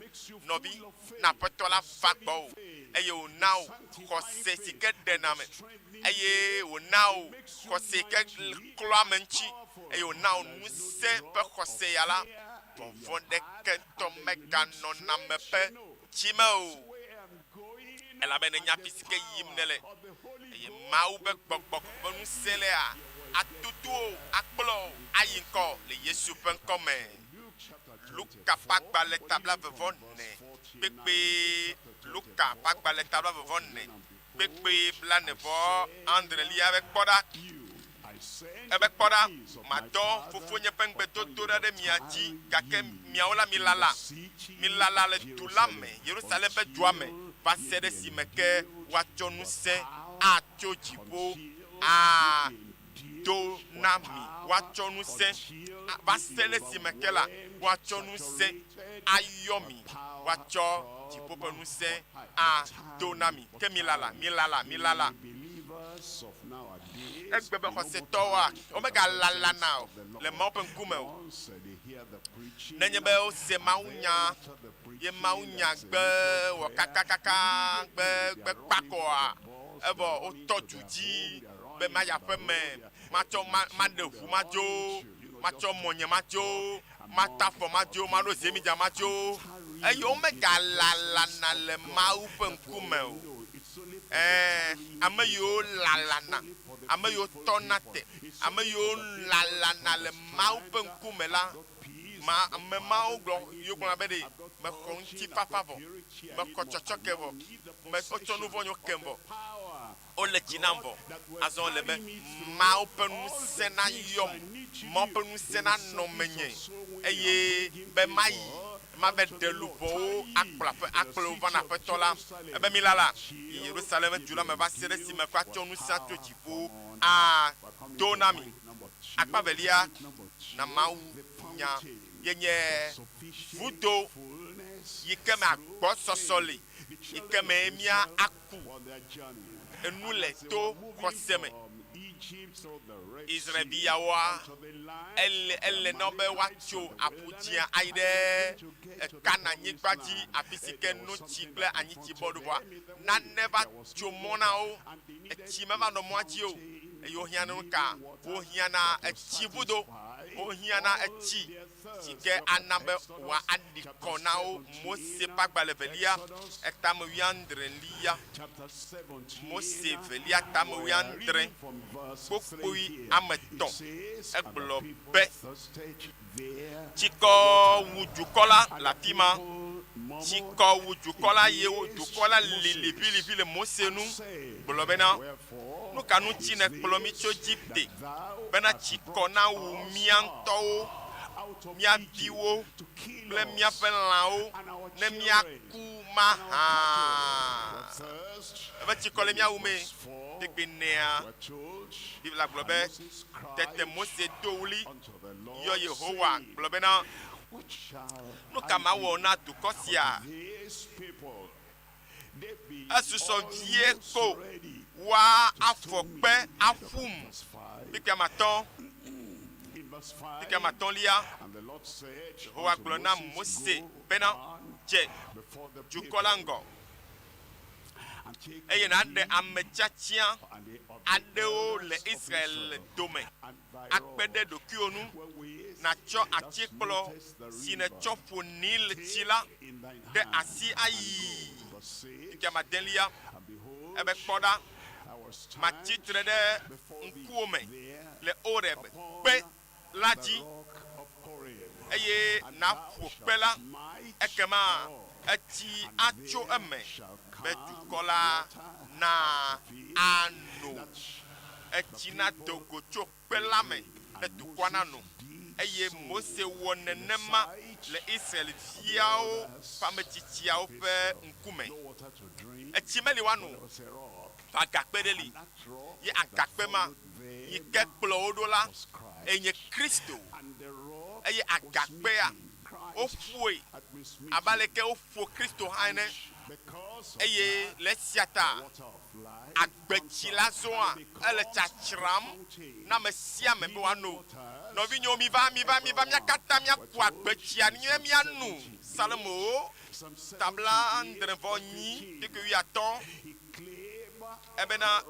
Nɔvi, ne Aƒetɔ la va gbɔwò eye wòna wò xɔse si ke ɖena ame, eye wòna wò xɔse yi ke klɔa ame ŋuti, eye wòna wò ŋusẽ ƒe xɔse ya la, vɔvɔ̃ ɖeke ŋutɔ meganɔna ame ƒe dzi me o, elabe nènya afi si ke yim nèle, eye Mawu ƒe gbɔgbɔ kɔkɔe ƒe ŋusẽ lea, atutu wò, akplɔ wò ayi ŋkɔ le Yesu ƒe ŋkɔ me. Luka ƒe agbalẽ ta blaeve-vɔ-ene kpekpe Luka ƒe agbalẽ ta blaeve-vɔ-ene kpekpe blaene-vɔ-adrelia be, Kpɔ ɖa, Ebe, Kpɔ ɖa, madɔ Fofonye ƒe ŋugbedodo ɖa ɖe mia dzi, gake miawo la milala, milala le du la me, Yerusalem ƒe dua me, va se ɖe esime ke woatsɔ ŋusẽ atso dziƒo ado na mi. Woatsɔ ŋusẽ, va se ɖe esime ke la, woatsɔ ŋusẽ ayɔ mi, woatsɔ dziƒo ƒe ŋusẽ ado na mi. Ke milala, milala, milala. Egbe be xɔsetɔwoa, womegalalana o le Mawu ƒe ŋkume o. Nenye be wose mawunya ye mawunya gbe wɔ kakakaka gbe gbe kpakɔa, evɔ wotɔ du dzi be mayi aƒe me, matsɔ ma maɖe ʋu madzo, matsɔ mɔnye madzo, mata afɔ madzo, maɖo zemidza madzo, eye womegalalana le Mawu ƒe ŋkume o. Ɛ̃, ame yiwo lalana, ame yiwo tɔna te, ame yiwo lalana le Mawu ƒe ŋkume la, ma, ame mawo gblɔ, yiwo gblɔna be ɖe, Mexɔ ŋutifafa vɔ, mexɔ tsɔtsɔke vɔ, me, wotsɔ nu vɔ̃nyewo kem vɔ, wole dzi nam vɔ. Azɔ ele be Mawu ƒe ŋusẽ nayɔm, Mawu ƒe ŋusẽ nanɔ menye, eye be mayi. Mave ɖe luʋɔwo akplɔ aƒe akplɔ wo va na Aƒetɔ la. Ebe milala yi Yerusalem du la me va se ɖe esime ƒe atsɔ ŋusẽ tso dziƒo ado na mi. Akpa velia na Mawu nya ye nye vudo yi ke me agbɔsɔsɔ li, yi ke me mía aku enu le to xɔse me. Israelviawoa, ele, ele na wo be woatso aƒu dzĩa ayi ɖe Kanaan-nyigba dzi, afi si ke notsi kple anyitsi bɔ ɖo. Vɔa nane va tso mɔ na wo, etsi meva nɔ mɔa dzi o, eye wohiã na nu ka? Wohiã na etsi vudo, wohiã na etsi si ke ana be wòaɖi kɔ na wo. Mose ƒe agbalẽ evelia, etame wuiadrelia. Mose evelia tame wuiadre, kpukpui ame etɔ̃, egblɔ be, Tsikɔ wu dukɔ la le afi ma. Tsikɔ wu dukɔ la eye dukɔ la li liʋiliʋi le Mose nu gblɔ bena, Nu ka ŋuti nèkplɔ mí tso Egipte bena tsikɔ nawu mía ŋutɔwo, mía viwo kple míaƒe lãwo ne míaku mahã? Ebe tsikɔ le mía wumee. Kpekpe nɛa? Biblia gblɔ be, Tete Mose do ɣli yɔ Yehowa gblɔ bena, Nu ka mawɔ na dukɔ sia? Esusɔ vie ko woafɔ kpe aƒum. Kpukpui amatɔ̃, kpukpui amatɔ̃lia, Yehowa gblɔ na Mose bena, Dze dukɔ la ŋgɔ, eye nàɖe ame tiatia aɖewo le Israel dome akpe ɖe ɖokuiwò ŋu, nàtsɔ atikplɔ si nètsɔ ƒo Nil tsi la ɖe asi ayii. Ŋkeke adelia, ebe, Kpɔ ɖa, matsi tre ɖe ŋkuwò me le Oreb kpe la dzi, eye nàƒo kpe la, ekema etsi atso eme be dukɔ la nano. Etsi nado go tso kpe la me ne dukɔa nano. Eye Mose wɔ nenema le Israel-viawo ƒe ametsitsiawo ƒe ŋkume. Etsi meli woano o, vɔ agakpe ɖe li, ye agakpe ma yi ke kplɔ wo ɖo la enye Kristo. Eye agakpea, woƒoe abe aleke woƒo Kristo hã ene. Eye le esia ta, agbetsi la zɔa, ele tsatsram na ame sia ame be wòano. Nɔvinyewo, miva, miva, miva, mía katã míaku agbetsia ne míano. Salomo ta blaadre-vɔ-enyi kpukpui wuiatɔ̃, ebena,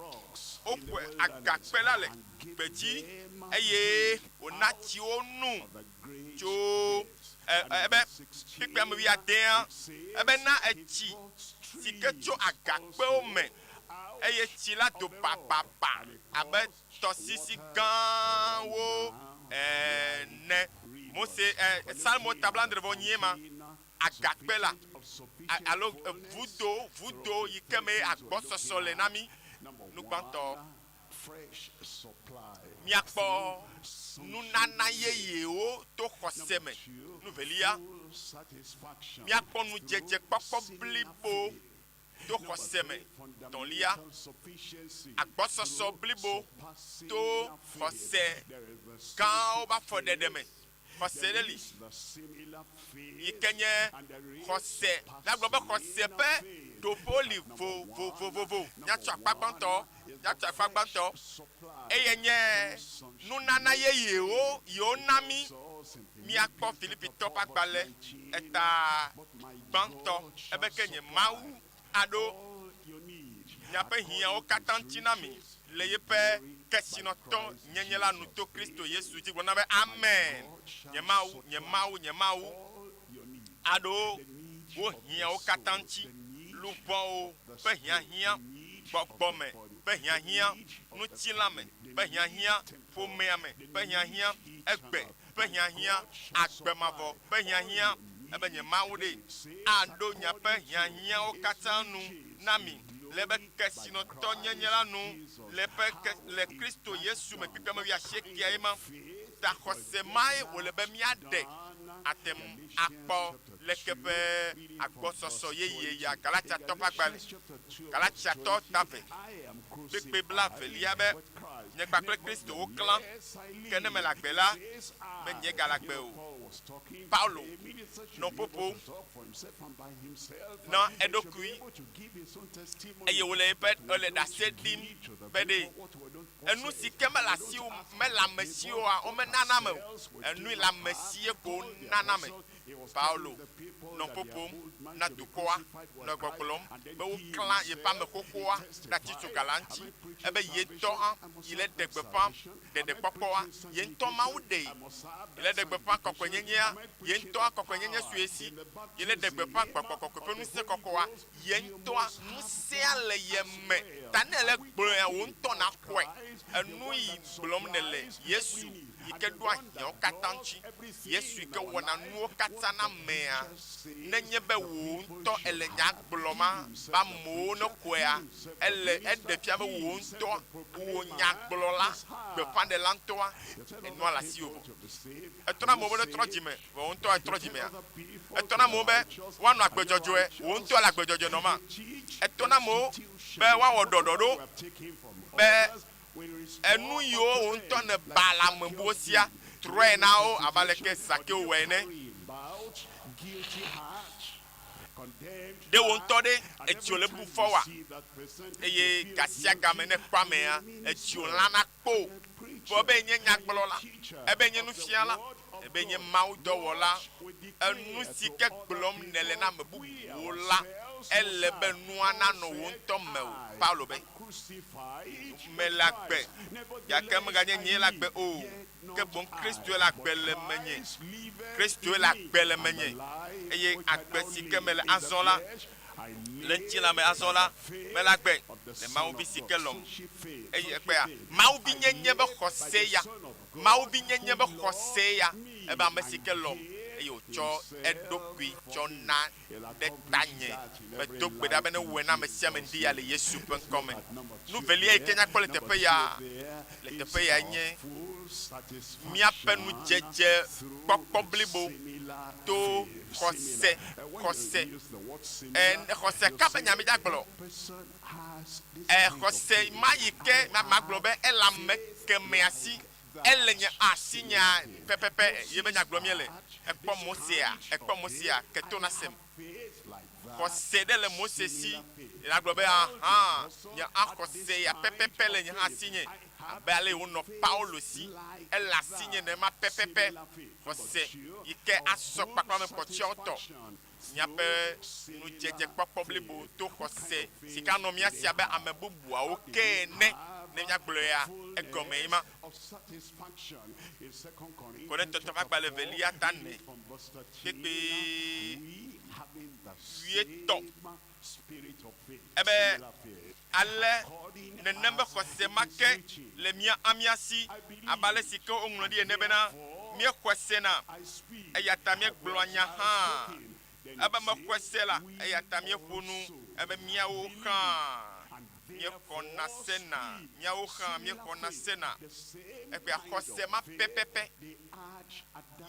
Woƒoe agakpe la le gbedzi, eye wòna tsi wo no tso ebe kpukpui ame wuiadea, ebena etsi si ke tso agakpewo me, eye tsi la do bababa abe tɔsisi gãwo ene. Mose, Psalmo ta blaadre-vɔ-enyie ma, agakpe la, alo vudo, vudo yi ke mee agbɔsɔsɔ le na mí. Nu gbãtɔ, míakpɔ nunana yeyewo to xɔse me. Nu velia, míakpɔ ŋudzedzekpɔkpɔ blibo to xɔse me. Tɔ̃lia, agbɔsɔsɔ blibo to xɔse gãwo ƒe afɔɖeɖe me. Xɔse ɖe li yi ke nye xɔse. Míagblɔ be xɔse ƒe ɖoƒewo li vovovovo. Míatsɔ akpa gbãtɔ, míatsɔ akpa gbãtɔ. Eye nye nunana yeyewo yi wona mí. Míakpɔ Filipitɔ ƒe agbalẽ eta gbãtɔ ebe ke nye Mawu aɖo miaƒe hiãwo katã ŋuti na mi le yeƒe kesinɔtɔ nyenye la nu to Kristo Yesu dzi. Gblɔ na be, Amen! Nye Mawu, nye Mawu, nye Mawu aɖo wò hiãwo katã ŋuti, luʋɔwo ƒe hiahiã, gbɔgbɔ me ƒe hiahiã, ŋutilã me ƒe hiahiã, ƒomea me ƒe hiahiã, egbe ƒe hiahiã, agbe mavɔ ƒe hiahiã, ebe nye Mawu ɖe aɖo miaƒe hiahiãwo katã nu na mi le eƒe kesinɔtɔnyenye la nu le eƒe ke, le Kristo Yesu me kpekpeme wuiasiekɛa ye ma. Ta xɔse mae wòle be míaɖe ate ŋu akpɔ. Leke ƒe agbɔsɔsɔ yeye ya Galatiatɔ ƒe agbalẽ, Galatiatɔ ta ve, kpekpe blaevelia be, Nye kpakple Kristo woklã, ke ne mele agbe la, menye gale agbe o. Paulo nɔ ƒoƒom na eɖokui eye wòle eƒe ele ɖase ɖim be ɖe enu si ke mele asiwò mele ame si oa, womenana ame o. Enui le ame si ye ko wonana ame. Paulo nɔ ƒoƒom na dukɔa nɔ gbɔgblɔm be woklã yeƒe ame xoxoa ɖe atitsoga la ŋuti, ebe ye ŋutɔ hã yi le ɖe gbeƒã ɖeɖekpɔkpɔa, ye ŋutɔ Mawu ɖee, yi le ɖe gbeƒã kɔkɔenyenyea, ye ŋutɔa kɔkɔenyenye su ye si, yi le ɖe gbeƒã Gbɔgbɔ Kɔkɔe ƒe ŋusẽ kɔkɔa, ye ŋutɔa ŋusẽa le ye me. Ta ne èle gblɔea, wò ŋutɔ nàxɔe. Enu yi gblɔm nèle, Yesu yi ke ɖo ahiãwo katã ŋuti, Yesu yi ke wɔna nuwo katã na amea, nenye be wò ŋutɔ èle nya gblɔma be amewo nekɔea, ele eɖe fia be wò ŋutɔ, wò nyagblɔla, gbeƒãɖela ŋutɔa, enua le asiwò vɔ. Etɔ na amewo be netrɔ dzime, vɔ wò ŋutɔ ètrɔ dzimea? Etɔ na amewo be woanɔ agbe dzɔdzɔe, wò ŋutɔ èle agbe dzɔdzɔe nɔma? Etɔ na amewo be woawɔ ɖɔɖɔɖo be enu yiwo wò ŋutɔ nèba le ame bubuwo sia, trɔe na wo abe aleke Zakeo wɔe ene. Ɖe wò ŋutɔ ɖe edziwò le bubu fɔ oa? Eye gasiagame ne èkpɔ amea, edziwò lãna kpo. Vɔ ebe yenye nyagblɔla, ebe yenye nufiala, ebe yenye mawudɔwɔla, enu si ke gblɔm nèle na ame bubuwo la, ele be nua nanɔ wò ŋutɔ mewò. Paulo be, Mele agbe, gake meganye nyee le agbe o, ke boŋ Kristoe le agbe le menye. Kristoe le agbe le menye, eye agbe si ke mele azɔ la, le ŋutilã me azɔ la, mele agbe le Mawuvi si ke lɔ̃m. Eye ekpea, Mawuvinyenye be xɔse ya, Mawuvinyenye be xɔse ya, ebe ame si ke lɔ̃m, eye wòtsɔ eɖokui tsɔ na ɖe tanye. Medo gbe ɖa be newɔe na ame sia ame ŋdi ya le Yesu ƒe ŋkɔ me. Nu velia yi ke míakpɔ le teƒe ya le teƒe yae nye míaƒe nudzedzekpɔkpɔ blibo to xɔse, xɔse. E, xɔse ka ƒe nya mídagblɔ? E, xɔse ma yi ke magblɔ be ele ame kemɛa si Ele nye asi nya pɛpɛpɛ ye be nya gblɔm míele. Èkpɔ Mosea? Èkpɔ Mosea? Ke to nasem. Xɔse ɖe le Mose si. Nàgblɔ be, Ahã, nye hã xɔse ya pɛpɛpɛ le nye hã asinye. Abe ale yi wònɔ Paulo si. Ele asinye nenema pɛpɛpɛ. Xɔse yi ke asɔ kpakple ame kpɔtɔeawo tɔ. Míaƒe ŋudzedzekpɔkpɔ blibo to xɔse si ke anɔ mía si abe ame bubuawo ke ene, ne míagblɔea, egɔmee nye ma. Korintotɔ ƒe agbalẽ evelia ta ene, kpekpe wuietɔ̃, ebe, Ale nenem be xɔse ma ke le mía hã mía si, abe ale si ke woŋlɔ ɖi ene bena, Míexɔe sena, eya ta míegblɔa nya hã. Ebe mexɔe se la, eya ta míeƒo nu, ebe míawo hã míexɔna sena, míawo hã míexɔna sena. Egbea xɔse ma pɛpɛpɛ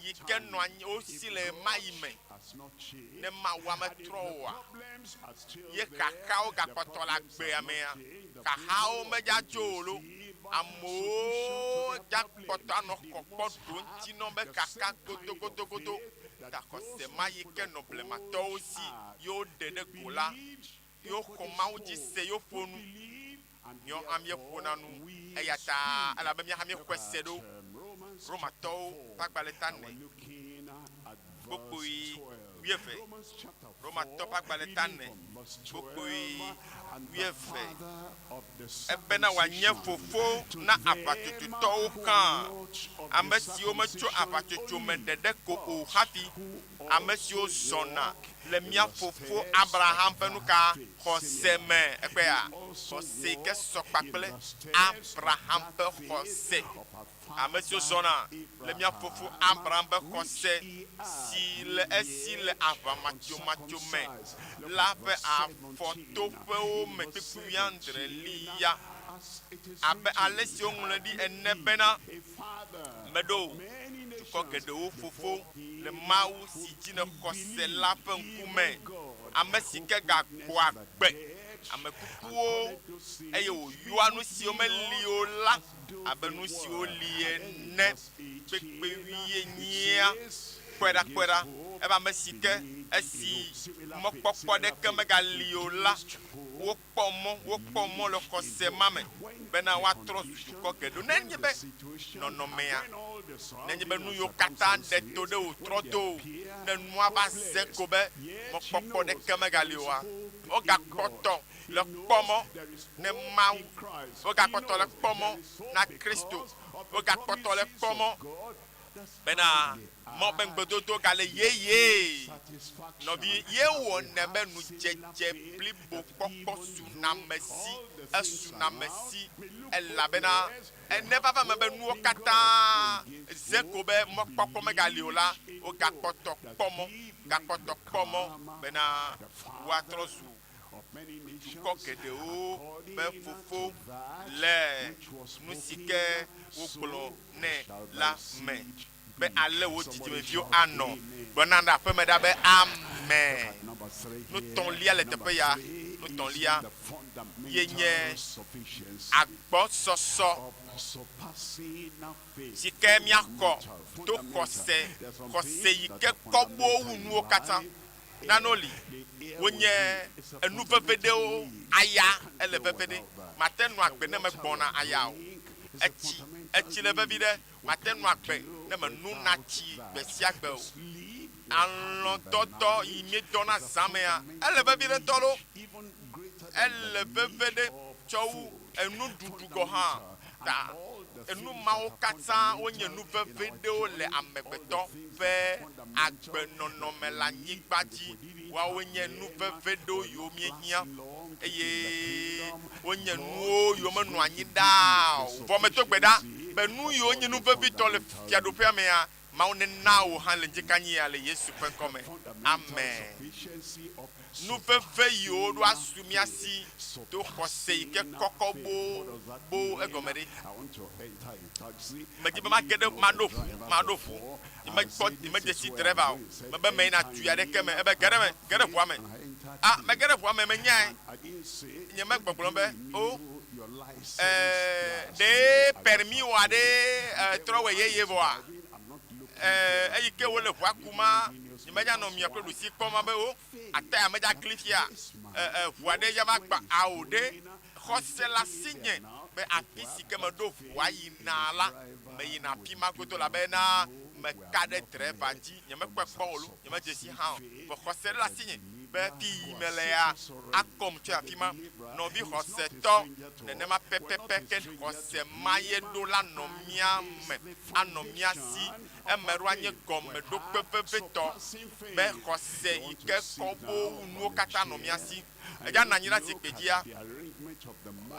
yi ke nɔ anyi wo si le ɣemaɣi me, ne Mawua metrɔ oa, ye xaxawo gakpɔtɔ le agbea mea, xaxawo medza dzo o lo. Amewo dza kpɔtɔ anɔ xɔ kpɔ ɖoŋtsi nɔ be xaxa godogodogodo. Ta xɔse ma yi ke nɔ blematɔwo si ye woɖe ɖe go la, ye woxɔ Mawu dzi se ye woƒo nu. Míawo hã míeƒona nu, eya ta elabe míawo hã míexɔe se ɖo. Romatɔwo ƒe agbalẽ ta ene, kpukpui wuieve. Romatɔ ƒe agbalẽ ta ene, kpukpui wuieve. Ebena wòanye fofo na aʋatsotsotɔwo hã, ame siwo metso aʋatsotso me ɖeɖe ko o hafi, ame siwo zɔna le mía fofo Abraham ƒe nuka? Xɔse me. Ekpɔea? Xɔse yi ke sɔ kpakple Abraham ƒe xɔse. Ame siwo zɔna le mía fofo Abraham ƒe xɔse si le esi le aʋa matsomatso me la ƒe afɔtoƒewo me kpukpui wuiadrelia, abe ale si woŋlɔe ɖi ene bena, Meɖo. dukɔ geɖewo fofo le Mawu si dzi nèxɔ se la ƒe ŋkume, ame si ke gagbɔa agbe ame kukuwo eye wòyɔa nu siwo meli o la abe nu siwo li ene. Kpekpe wuienyia, kpɔe ɖa, kpɔe ɖa, ebe ame si ke esi mɔkpɔkpɔ aɖeke megali o la, wokpɔ mɔ, wokpɔ mɔ le xɔse ma me bena woatrɔ zu dukɔ geɖewo. Nenye be nɔnɔmea, nenye be nu yiwo katã ɖe to ɖe wò trɔ do wò, ne nua va ze ko be mɔkpɔkpɔ ɖeke megali oa, wogakpɔtɔ le kpɔ mɔ ne Mawu, wogakpɔtɔ le kpɔ mɔ na Kristo, wogakpɔtɔ le kpɔ mɔ bena mɔ be ŋugbedodo gale yeye. Nɔvi, ye wɔnɛ be nudzedze blibo kpɔkpɔ suna ame si, esuna ame si, elabena ene vava me be nuwo katã ze ko be mɔkpɔkpɔ megali o la, wogakpɔtɔ kpɔ mɔ, gakpɔtɔ kpɔ mɔ bena woatrɔ zu dukɔ geɖewo be fofo le nu si ke wogblɔ nɛ la me be ale wò dzidzimeviwo anɔ. Gblɔ na ɖe aƒeme ɖa be, Amen. Nu tɔ̃lia le teƒe ya, nu tɔ̃lia ye nye agbɔsɔsɔ si ke míaxɔ to xɔse, xɔse yi ke kɔ boo wu nuwo katã. Nanewo li, wonye enu veve ɖewo, aya ele veve ɖe, mate nɔ agbe ne megbɔna aya o. Etsi, etsi le vevi ɖe, mate nɔ agbe ne menona tsi gbe sia gbe o. Alɔ̃dɔdɔ yi míedɔna zã mea, ele vevi ɖe ŋutɔ loo. Ele veve ɖe tsɔ wu enuɖuɖu gɔ̃ hã. Ta enu mawo katã wonye nu vevi ɖewo le amegbetɔ ƒe agbenɔnɔ me le anyigba dzi. Woawoe nye nu vevi ɖewo yiwo míehiã eye wonye nuwo yiwo menɔa anyi ɖaa o. Vɔ medo gbe ɖa be nu yiwo nye nu vevitɔ le Fiaɖuƒea mea, Mawu nena wò hã le ŋdikanyia le Yesu ƒe ŋkɔ me. Amen. Nu veve yiwo ɖo asu mía si to xɔse yi ke kɔkɔ boo boo egɔme ɖe? Medi be mage ɖe, maɖo ʋu, maɖo ʋu. Nyemekpɔ, nyemedze si drɛva o. Mebe meyina du aɖeke me. Ebe, Ge ɖe eme, ge ɖe ʋua me. A, mege ɖe ʋua me, menyae. Nyemegbɔgblɔm be, O, e, ɖee permis wòa ɖee, e, trɔ wɔe yeye vɔa? E, eyi ke wole ʋua kuma, nyemedza nɔ mia kple ɖusi kpɔm abe o, ataya medza kli fia, e, e, ʋua ɖe ya va gba ao ɖe. Xɔse le asinye be afi si ke meɖo ʋua yina la, meyina afi ma godo elabena meka ɖe drɛva dzi. Nyemekpɔe kpɔ o lo, nyemedze si hã o. Vɔ xɔse ɖe le asinye be fi yi melea, akɔm tso afi ma. Nɔvi xɔsetɔ, nenema pɛpɛpɛ ke xɔse ma ye ɖo la nɔ mía me, anɔ mía si. Eme ɖo anye gɔmeɖokpe vevitɔ be xɔse yi ke kɔ boo wu nuwo katã nɔ mía si. Edza nɔ anyi ɖe azikpui dzia?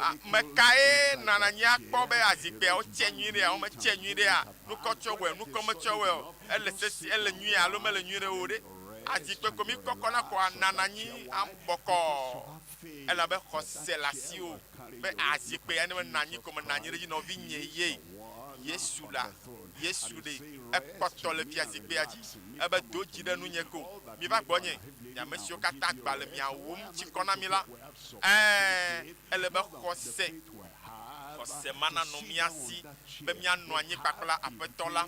Ame kae nɔna anyi akpɔ be azikpuiawo tse nyuie ɖea, wometse nyuie ɖea, nukɔ tsɔ wɔe, nukɔ metsɔ wɔe o, ele sesi, ele nyuie alo mele nyuie ɖe o ɖe? Azikpui ko míkɔkɔna kɔa nana anyi bɔkɔɔ elabe xɔse le asiwò be azikpui ya ne menɔ anyi ko menɔ anyi ɖe edzi nɔvinye ye. Yesu la, Yesu ɖe, ekpɔtɔ le fiazikpuia dzi. Ebe do dzi ɖe nunye ko. Miva gbɔnye, mi ame siwo katã agba le mia wum tsi kɔ na mi la. Ɛ̃, ele be xɔse, xɔse ma nanɔ mía si be míanɔ anyi kpakple Aƒetɔ la,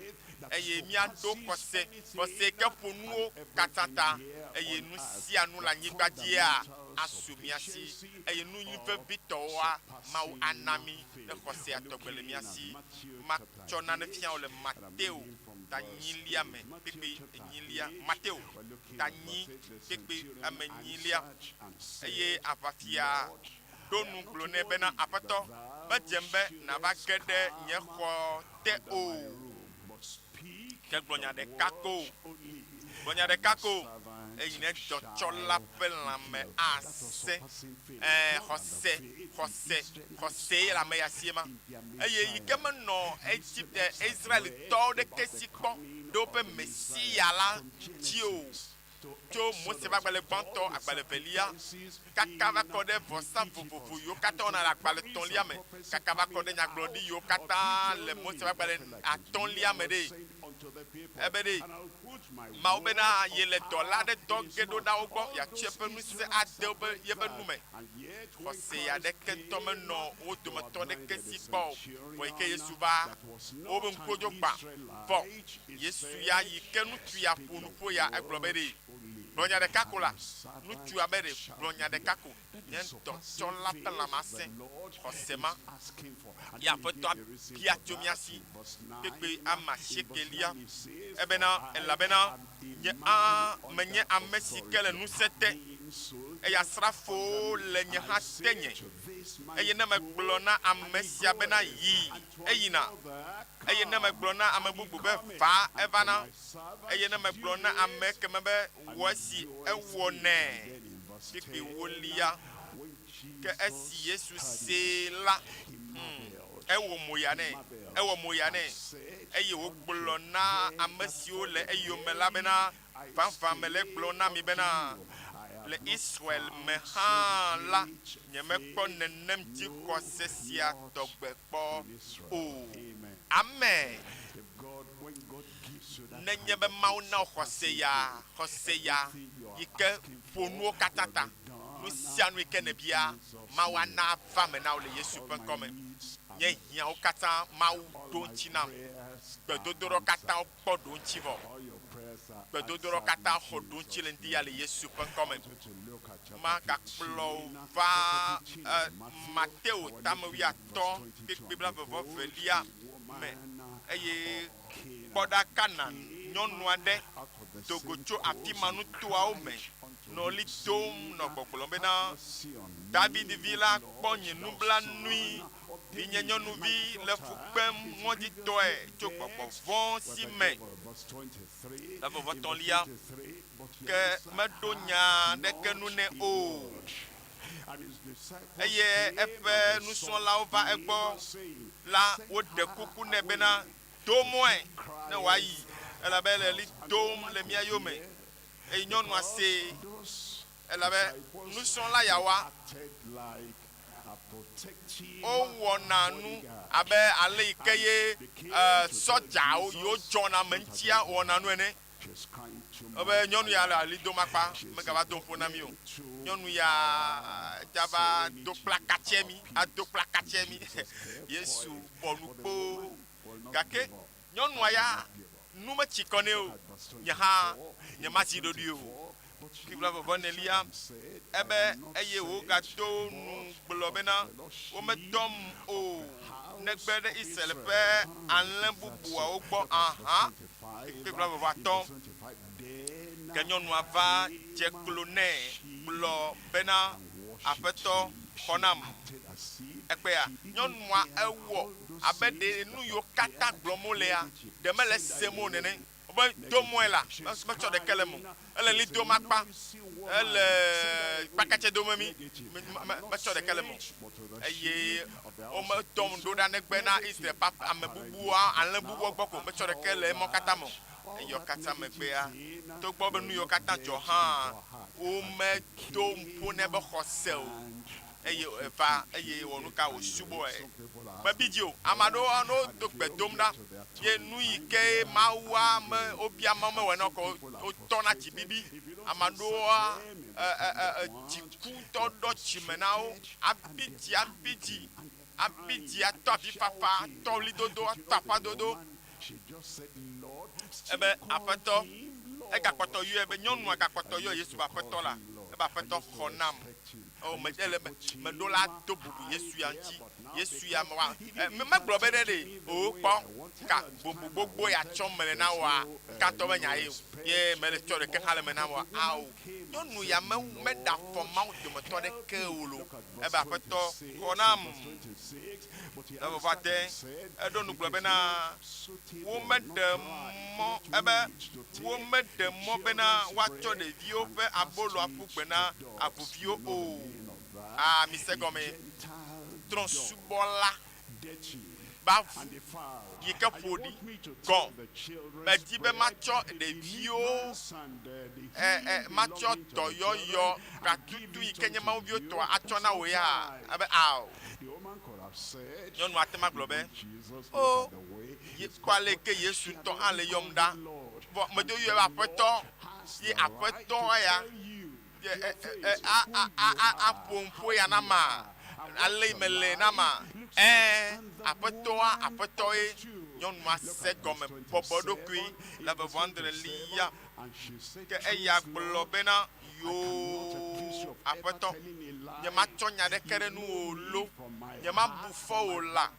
eye míaɖo xɔse, xɔse yi ke ƒo nuwo katã ta, eye nu sia nu le anyigba dzia asu mía si, eye nu nyui vevitɔwoa Mawu ana mí ne xɔsea tɔgbe le mía si. Matsɔ nane fia wò le Mateo ta nyilia me, kpekpe enyilia, Mateo ta nyi, kpekpe ame nyilia. Eye aʋafia ɖo nu gblɔ nɛ bena, Aƒetɔ, medzem be nàva ge ɖe nye xɔ te o, ke gblɔ nya ɖeka ko, gblɔ nya ɖeka ko, eye nye dɔtsɔla ƒe lãme asẽ. Ẽ, xɔse, xɔse, xɔsee le ame ya sie ma. Eye yi ke menɔ Egipte, Israelitɔwo ɖeke si kpɔ ɖe woƒe Mesia la dzi o, tso Mose ƒe agbalẽ gbãtɔ, agbalẽ evelia, kaka va kɔ ɖe vɔsa vovovo yiwo katã wona le agbalẽ etɔ̃lia me, kaka va kɔ ɖe nyagblɔɖi yiwo katã le Mose ƒe agbalẽ atɔ̃lia me ɖee. Ebe ɖe, Mawu bena yele dɔla aɖe dɔ ge ɖo ɖa wo gbɔ, yeatsɔ eƒe ŋusẽ ade wobe yeƒe nu me. Xɔse aɖeke ŋutɔ menɔ wo dometɔ aɖeke si kpɔ o. Vɔ yi ke Yesu va, wobe ŋkuwo dzo gbã. Vɔ Yesu ya yi ke ŋutsu ya ƒo nuƒo ya, egblɔ be ɖe, Gblɔ nya ɖeka ko la, ŋutsua be ɖe, gblɔ nya ɖeka ko, nye dɔtsɔla ƒe lãme asẽ. Xɔse ma ye Aƒetɔa bia tso mía si kpekpe ame asiekelia. Ebena, Elabena nye hã menye ame si ke le ŋusẽ te, eye asrafowo le nye hã tenye. Eye ne megblɔ na ame sia bena, Yi, eyina, eye ne megblɔ na ame bubu be, Va, evana, eye ne megblɔ na ame ekeme be, Wɔ esi, ewɔnɛ. Kpukpui ewolia. Ke esi Yesu see la, hmm, ewɔ mo ya nɛ, ewɔ mo ya nɛ, eye wògblɔ na ame siwo le eyome la bena, Vavã mele egblɔm na mi bena, le Israel me hã la, nyemekpɔ nenem dzixɔse sia tɔgbe kpɔ o. Amen. Nenye be Mawu na wò xɔse ya, xɔse ya yi ke ƒo nuwo katã ta, nu sia nu yi ke nèbia, Mawu ana ava eme na wò le Yesu ƒe ŋkɔ me. Nye hiãwo katã Mawu ɖo ŋuti nam. Gbedodoɖɔ katã wokpɔ ɖoŋuti vɔ. Gbedodoɖɔ katã xɔ ɖoŋuti le ŋdi ya le Yesu ƒe ŋkɔ me. Magakplɔ wò va Mateo tame wuiatɔ̃ kpekpe blaeve-vɔ-evelia me eye kpɔ ɖa Kanaan nyɔnu aɖe do go tso afi ma nutoawo me nɔ ɣli dom nɔ gbɔgblɔm bena, David vi la, kpɔ nye nublanui, vinye nyɔnuvi le fu kpem ŋɔdzitɔe tso gbɔgbɔ vɔ̃ si me. Le vɔvɔtɔ̃lia, ke meɖo nya aɖeke nu nɛ o. Eye eƒe nusrɔ̃lawo va egbɔ la, woɖe kuku nɛ bena, Do mɔe, ne wòayi, elabe ele ɣli dom le mía yome. Eye nyɔnua see, elabe nusrɔ̃la yawoa, wowɔna nu abe ale yi ke ye sɔdzawo yiwo dzɔna ame ŋutia wɔna nu ene. Wobe nyɔnu ya le ɣli dom akpa, megava do ƒo na mí o. Nyɔnu ya dzava do kplakatsɛ mí, ado kplakatsɛ mí. Yesu bɔ nu kpoo. Gake nyɔnua ya nu metsi kɔ nɛ o. Nye hã nyemazi ɖoɖoe o. Biblia vɔvɔ enelia, ebe, Eye wògado nu gblɔ bena, Womedɔm o, negbe ɖe Israel ƒe alẽ bubuawo gbɔ. Aha! Biblia vɔvɔ atɔ̃. Ke nyɔnua va dze klo nɛ gblɔ bena, Aƒetɔ, xɔ nam. Ekpea, nyɔnua ewɔ abe ɖe nu yiwo katã gblɔm wolea, ɖe mele esem o nene. Wobe do mɔe la, metsɔ ɖeke le eme o. Ele ɣli dom akpa, ele kpakatsɛ dome mi, metsɔ ɖeke le eme o. Eye womedɔm ɖo ɖa negbe na Israel ƒe ame bubuwo, alẽ bubuwo gbɔ ko, metsɔ ɖeke le emɔ katã me o. Eyɔ katã megbea, togbɔ be nu yiwo katã dzɔ hã, womedo ƒo nɛ be xɔse o. Eye eva, eye wɔ nuka wòsubɔe? Mebi dzi o. Ame aɖewo ne wodo gbe dom ɖa, ye nu yi ke Mawua me wobia Mawu mewɔe na wo ko wotɔna tsi bibi. Ame aɖewoa, e, e, e, dziku ŋutɔ ɖɔ dzime na wo. Abi dzi, abi dzi, abi dzi atɔ avifafa, atɔ ɣlidodo, atɔ aƒadodo. Ebe, Aƒetɔ, egakpɔtɔ yɔe be nyɔnua gakpɔtɔ yɔ Yesu be Aƒetɔ la. Ebe, Aƒetɔ, xɔ nam. O, me, ele me, meɖo la do bubu Yesu ya ŋuti. Yesu ya me wa, e, me, megblɔ be ɖe ɖe, o, kpɔ, ka bubu gbogbo ya tsɔm mele na wòa, ŋkatɔ be nya ye o, ye mele tsɔ ɖeke hã le me na wòa, ao. Nyɔnu ya me, meɖe afɔ Mawu dometɔ ɖeke o lo. Ebe, Aƒetɔ, xɔ nam. Le vɔvɔ ade, eɖo nu gblɔ bena, Womeɖe mɔ, ebe, womeɖe mɔ bena woatsɔ ɖeviwo ƒe abolo aƒu gbe na avuviwo o. A, mise gɔme, trɔ̃subɔla be avu yi ke ƒo ɖi gɔ̃. Medi be matsɔ ɖeviwo, e, e, matsɔ dɔyɔyɔ gatutu yi ke nye mawuviwo tɔa atsɔ na wò ya? Ebe, Ao. Nyɔnua ate ŋu agblɔ be, O, Ye kpɔ ale yi ke Yesu ŋutɔ hã le yɔm ɖa. Vɔ medo yɔe be Aƒetɔ, ye Aƒetɔ ya ye e e e a a a a aƒo nuƒo ya na ma? Ale yi mele na ma? Ẽ, Aƒetɔa, Aƒetɔ ye. Nyɔnua se gɔme bɔbɔ eɖokui le vevɔ adrelia. Ke eya gblɔ bena, Yoo, Aƒetɔ, nyematsɔ nya ɖeke ɖe nuwò lo, nyemabu fɔ wò la.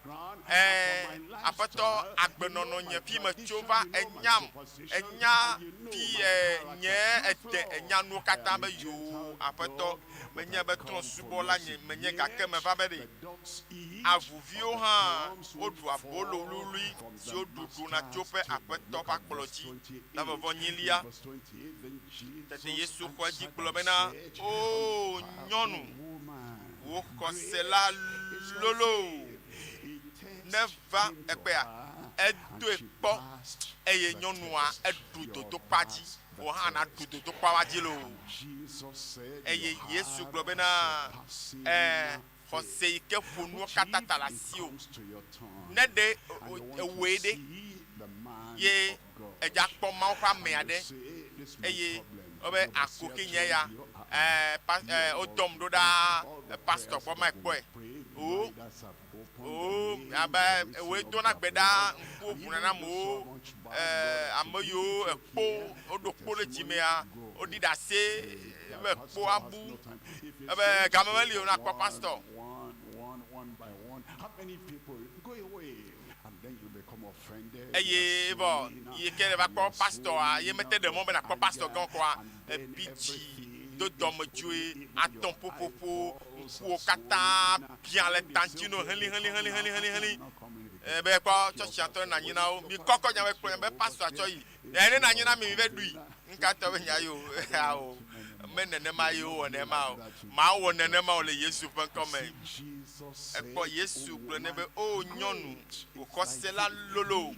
Ẽ, Aƒetɔ, agbenɔnɔ nye fi metso va, ènyam, ènya fi nye ede, ènya nuwo katã be, Yoo, Aƒetɔ, menye be trɔ̃subɔla nye menye gake meva be ɖe avuviwo hã woɖu abolo wluwlui siwo ɖuɖuna tso ƒe Aƒetɔ ƒe akplɔ dzi la vɔvɔ nyilia. Tete Yesu xɔ edzi gblɔ bena, Oo nyɔnu, wò xɔse la lolo. Neva ekpea, edoe kpɔ eye nyɔnua eɖu dodokpɔa dzi. Wò hã nàɖu dodokpɔa dzi loo. Eye Yesu gblɔ bena, Ẽ, xɔse yi ke ƒo nuwo katã ta le asiwò. Ne ɖe èwɔe ɖe, ye èdza kpɔ Mawu ƒe amea ɖe, eye wobe ako ke nye ya, ɛ, pa, ɛ, wodɔm ɖo ɖa pastor gbɔ makpɔe. O, o, abe wòe dona gbe ɖa, ŋkuwo ʋuna na amewo, ɛ, ame yiwo ekpo, woɖo kpo ɖe dzimea, woɖi ɖase be ekpo abu. Ebe game meli o na kpɔ pastor. Eye vɔ yi ke ne va kpɔ pastor ye mete ɖe mɔ be nakpɔ pastor gã kɔa, ebi dzi do dɔmedzoe, atɔ ƒoƒoƒo, ŋkuwo katã biã le ta ŋuti no heli heli heli heli heli heli. Ebe kpɔ tsɔtsia tɔ na anyi na wo. Mi kɔkɔ nya be kplɔ nya be pastor tsɔ yi. Ɛ ne na anyi na mi mi ve ɖui. Ŋka tɔ be nya yi o. Ao. Me nenema ye wowɔ nema o. Mawɔ nenema o le Yesu ƒe ŋkɔ me. Ekpɔ Yesu gblɔ nɛ be, O nyɔnu, wò xɔse la lolo.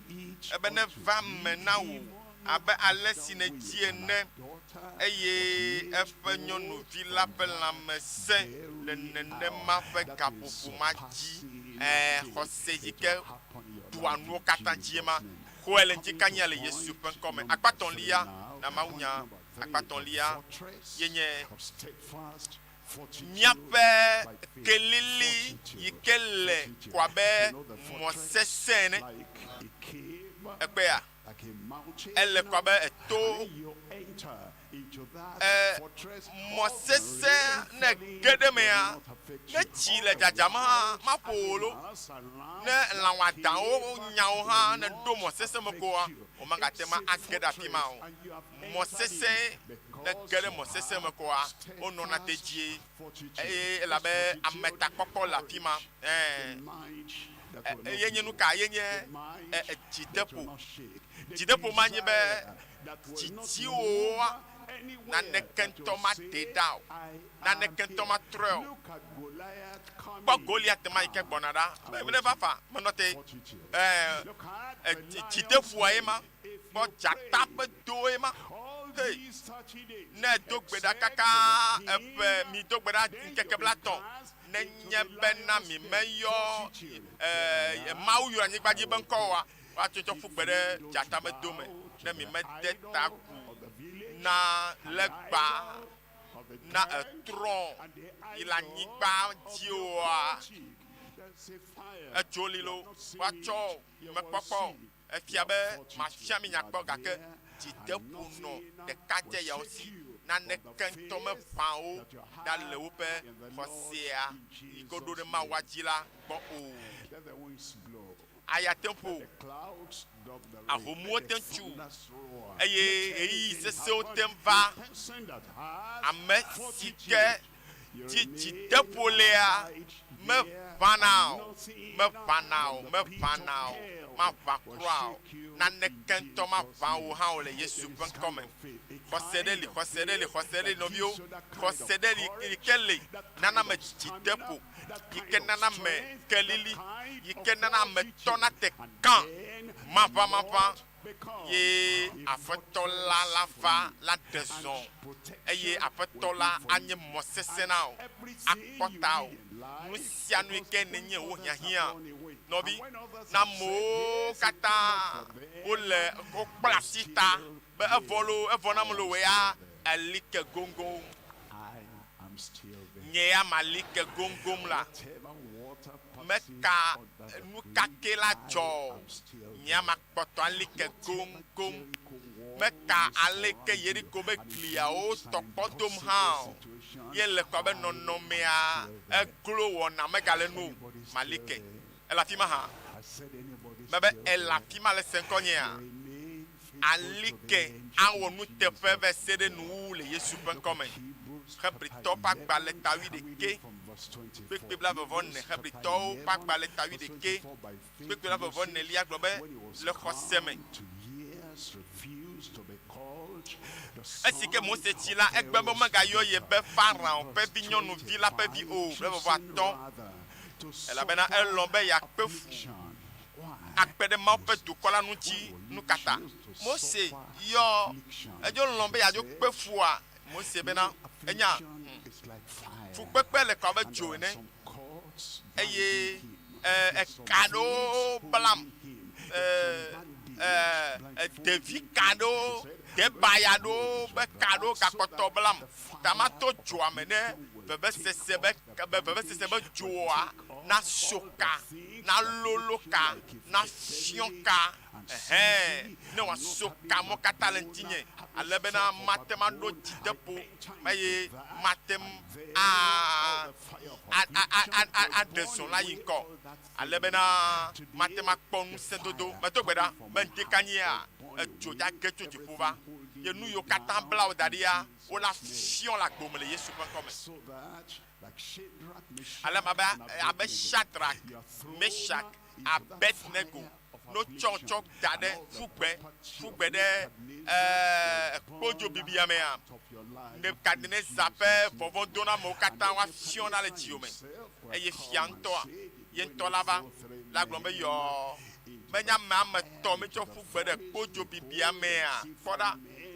Ebe neva eme na wò abe ale si nèdi ene. Eye eƒe nyɔnuvi la ƒe lãme sẽ le nenema ƒe gaƒoƒo ma dzi. Ẽ, xɔse yi ke ɖua nuwo katã dzie ma. Xɔe le ŋtikanyia le Yesu ƒe ŋkɔ me. Akpa tɔ̃lia na mawunya akpa tɔ̃lia ye nye míaƒe kelili yi ke le ko abe mɔ sesẽ ene. Ekpea? Ele ko abe eto E, mɔ sesẽ ne ge ɖe emea, ne tsi le dzadzam hã, maƒo wò lo. Ne lã wɔadãwo nya wò hã ne ɖo mɔ sesẽ me koa, womagate ŋu age ɖe afi ma o. Mɔ sesẽ ne ge ɖe mɔ sesẽ me koa, wonɔna dedie eye elabe ametakpɔkpɔ le afi ma. Ẽ, eye nye nu ka? Ye nye dzideƒo. Dzideƒo ma nye be Dzidziwòwoa, naneke ŋutɔ maɖee ɖa o, naneke ŋutɔ matrɔe o. Kpɔ Goliat ma yi ke gbɔna ɖa. Be neva fa, menɔ te. Ɛɛ, dzideƒoa ye ma. Kpɔ dzata ƒe do ye ma. Hey, ne edo gbe ɖa kaka eƒe, mido gbe ɖa ŋkeke blatɔ̃, nenye bena mi meyɔ, ɛɛ, Mawu yɔ anyigba dzi be ŋkɔ oa, Woatsɔtsɔ ƒu gbe ɖe dzata me dome ne mi mede ta agu na legba na etrɔ̃ yi le anyigba dzi oa? Edzo li lo, woatsɔ mekpɔkpɔ o. Efia be mafia mi nya kpɔ gake dzideƒo nɔ ɖekadze yawo si. Naneke ŋutɔ meʋã wo ɖa le woƒe xɔsea yi ke woɖo ɖe Mawua dzi la gbɔ o. Aya te ŋu ƒo, ahomuwo te ŋu tsu, eye ɣeyiɣi sesẽwo te ŋu va. Ame si ke dzi dzideƒo lea meʋãna o, meʋãna o, meʋãna o, maʋã kura o. Naneke ŋutɔ maʋã wò hã o le Yesu ƒe ŋkɔ me. Xɔse ɖe li, xɔse ɖe li, xɔse ɖe li, nɔviwo. Xɔse ɖe li yi ke li nana ame dzideƒo. yi ke nana ame kelili, yi ke nana ame tɔna te kã maʋamaʋã, ye Aƒetɔ la lava la ɖe zɔ, eye Aƒetɔ la anye mɔ sesẽ na wò, akpɔ tawò, nusianu yi ke nenye wò hiahiã. Nɔvi, na amewo katã wole wokpla asi ta be evɔ loo, evɔ nam loo, wò ya èli ke goŋgoŋ. Nye ya mali ke goŋgoŋ la, meka nu ka ke la dzɔ o, nye ya makpɔtɔ ali ke goŋgoŋ. Meka aleke Yeriko be gliawo tɔ kpɔ dom hã o, ye le kɔ abe nɔnɔmea eglo wɔna megale nu o, mali ke. Ele afi ma hã. Mebe ele afi ma le se ŋkɔnyea? Ali ke awɔ nuteƒe va se ɖe nuwuwu le Yesu ƒe ŋkɔ me. Hebritɔwo ƒe agbalẽ ta wuiɖekɛ, kpekpe blaeve-vɔ-ene Hebritɔwo ƒe agbalẽ ta wuiɖekɛ, kpekpe blaeve-vɔ-enelia gblɔ be, Le xɔse me. Esi ke Mose tsi la, egbe be womegayɔ ye be Farao ƒe vinyɔnuvi la ƒe vi o, blaeve-vɔ-atɔ̃, elabena elɔ̃ be yeakpe fu akpe ɖe Mawu ƒe dukɔ la ŋuti. Nukata Mose yɔ edzo lɔ̃ be yeadzo kpe fua? Mose bena, Enya, fukpekpe le kɔ abe dzo ene, eye eka ɖewo blam, devi ka ɖewo, debaya ɖewo be ka ɖewo gakpɔtɔ blam, ta mato dzoa me ne vevesese be vevesese be dzoa naso ka, nalolo ka, nafiɔ ka, ɛhɛ̃, ne wòaso ka mɔ katã le ŋutinye, ale bena mate ŋu aɖo dzideƒo eye mate ŋu aɖe zɔ la yi ŋgɔ, ale bena mate ŋu akpɔ ŋusẽdodo. Medo gbe ɖa be ŋdikanyia, edzo dza ge tso dziƒo va, ye nu yiwo katã bla wò da ɖia, wola fiɔ le agbo me le Yesu ƒe ŋkɔ me. Ale abe, abe Shadrak, Meshak, Abednego, no tsɔ tsɔ da ɖe ƒu gbe, ƒu gbe ɖe e, kpodzo bibia mea, Nebukadnezar ƒe vɔvɔ̃donamewo katã woafiɔ ɖa le dziwò me. Eye fia ŋutɔa, ye ŋutɔ la va, la gblɔ be, Yɔɔ, menye ame ame etɔ̃ mitsɔ ƒu gbe ɖe kpodzo bibia mea? Kpɔ ɖa,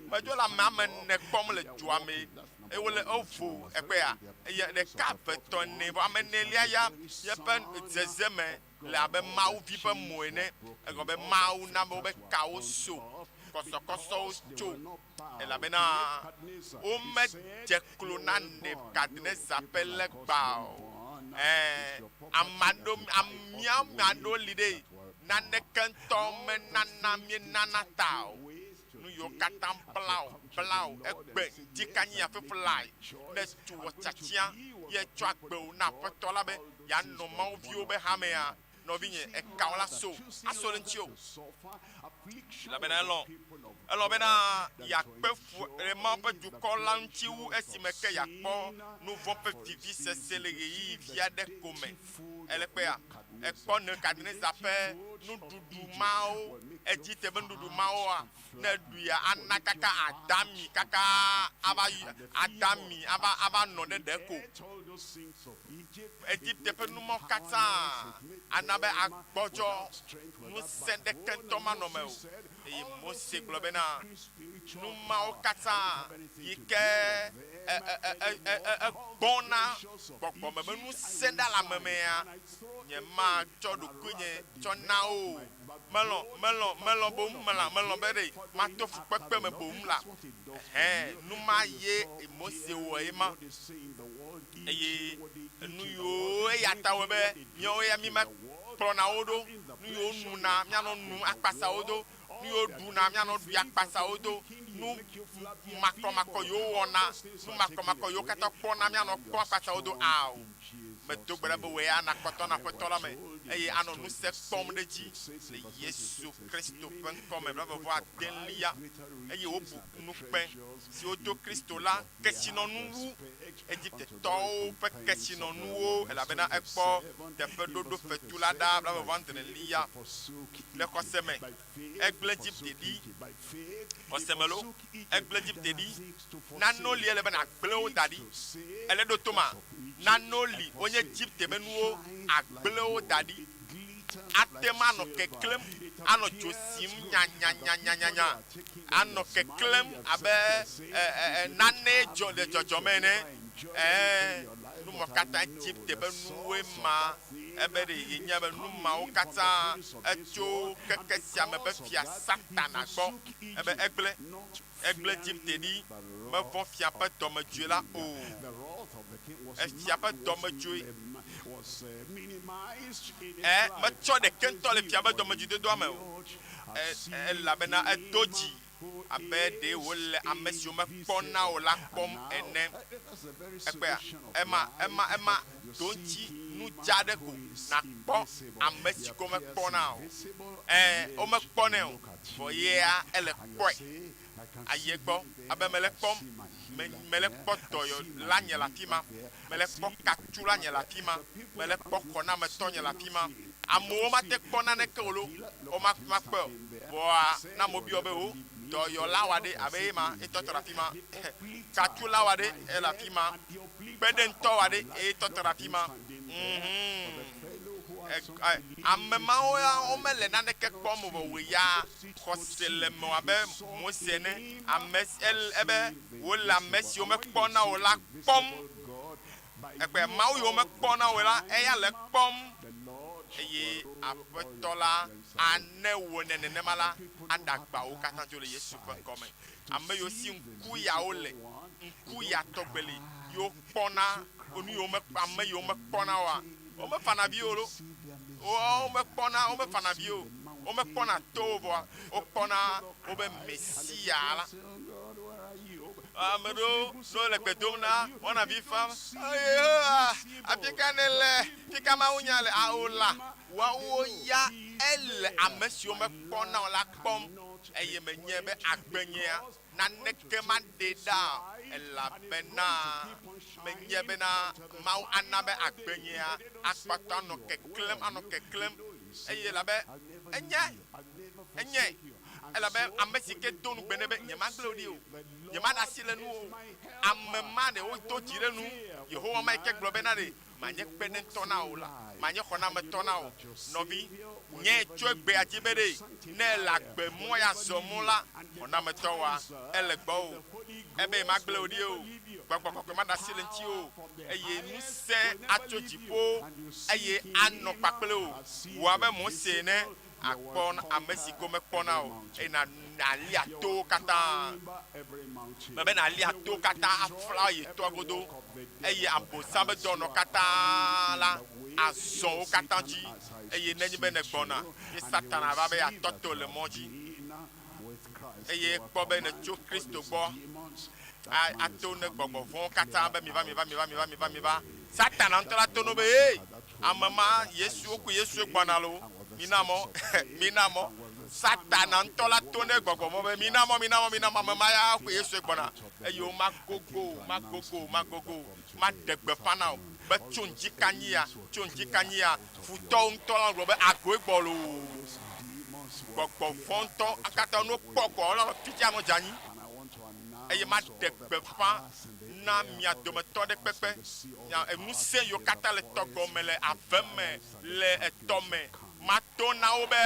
medzo le ame ame ene kpɔm le dzoa me, eye wole evo ekpea, eye ɖeka, eve, etɔ̃, ene, vɔ ame enelia ya, yeƒe zezeme le abe Mawu vi ƒe mo ene, egɔme be Mawu na be woƒe kawo so, kɔsɔkɔsɔwo tso, elabena womedze klo na Nebukadnezar ƒe legba o. Ẽ, ame aɖewo, mía ame aɖewo li ɖe, naneke ŋutɔ menana míenana ta o. Nu yiwo katã bla wò, bla wò egbe ŋdi kanyi afeflae, ne tu wɔ tiatia ye tsɔ agbe wò na Aƒetɔ la be yeanɔ Mawu viwo be hamea, nɔvinye, eka wò la so, aso ɖe ŋutiwò. Elabena elɔ̃, elɔ̃ bena yeakpe fu ɖe Mawu ƒe dukɔ la ŋuti wu esime ke yeakpɔ nuvɔ̃ ƒe vivisese le ɣeyiɣi vi aɖe ko me. Ele kpea, ekpɔ Nebukadnezar ƒe nuɖuɖu mawo, Egipte ƒe nuɖuɖu mawoa, ne eɖuia, ana kaka ada ami kaka ava ada ami ava ava nɔ ɖe ɖe ko. Egipte ƒe nu mawo katã ana be agbɔdzɔ, ŋusẽ ɖeke ŋutɔ manɔ eme o. Eye Mose gblɔ bena, Nu mawo katã yi ke egbɔna gbɔgbɔme be ŋusẽ ɖa le ame mea, nyematsɔ ɖokuinye tsɔ na wo o. Melɔ̃, melɔ̃, melɔ̃ boŋ, melã, melɔ̃ be ɖe mato fukpekpe me boŋ la. Ɛhɛ, nu ma ye Mose wɔ ye ma. Eye nu yiwo eya ta wɔe be míawo ya mímekplɔna wo ɖo, nu yiwo nuna míanɔ num akpasa wo do, nu yiwo ɖuna míanɔ ɖui akpasa wo do, nu makɔmakɔ yiwo wɔna, nu makɔmakɔ yiwo katã kpɔna míanɔ kpɔm akpasa wo do. Ao, medo gbe ɖa be wòe ana kpɔtɔ na Aƒetɔ la me eye anɔ ŋusẽ kpɔm ɖe edzi le Yesu Kristo ƒe ŋkɔ me. Blaeve-vɔ-adelia, eye wobu ŋukpe si wodo Kristo la kesinɔnu wu Egiptetɔwo ƒe kesinɔnuwo, elabena ekpɔ teƒeɖoɖofetu la ɖa. Blaeve-vɔ-adrelia, le xɔse me egblẽ Egipte ɖi. Xɔse me lo, egblẽ Egipte ɖi. Nanewo li ele be nàgblẽ wo da ɖi. Èle ɖo to ma? Nanewo li wonye Egipte be nuwo, àgblẽ wo da ɖi. Ate ŋu anɔ keklẽm, anɔ dzo sim nyanyanyanyanya, anɔ keklẽm abe nane dzɔ le dzɔdzɔme ene. Ɛ̃, nu ma katã Egipte be nuwoe ma. Ebe ɖe yenya be nu mawo katã etso keke sia me be fia Satana gbɔ. Ebe egblẽ, egblẽ Egipte ɖi, mevɔ̃ fia ƒe dɔmedzoe la o. Efia ƒe dɔmedzoe, ɛ, metsɔ ɖeke ŋutɔ le fia ƒe dɔmedzoedodoa me o, e, elabena edo dzi abe ɖe wòle ame siwo mekpɔna o la kpɔm ene. Ekpɔea? Ema, ema, ema ɖoŋtsi nu dza aɖe ko nàkpɔ ame si ke womekpɔna o. Ẽ, womekpɔnɛ o, vɔ yea ele kpɔe. Ayi egbɔ abe mele kpɔm, me, mele kpɔ dɔyɔla nye le afima, mele kpɔ katsula nye le afima, mele kpɔ xɔnametɔ nye le afima. Amewo mate kpɔ naneke o lo, womakpɔe o. Vɔa ne amewo biɔ be, O, dɔyɔla wa ɖe abe ye ma, ye tɔtɔ ɖe afima, katsula wa ɖe, ele afima, kpeɖeŋutɔ wa ɖe, ye tɔtɔ ɖe afima. Unhun. Ame mawo ya womele naneke kpɔm o, vɔ wò ya xɔse le mewò abe Mose ene, ame ebe wole ame siwo mekpɔna o la kpɔm. Ekpɔe, Mawu yi womekpɔna o la, eya le ekpɔm. Eye Aƒetɔ la ane wò ne nenema la, aɖe agbawo katã dzo le Yesu ƒe ŋkɔ me. Ame yiwo si ŋku yawo le, ŋku ya tɔgbe li, yiwo kpɔna nu yiwo mekpɔ, ame yiwo mekpɔna oa, womefana vi o lo. Womekpɔna, womefana vi o. Womekpɔna to o vɔa, wokpɔna wobe Mesia la. Ame ɖewo ne wole gbe dom na woanɔ avi fam, Yehowa, afika nèle? Fika mawunya le? Ao la, woawo ya ele ame siwo mekpɔna o la kpɔm, eye menyae be agbenyea naneke maɖee ɖa o, elabena menyae bena Mawu ana be agbenyea akpɔtɔ anɔ keklẽm, anɔ keklẽm, eye elabe enyae, enyae, elabe ame si ke do nugbe nɛ be, Nyemagblẽ wò ɖi o, nyemaɖe asi le nuwò o, ame ma ɖe wodo dzi ɖe nu. Yehowa ma yi ke gblɔ bena ɖe manye kpeɖeŋutɔ na wò la, manye xɔnametɔ na wò. Nɔvi, nyee tso egbea dzi be ɖe ne èle agbe mɔ ya zɔm la, xɔnametɔ wa ele gbɔwò. Ebe yemagblẽ wò ɖi o, gbɔgbɔ kɔkɔe maɖe asi le ŋutiwò o, eye ŋusẽ atso dziƒo eye anɔ kpakple wò. Wò abe Mose ene, Àkpɔ ame si ke womekpɔna o, eye nàlia towo katã. Mebe nàlia towo katã afla yi toa godo, eye Abosam ƒe dɔnɔ katã la azɔ wo katã dzi. Eye nenye be nègbɔna, ye Satana va be yeatɔ te wò le mɔ dzi, eye ekpɔ be nètso Kristo gbɔ, ato ne gbɔgbɔ vɔ̃wo katã be miva, miva, miva, miva, miva, miva. Satana ŋutɔ la to no be, Hey! Ame ma, Yesu, woku Yesue gbɔna loo, mina mɔ, mina mɔ. Satana ŋutɔ la to ne gbɔgbɔ mɔ be, mina mɔ, mina mɔ, mina mɔ, ame ma ya woku Yesue gbɔna. Eye womagogo o, magogo o, magogo o, maɖe gbeƒã na wò be tso ŋdi kanyi ya, tso ŋdi kanyi ya, futɔwo ŋutɔ la gblɔ be agoe gbɔ loo. Gbɔgbɔ vɔ̃ ŋutɔ katã ne wokpɔ kɔa, wolanɔ fitsia anɔ dze anyi. Eye maɖe gbeƒã na mia dometɔ ɖe kpekpe, nya ŋusẽ yiwo katã le tɔ gɔme, le ave me, le etɔ me. Mato na wo be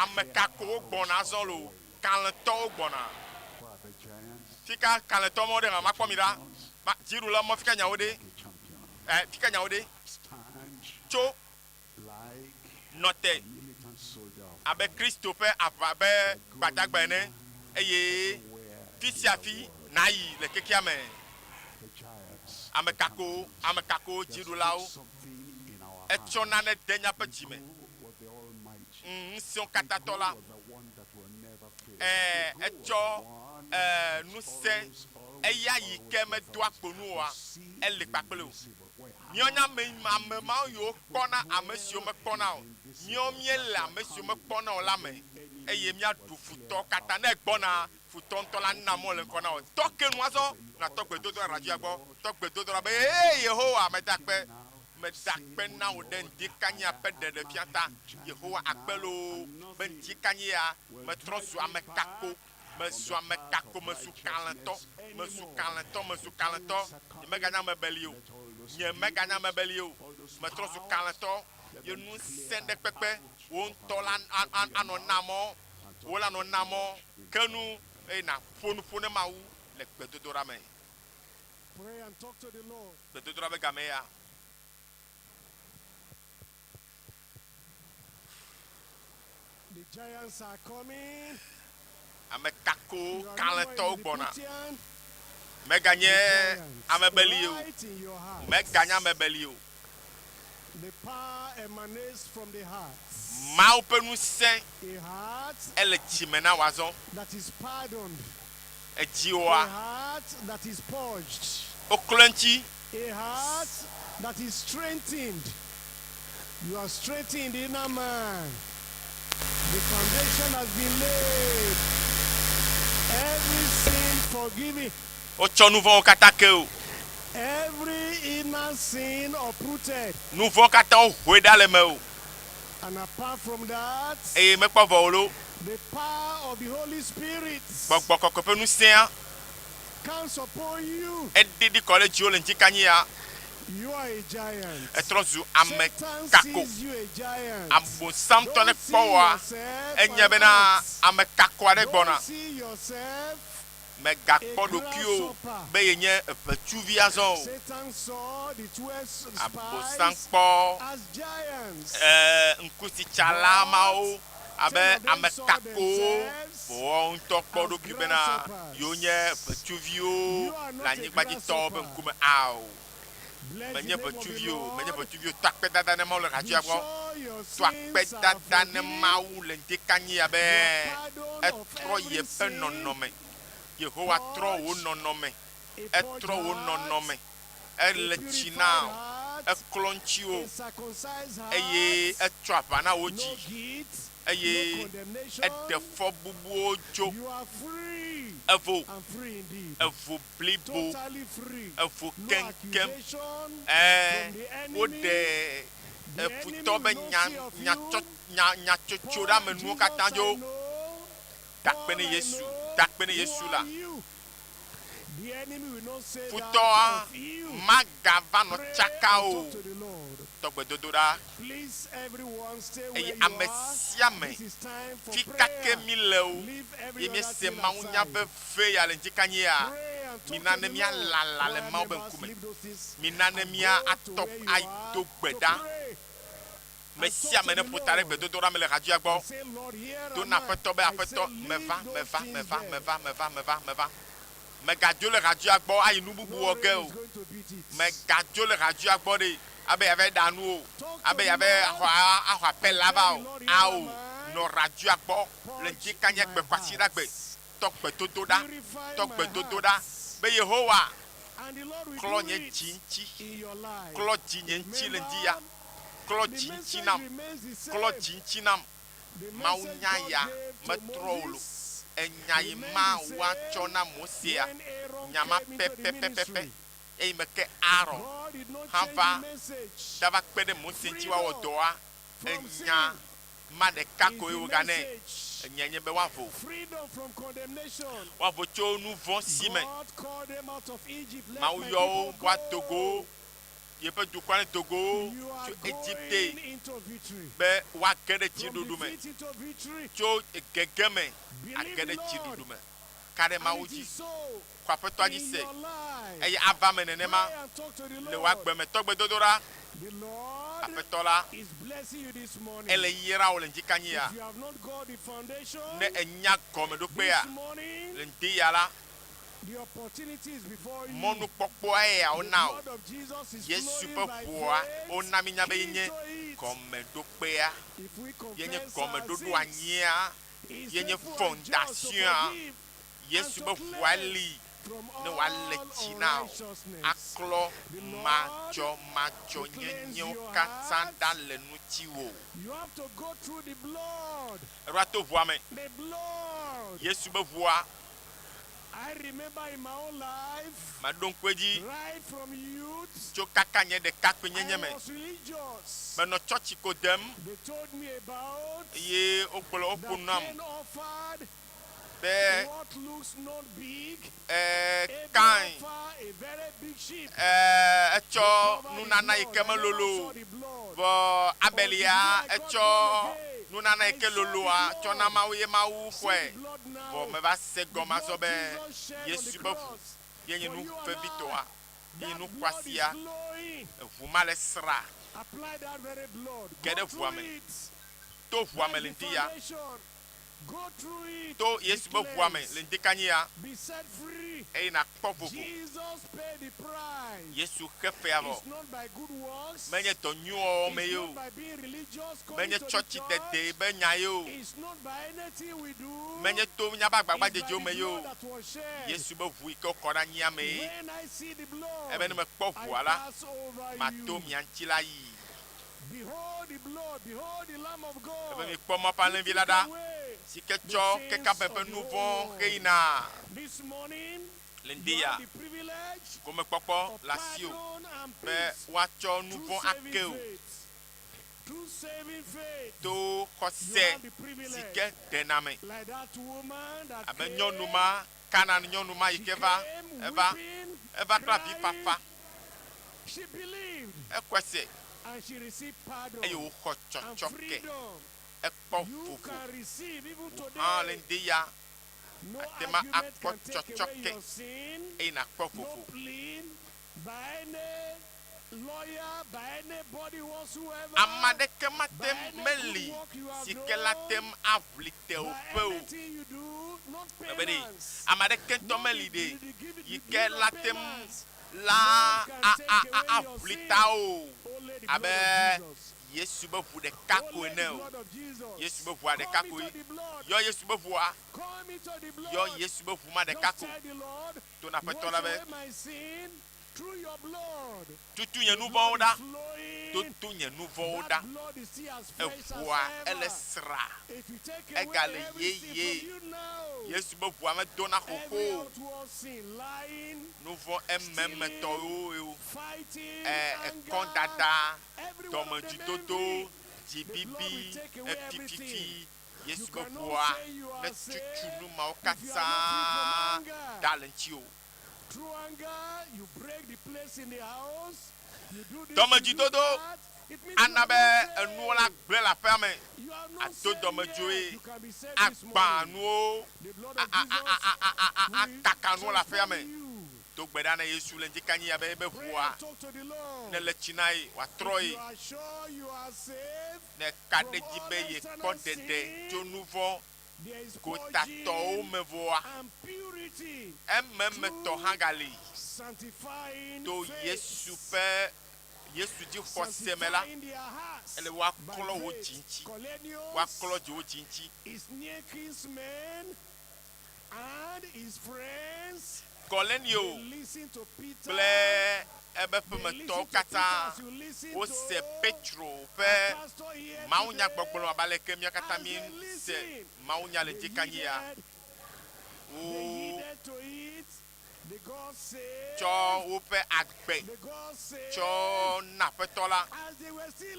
ame kakowo gbɔna azɔ loo, kalẽtɔwo gbɔna. Fika kalẽtɔ mɔ ɖe hã makpɔ mi ɖa. Ma, dziɖula mɔ fika nyawo ɖe? Ɛ, fika nyawo ɖe? Tso, nɔ te abe Kristo ƒe aʋa ƒe gbadagba ene, eye fi sia fi nàyi le xexea me. Ame kakowo, ame kakowo, dziɖulawo, etsɔ nane de míaƒe dzi me. Ŋusẽkatãtɔ la, ẽ, etsɔ, ẽ, ŋusẽ, eya yi ke medoa kpo nu oa, eli kpakple wò. Míawo nye ame, ame mawo yiwo kpɔna ame siwo mekpɔna o. Míawo míele ame siwo mekpɔna o la me, eye míaɖu futɔ katã. Ne ègbɔna, futɔ ŋutɔ la na mɔ le ŋkɔ na wò. Tɔ ke nu azɔ, nàtɔ gbedodoɖa radioa gbɔ. Tɔ gbedodoɖa be, Ee, Yehowa, meda akpe. Meda akpe na wò ɖe ŋdikanyia ƒe ɖeɖefia ta. Yehowa, akpe loo be ŋdikanyia metrɔ zu ame kako. Mezu ame kako, mezu kalẽtɔ, mezu kalẽtɔ, mezu kalẽtɔ. Nyemeganye ame beli o, nyemeganye ame beli o. Metrɔ zu kalẽtɔ, ye ŋusẽ ɖe kpekpe wò ŋutɔ la anɔ na mɔ, wò la nɔ na mɔ ke nu eye nàƒo nu ƒo ne Mawu le gbedodoɖa me. Gbedodoɖa be game ya. The giants are coming. Ame kakowo, You are no more kalẽtɔwo a gbɔna. Lilliputian. Mèganye The giants ame beli o. right in your heart. Mèganye ame beli o. The power emanates from the heart. Mawu ƒe ŋusẽ A heart ele dzime na wò azɔ. that is pardoned. A Edziwòa, heart that is purged. woklɔ eŋuti. A heart that is strengthened. You are strengthened, inner man. The foundation has been laid. Every sin forgiven. Wotsɔ nu vɔ̃wo katã ke wò. Every inner sin uprooted. Nu vɔ̃ katã wohoe ɖa le mewò. And apart from that, Eye mekpɔ vɔ o lo. the power of the Holy Spirit Gbɔgbɔ kɔkɔe ƒe ŋusẽa comes upon you. eɖiɖi kɔ ɖe dziwò le ŋdzikanyi. You are a giant. Etrɔ zu ame Satan kako. sees you a giant. Abosam tɔ ne Don't see kpɔ wòa, yourself enye an bena ant. ame kako aɖe gbɔna. Don't see yourself Mègakpɔ a ɖokuiwò grasshopper. be yenye ʋetsuvi azɔ o. Satan saw the 12 Abosam spies kpɔ as giants. ee, ŋkusitsala mawo abe Ten of them ame saw kakowo. themselves Woawo ŋutɔ kpɔ as ɖokui bena grasshoppers. yewonye ʋetsuviwo You are le not a anyigbadzitɔwo ƒe grasshopper. ŋkume. Ao, Bless the menye name of the ʋetsuvi o, menye Lord. ʋetsuvi o. To akpedada ne Mawu le Be radioa gbɔ. sure your To sins are akpedada ne forgiven. Mawu le ŋdekanye abe You are pardoned of etrɔ every yeƒe sin. nɔnɔme. Yehowa trɔ wò Purge nɔnɔme. a purged Etrɔ wò heart, nɔnɔme. a Ele tsi purified na wò. heart, Eklɔ ŋutiwò a circumcised eye heart, etsɔ aʋa na wò no dzi guilt, no eye condemnation. eɖe fɔ bubuwo tso. You are free Evo, and free indeed. evo blibo, Totally free. evo No keŋkeŋ. accusation Ɛɛ, from the enemy. woɖe The enemy efutɔ will be not nya see of nyatsɔ you. nya nyatsotso Paul ɖe amenuwo Jesus katã I dzo. know. Dakpe Paul ne I Yesu, know. dakpe ne Who Yesu are la. you? The enemy will not say that Futɔa of you. magava nɔ Pray tsaka and o. talk to the Lord. Tɔgbedodo ɖa. Please, everyone, stay where Eye you ame are. sia ame This is time for fi kake prayer. mi le o Leave every ye other míese thing mawunya aside. veve ya le ŋdzikanyi-ya, Pray and talk mina to ne the Lord. míalala le Choir Mawu be members, ŋkume. leave those things Mina ne and mía go to atɔ where you ayi are do gbe to ɖa. pray. Me And sia talk ame to ne the ƒo ta ɖe Lord. gbedodoɖa me le radioa gbɔ. And say, Lord, here Do am na I. aƒetɔ be I say, aƒetɔ, leave meva, those meva, things meva, there. meva, meva, meva, meva. Megadzo le radioa gbɔ ayi nu bubu No wɔ ge rain o. is going to beat it. Megadzo le radioa gbɔ ɖe abe yeava ɖa nu o, Talk to abe the yeava Lord. axɔ axɔ apel la Tell va the o. Lord, here Ao, am I. nɔ radioa gbɔ le Purge ŋdzikanye my gbe kwasiɖagbe. heart. Tɔ gbedodo ɖa, Purify tɔ my gbedodo ɖa heart. be Yehowa And the Lord will klɔ do nye it dzi ŋuti, in your life. klɔ dzi nye ŋuti le ŋdi ya, klɔ The dzi ŋuti message nam, remains the klɔ same. dzi ŋuti nam. The Mawu message nya God ya gave to metrɔ o lo. Moses Enya yi remained ma the woatsɔ same na Mosea, when Aaron nya ma came into the pɛpɛpɛpɛ ministry. eyi me ke Aaron God did not hã change va the message. dava kpe ɖe Mose ŋuti woawɔ Freedom dɔa, from enya sin ma ɖeka is koe the woganɛ. message. Enya nye be woavo. Freedom from condemnation. Woavo tso nu vɔ̃ si me. God called them out of Egypt. Let Mawu my yɔ wo people woado go go. yeƒe dukɔa ne do go You are tso Egipte going into victory. be woage ɖe From dziɖuɖu me. defeat into victory. Tso gege me Believe age the ɖe Lord. dziɖuɖu me. Ka ɖe And Mawu it dzi. is so Xɔ aƒetɔa dzi in se your life. eye ava me nenema Pray and talk to the le wò Lord. agbe me. Tɔgbedodo ɖa. The Lord Aƒetɔ la is blessing you this morning. ele yra wò le ŋdzikanyi ya. If you have not got the foundation Ne enya gɔmeɖokpea this morning, le ŋdi ya la, the opportunity is before you. mɔnukpɔkpɔa eya The wona o. blood of Jesus is Yesu flowing ƒe by ʋua faith wona mi nya be yenye into it. gɔmeɖokpea, If we yenye confess our gɔmeɖoɖo sins, anyia, he is yenye faithful and just to fondation. forgive Yesu and ƒe to ʋua cleanse li from ne wòale all tsi na wò, unrighteousness. aklɔ The Lord madzɔmadzɔnyenyewo will cleanse your katã heart. ɖa le ŋutiwò. You have to go through the blood. Eɖo ato ʋua me. The blood. Yesu ƒe ʋua, I remember in my own life, maɖo ŋku edzi right from youth, tso kaka nye ɖekakpuinyenye I me. was religious. Menɔ tsɔtsi ko dem They told me about eye wogblɔ woƒo that nu nam Cain offered be what looks not big. ee, Abel Kain offered a very big sheep. ee, etsɔ They covered his nunana yi blood. ke I never melolo saw o. the blood. Vɔ Abel Until ya today I got etsɔ born again. nunana yi I ke saw the loloa tsɔ na blood. Mawu ye Mawu See xɔe. the blood Vɔ now. meva se The gɔme azɔ blood be Jesus shed on the Yesu be ʋu cross ye nye for nu you and vevitɔa, I. ye nye That nu blood is xɔasia. flowing. Eʋu ma le sra Apply that very blood. ge Go ɖe ʋua through me. it. To ʋua me le ŋdi ya. To Yesu be ʋua me le ŋdikanyi ya eye nàkpɔ vovo. Yesu xe fea vɔ. Menye dɔ nyui wɔwɔ me ye o. Menye tsɔtsidede be nya ye o. Menye to míaƒe agbagbadzedzewo me ye o. Yesu be ʋu yi ke wokɔ ɖe anyia mee. Ebe ne mekpɔ ʋua la, mato mia ŋuti la yi. Ebe mikpɔ Mawu ƒe Alẽvi la ɖa, si ke tsɔ kekame ƒe nu vɔ̃ heyina le ŋdi ya. Gomekpɔkpɔ le asiwò be woatsɔ nu vɔ̃ ake wò to xɔse si ke ɖena me. Abe nyɔnu ma, Kanaan nyɔnu ma yi ke va, eva, eva kple avifafa. Ekɔe se, eye wòxɔ tsɔtsɔke. Ekpɔ vovo. Wò hã le ŋdi ya, àte ŋu akpɔ tsɔtsɔke eye nàkpɔ vovo. Ame aɖeke mate ŋu meli si ke la te ŋu aʋli tewòƒe o. Ebe ɖe, ame aɖeke ŋutɔ meli ɖe yi ke la te ŋu la a a a aʋli ta o abe Yesu be ʋu ɖeka ko ene o. Yesu be ʋua ɖeka koe. Yɔ Yesu be ʋua. Yɔ Yesu be ʋu ma ɖeka ko. To na Aƒetɔ la be, Tutu nye nu vɔ̃wo ɖa, tutu nye nu vɔ̃wo ɖa. Eʋua ele sra, egale yeye. Yesu be ʋua medona xoxo o. Nu vɔ̃ ememetɔwo ye o. E, ekɔdada, dɔmedzoedodo, dzibibi, efififi, Yesu be ʋua netutu nu mawo katã ɖa le ŋutiwò. Dɔmedzoedodo ana be enuwo la gblẽ le aƒea me, ado dɔmedzoe, agbã nuwo, akaka nuwo le aƒea me. Do gbe ɖa na Yesu le ŋdikanyi abe ebe ʋua nele tsi na ye wòatrɔ ye. Ne èka ɖe edzi be yekpɔ ɖeɖe tso nu vɔ̃ gotatɔwo me vɔa, ememetɔ hã gali. To Yesu ƒe Yesu dzi xɔse me la, ele woaklɔ wò dzi ŋuti. Woaklɔ wò dzi ŋuti. Kornelio kple eƒe ƒometɔwo katã wose Petro ƒe mawunyagbɔgblɔ abe aleke mía katã míese mawunya le dzikanyi ya. Wotsɔ woƒe agbe tsɔ na Aƒetɔ la.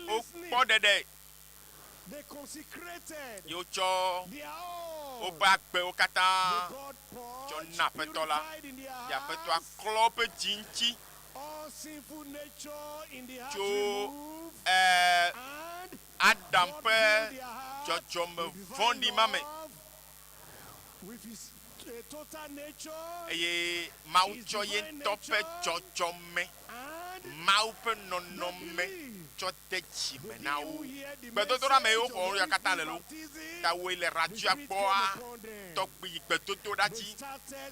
Wokpɔ ɖeɖe. Ye wotsɔ woƒe agbewo katã tsɔ na Aƒetɔ la, ye Aƒetɔa klɔ woƒe dzi ŋuti tso Adam ƒe dzɔdzɔme vɔ̃ɖi ma me. Eye Mawu tsɔ ye ŋutɔ ƒe dzɔdzɔme, Mawu ƒe nɔnɔme tsɔ de dzi me na wo. Gbedodoɖa me ye woxɔ nu ya katã le lo. Ta woe le radioa gbɔa tɔgbi yi gbedodoɖa dzi,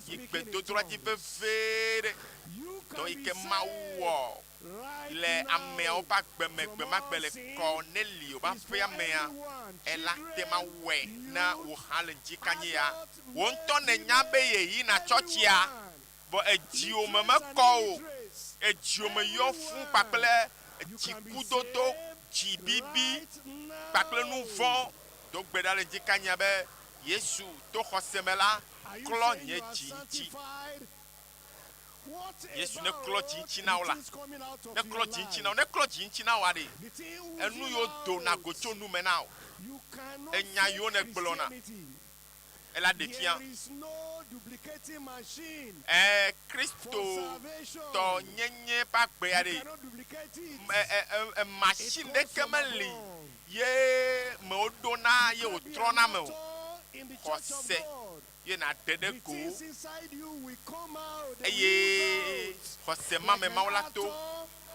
yi gbedodoɖa dzi vevie ɖe. Dɔ yi ke Mawu wɔ le ameawo ƒe agbe me gbemagbe le Kornelio ƒe aƒea mea, ela te ma wɔe na wò hã le ŋdikanye ya. Wò ŋutɔ nènya be yeyina tsɔtsia, vɔ edziwò me mekɔ o. Edziwò me yɔ fũ kpakple dzikudodo, dzibibi kpakple nu vɔ̃. Do gbe ɖa le ŋdikanyea be, Yesu, to xɔse me la, klɔ nye dzi ŋuti. Yesu neklɔ dzi ŋuti na wò la, neklɔ dzi ŋuti na wò, neklɔ dzi ŋuti na wò aɖe enu yiwo dona go tso nu me na wò, enya yiwo nègblɔna, ela ɖe fia. Ẽ, Kristotɔ nyenye ƒe agbea ɖe, ɛ, ɛ, machine ɖeke meli ye me woɖona ye wòtrɔna me o. Xɔse ye nàɖe ɖe go, eye xɔse ma me Mawu la to.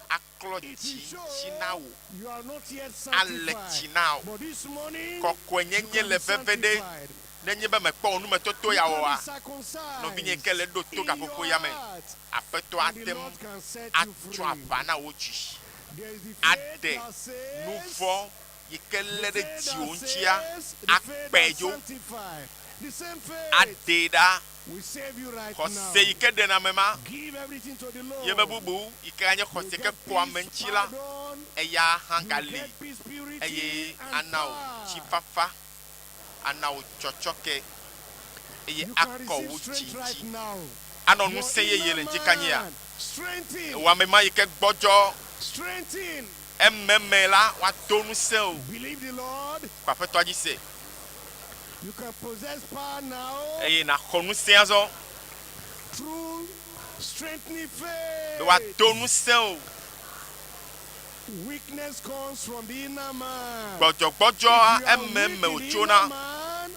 Aklɔ It dzi will ŋuti show na wò. you are not yet Ale sanctified. tsi na wò. But this morning, you Kɔkɔenyenye can le be veve ɖe. sanctified. Nenye be mekpɔ wò numetoto You ya can oa, be circumcised nɔvinye ke le ɖo to in gaƒoƒo your ya me, heart, Aƒetɔ and the ate ŋu Lord can set you atso free. aʋa na wò dzi. There is the faith Aɖe that says, nu vɔ̃ yi ke the lé ɖe faith dziwò that ŋutia says, the faith akpɛ that dzo, sanctifies. The same faith aɖee ɖa. will save you right Xɔse now. yi ke ɖena ame ma, Give everything to the ye be Lord. bubu yi ke anye You xɔse ke get kpɔa ame peace, ŋuti la, pardon, eya hã you gali get peace, purity, eye and ana wò power. tsifafa, ana wò tsɔtsɔke eye You can akɔ receive wò dzi strength right ŋuti. now. Anɔ Your ŋusẽ yeye inner le ŋdikanyia. man, strengthen, Wò ame ma yi ke gbɔdzɔ strengthen. ememe la, woado ŋusẽ wò. Believe the Lord. Kɔ Aƒetɔa dzi se You can possess power now eye nàxɔ ŋusẽ azɔ through strengthening be faith. woado ŋusẽ wò. Weakness comes from the inner man. Gbɔdzɔgbɔdzɔa If you are weak ememe in the wòtsona. inner man,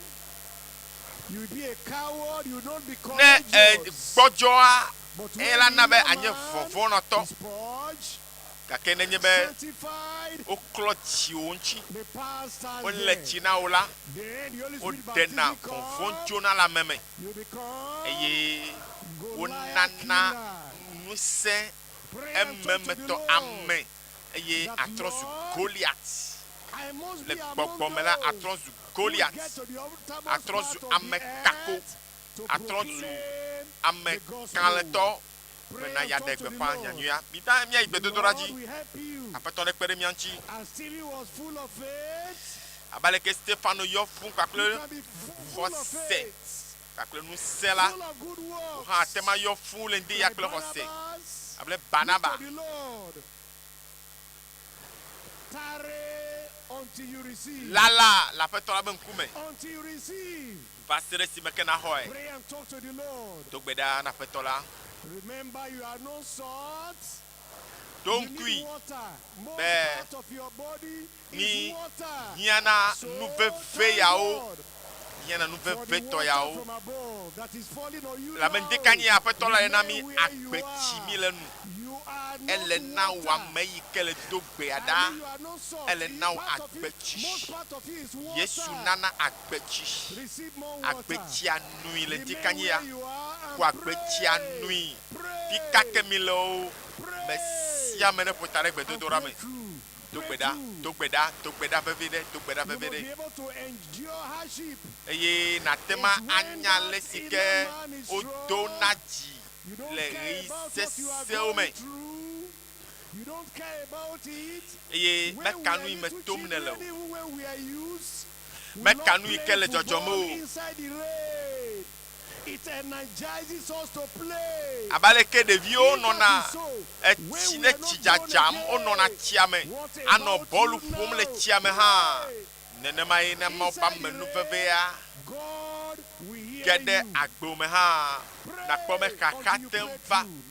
you will be a coward, you will not be Ne e courageous. gbɔdzɔa, But eye when la the na be inner anye man vɔvɔ̃nɔtɔ. is purged, Gake nenye be sanctified, woklɔ tsiwò ŋuti, the power starts wole there. tsi na wò la, Then the Holy Spirit woɖena baptism vɔvɔ̃ comes, tsona le ame me you become eye Goliath wonana killer. ŋusẽ Pray and talk to the ememetɔ Lord ame eye that atrɔ zu Lord, Goliath. I must Le be among gbɔgbɔ me la, those atrɔ zu who will Goliath, get to the uttermost atrɔ part zu of the ame kako, earth to atrɔ zu proclaim ame the gospel. kalẽtɔ Pray bena and yeaɖe talk to the gbeƒã Lord. nyanyuia. Mida míayi The gbedodoɖa Lord dzi. will help you. Aƒetɔ nekpe ɖe mía ŋuti. As Stephen was full of faith, Abe aleke Stefano yɔ fũ you kpakple can be full of xɔse faith, kpakple ŋusẽ la, full of good wò hã works, ate ŋu ayɔ fũ le ŋdi ya like kple xɔse. Barnabas Abe look Barnaba to the Lord. Tarry until you receive. lala le Aƒetɔ la be ŋkume Until you receive. va se ɖe esime ke naxɔe. Pray and talk to the Lord. Do gbe ɖa na Aƒetɔ la. Remember, you are no salt. Ɖo You ŋkui need water. Most be part of your body mi is water. hiã na So nu veve thank yawo, God hiã na nu for the vevetɔ water yawo. from above that is falling on you Le ame now. ŋdekanye Aƒetɔ la le na mi Remain where you agbe tsi mi are. le nu. You are not Ele na wò water. ame yi ke le do gbea I ɖa. mean, you are not salt. Ele na wò Part of you, agbe tsi. most part of you is Yesu water. nana agbe tsi. Receive more water. Agbe tsia nui le Remain ŋdekanye ya. where you are Ko and agbe tsia pray. nui. Fi ka Pray. ke mi le o, me Pray. sia ame ne ƒo ta ɖe And gbedodoɖa pray me. through. Do Pray gbe ɖa, through. do gbe ɖa, do gbe ɖa vevie ɖe, do gbe ɖa You vevie must ɖe. be able to endure hardship. Eye nàte ma It's when anya that le si inner ke man is wodona strong. dzi You don't le care ɣeyiɣi about what you are sesẽwo me going through. You don't care about it. eye When we meka are nu yi me little tom nele children, o. even when we are youths, we Meka love nu yi ke playing le dzɔdzɔm football o. inside the rain. It energizes us to play. Abe aleke ɖeviwo If nɔna that is so, when etsi we ne are tsi not born dzadzam, wonɔna again, tsia me what anɔ about bɔlu you ƒom le now? tsia me hã. Pray. Nenema ye ne Mawu ƒe Inside the amenuvevea rain, God will hear ge ɖe you. agbewo me hã, nàkpɔ be Pray xaxa until you te ŋu pray va, through.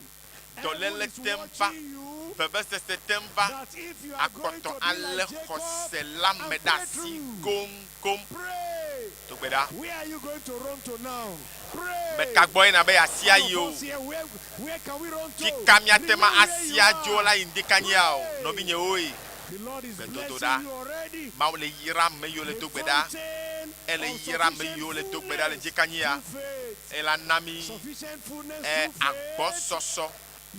Heaven dɔléle is te ŋu va, watching you vevesese te ŋu va, that if you are going akpɔtɔ to be alé like Jacob xɔse la and me ɖe pray asi through. goŋgoŋ. Pray. Do gbe ɖa. Where are you going to run to now? Pray. Meka gbɔ yina be yeasi All ayi of o. us here, where, where can we run to? Fika míate ma Remain where asi you adzo are. la yi ŋdekanyia o. Pray. Nɔvinyewoe, The Lord is gbedodo blessing ɖa. you already. Mawu le yra ame yiwo le The do gbe ɖa. fountain Ele of yra ame sufficient yiwo le do gbe ɖa le fullness ŋdekanyia. through faith. Eye la na mi Sufficient fullness e through faith. agbɔsɔsɔ.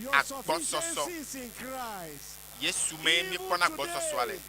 Your Agbɔsɔsɔ. sufficiency is in Christ. Yesu mee Even míekpɔna agbɔsɔsɔa le. today,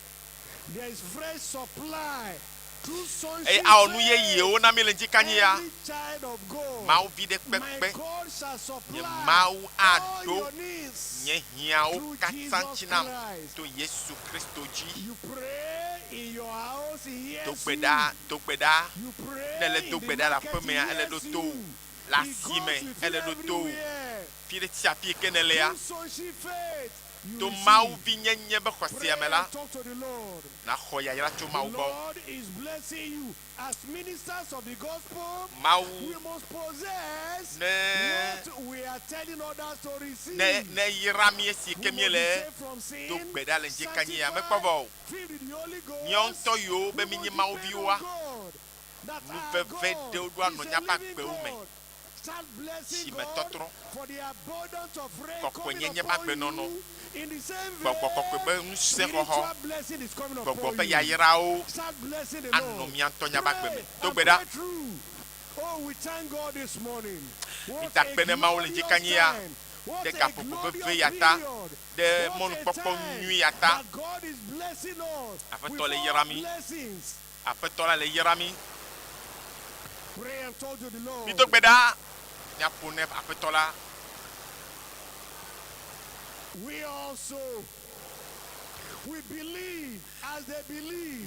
there is fresh supply through Eye sonship awɔ nu faith. yeyewo na mi le ŋdekanyia. Every child of God, Mawu vi ɖe my kpekpe. God shall Nye supply Mawu all aɖo your needs nye hiãwo through katã Jesus ŋuti nam Christ. to Yesu Kristo dzi. You pray in your house, he Do hears gbe you. ɖa, do gbe ɖa. You Ne pray ele in do the gbe ɖa le market, he aƒemea, ele hears ɖo to wò. you. Le He asi goes me, with you ele ɖo to wò. everywhere. Fi ɖe sia fi yi ke nèlea, Through sonship faith, you to receive. Mawu vi nyenye be Pray xɔsea me la, and talk to the Lord. nàxɔ yayra tso The Mawu gbɔ. Lord is blessing you. As ministers of the gospel, Mawu we must possess ne what we are telling others to receive. ne ne yra mí esi We ke must be míele saved from do sin, gbe ɖa le ŋdekanyia, mekpɔ sanctified, vɔ o. filled with the Holy Míawo Ghost. ŋutɔ yiwo be We míenye must Mawu depend viwoa, on God, that nu our veve God ɖewo ɖo anɔ is a míaƒe living agbewo me. God. Dzimetɔtrɔ, kɔkɔenyenye ƒe agbenɔnɔ, Gbɔgbɔ Kɔkɔe ƒe ŋusẽxɔxɔ, Gbɔgbɔ ƒe yayrawo anɔ mía ŋutɔ míaƒe agbe me. Do gbe ɖa. Mida akpe ne Mawu le ŋdikanyia ɖe gaƒoƒo veve ya ta, ɖe mɔnukpɔkpɔ nyui ya ta. Aƒetɔ le yra mí. Aƒetɔ la le yra mí. Mido gbe ɖa miaƒo ne Aƒetɔ la.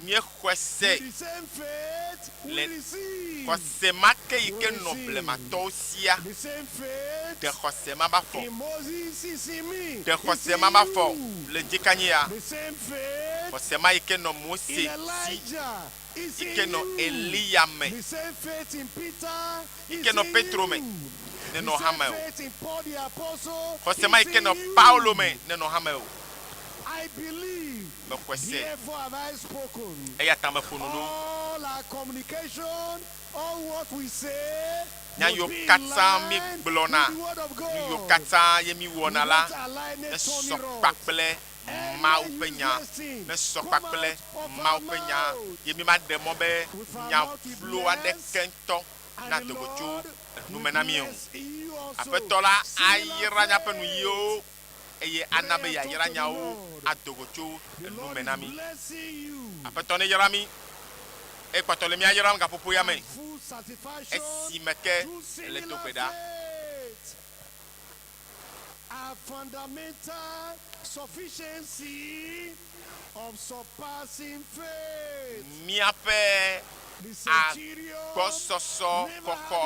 Míexɔe se le xɔse ma ke yi ke nɔ blematɔwo sia. Ɖe xɔse ma va fɔ. Ɖe xɔse ma va fɔ le ŋdikanyia. Xɔse ma yi ke nɔ Mose si, yi ke nɔ Eliya me, yi ke nɔ Petro me, nenɔ hã me o. Xɔse ma yi ke nɔ Paulo me, nenɔ hã me o. Mexɔe se, eya ta meƒo nu ɖo. Nya yiwo katã mígblɔna, nu yiwo katã ye míwɔna la, nesɔ kpakple Mawu ƒe Nya, nesɔ kpakple Mawu ƒe Nya, ye mímaɖe mɔ be nya vlo aɖeke ŋutɔ nado go tso enu me na mí o. Aƒetɔ la ayra míaƒe nuyiwo eye ana be yeayra nyawo ado go tso enu me na mí. Aƒetɔ neyra mí, eye kpɔtɔ le mía yram gaƒoƒo ya me esime ke le do gbe ɖa. A fundamental sufficiency of surpassing faith. Míaƒe agbɔsɔsɔ kɔkɔ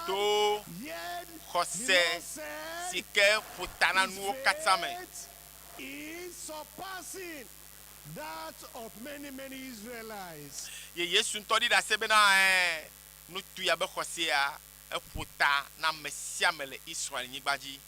to xɔse si ke ƒo ta na nuwo katã me. Ye Yesu ŋutɔ ɖi ɖase bena, Ɛ̃, nu tu ya be xɔsea, eƒo ta na ame sia ame le Israel-nyigba dzi.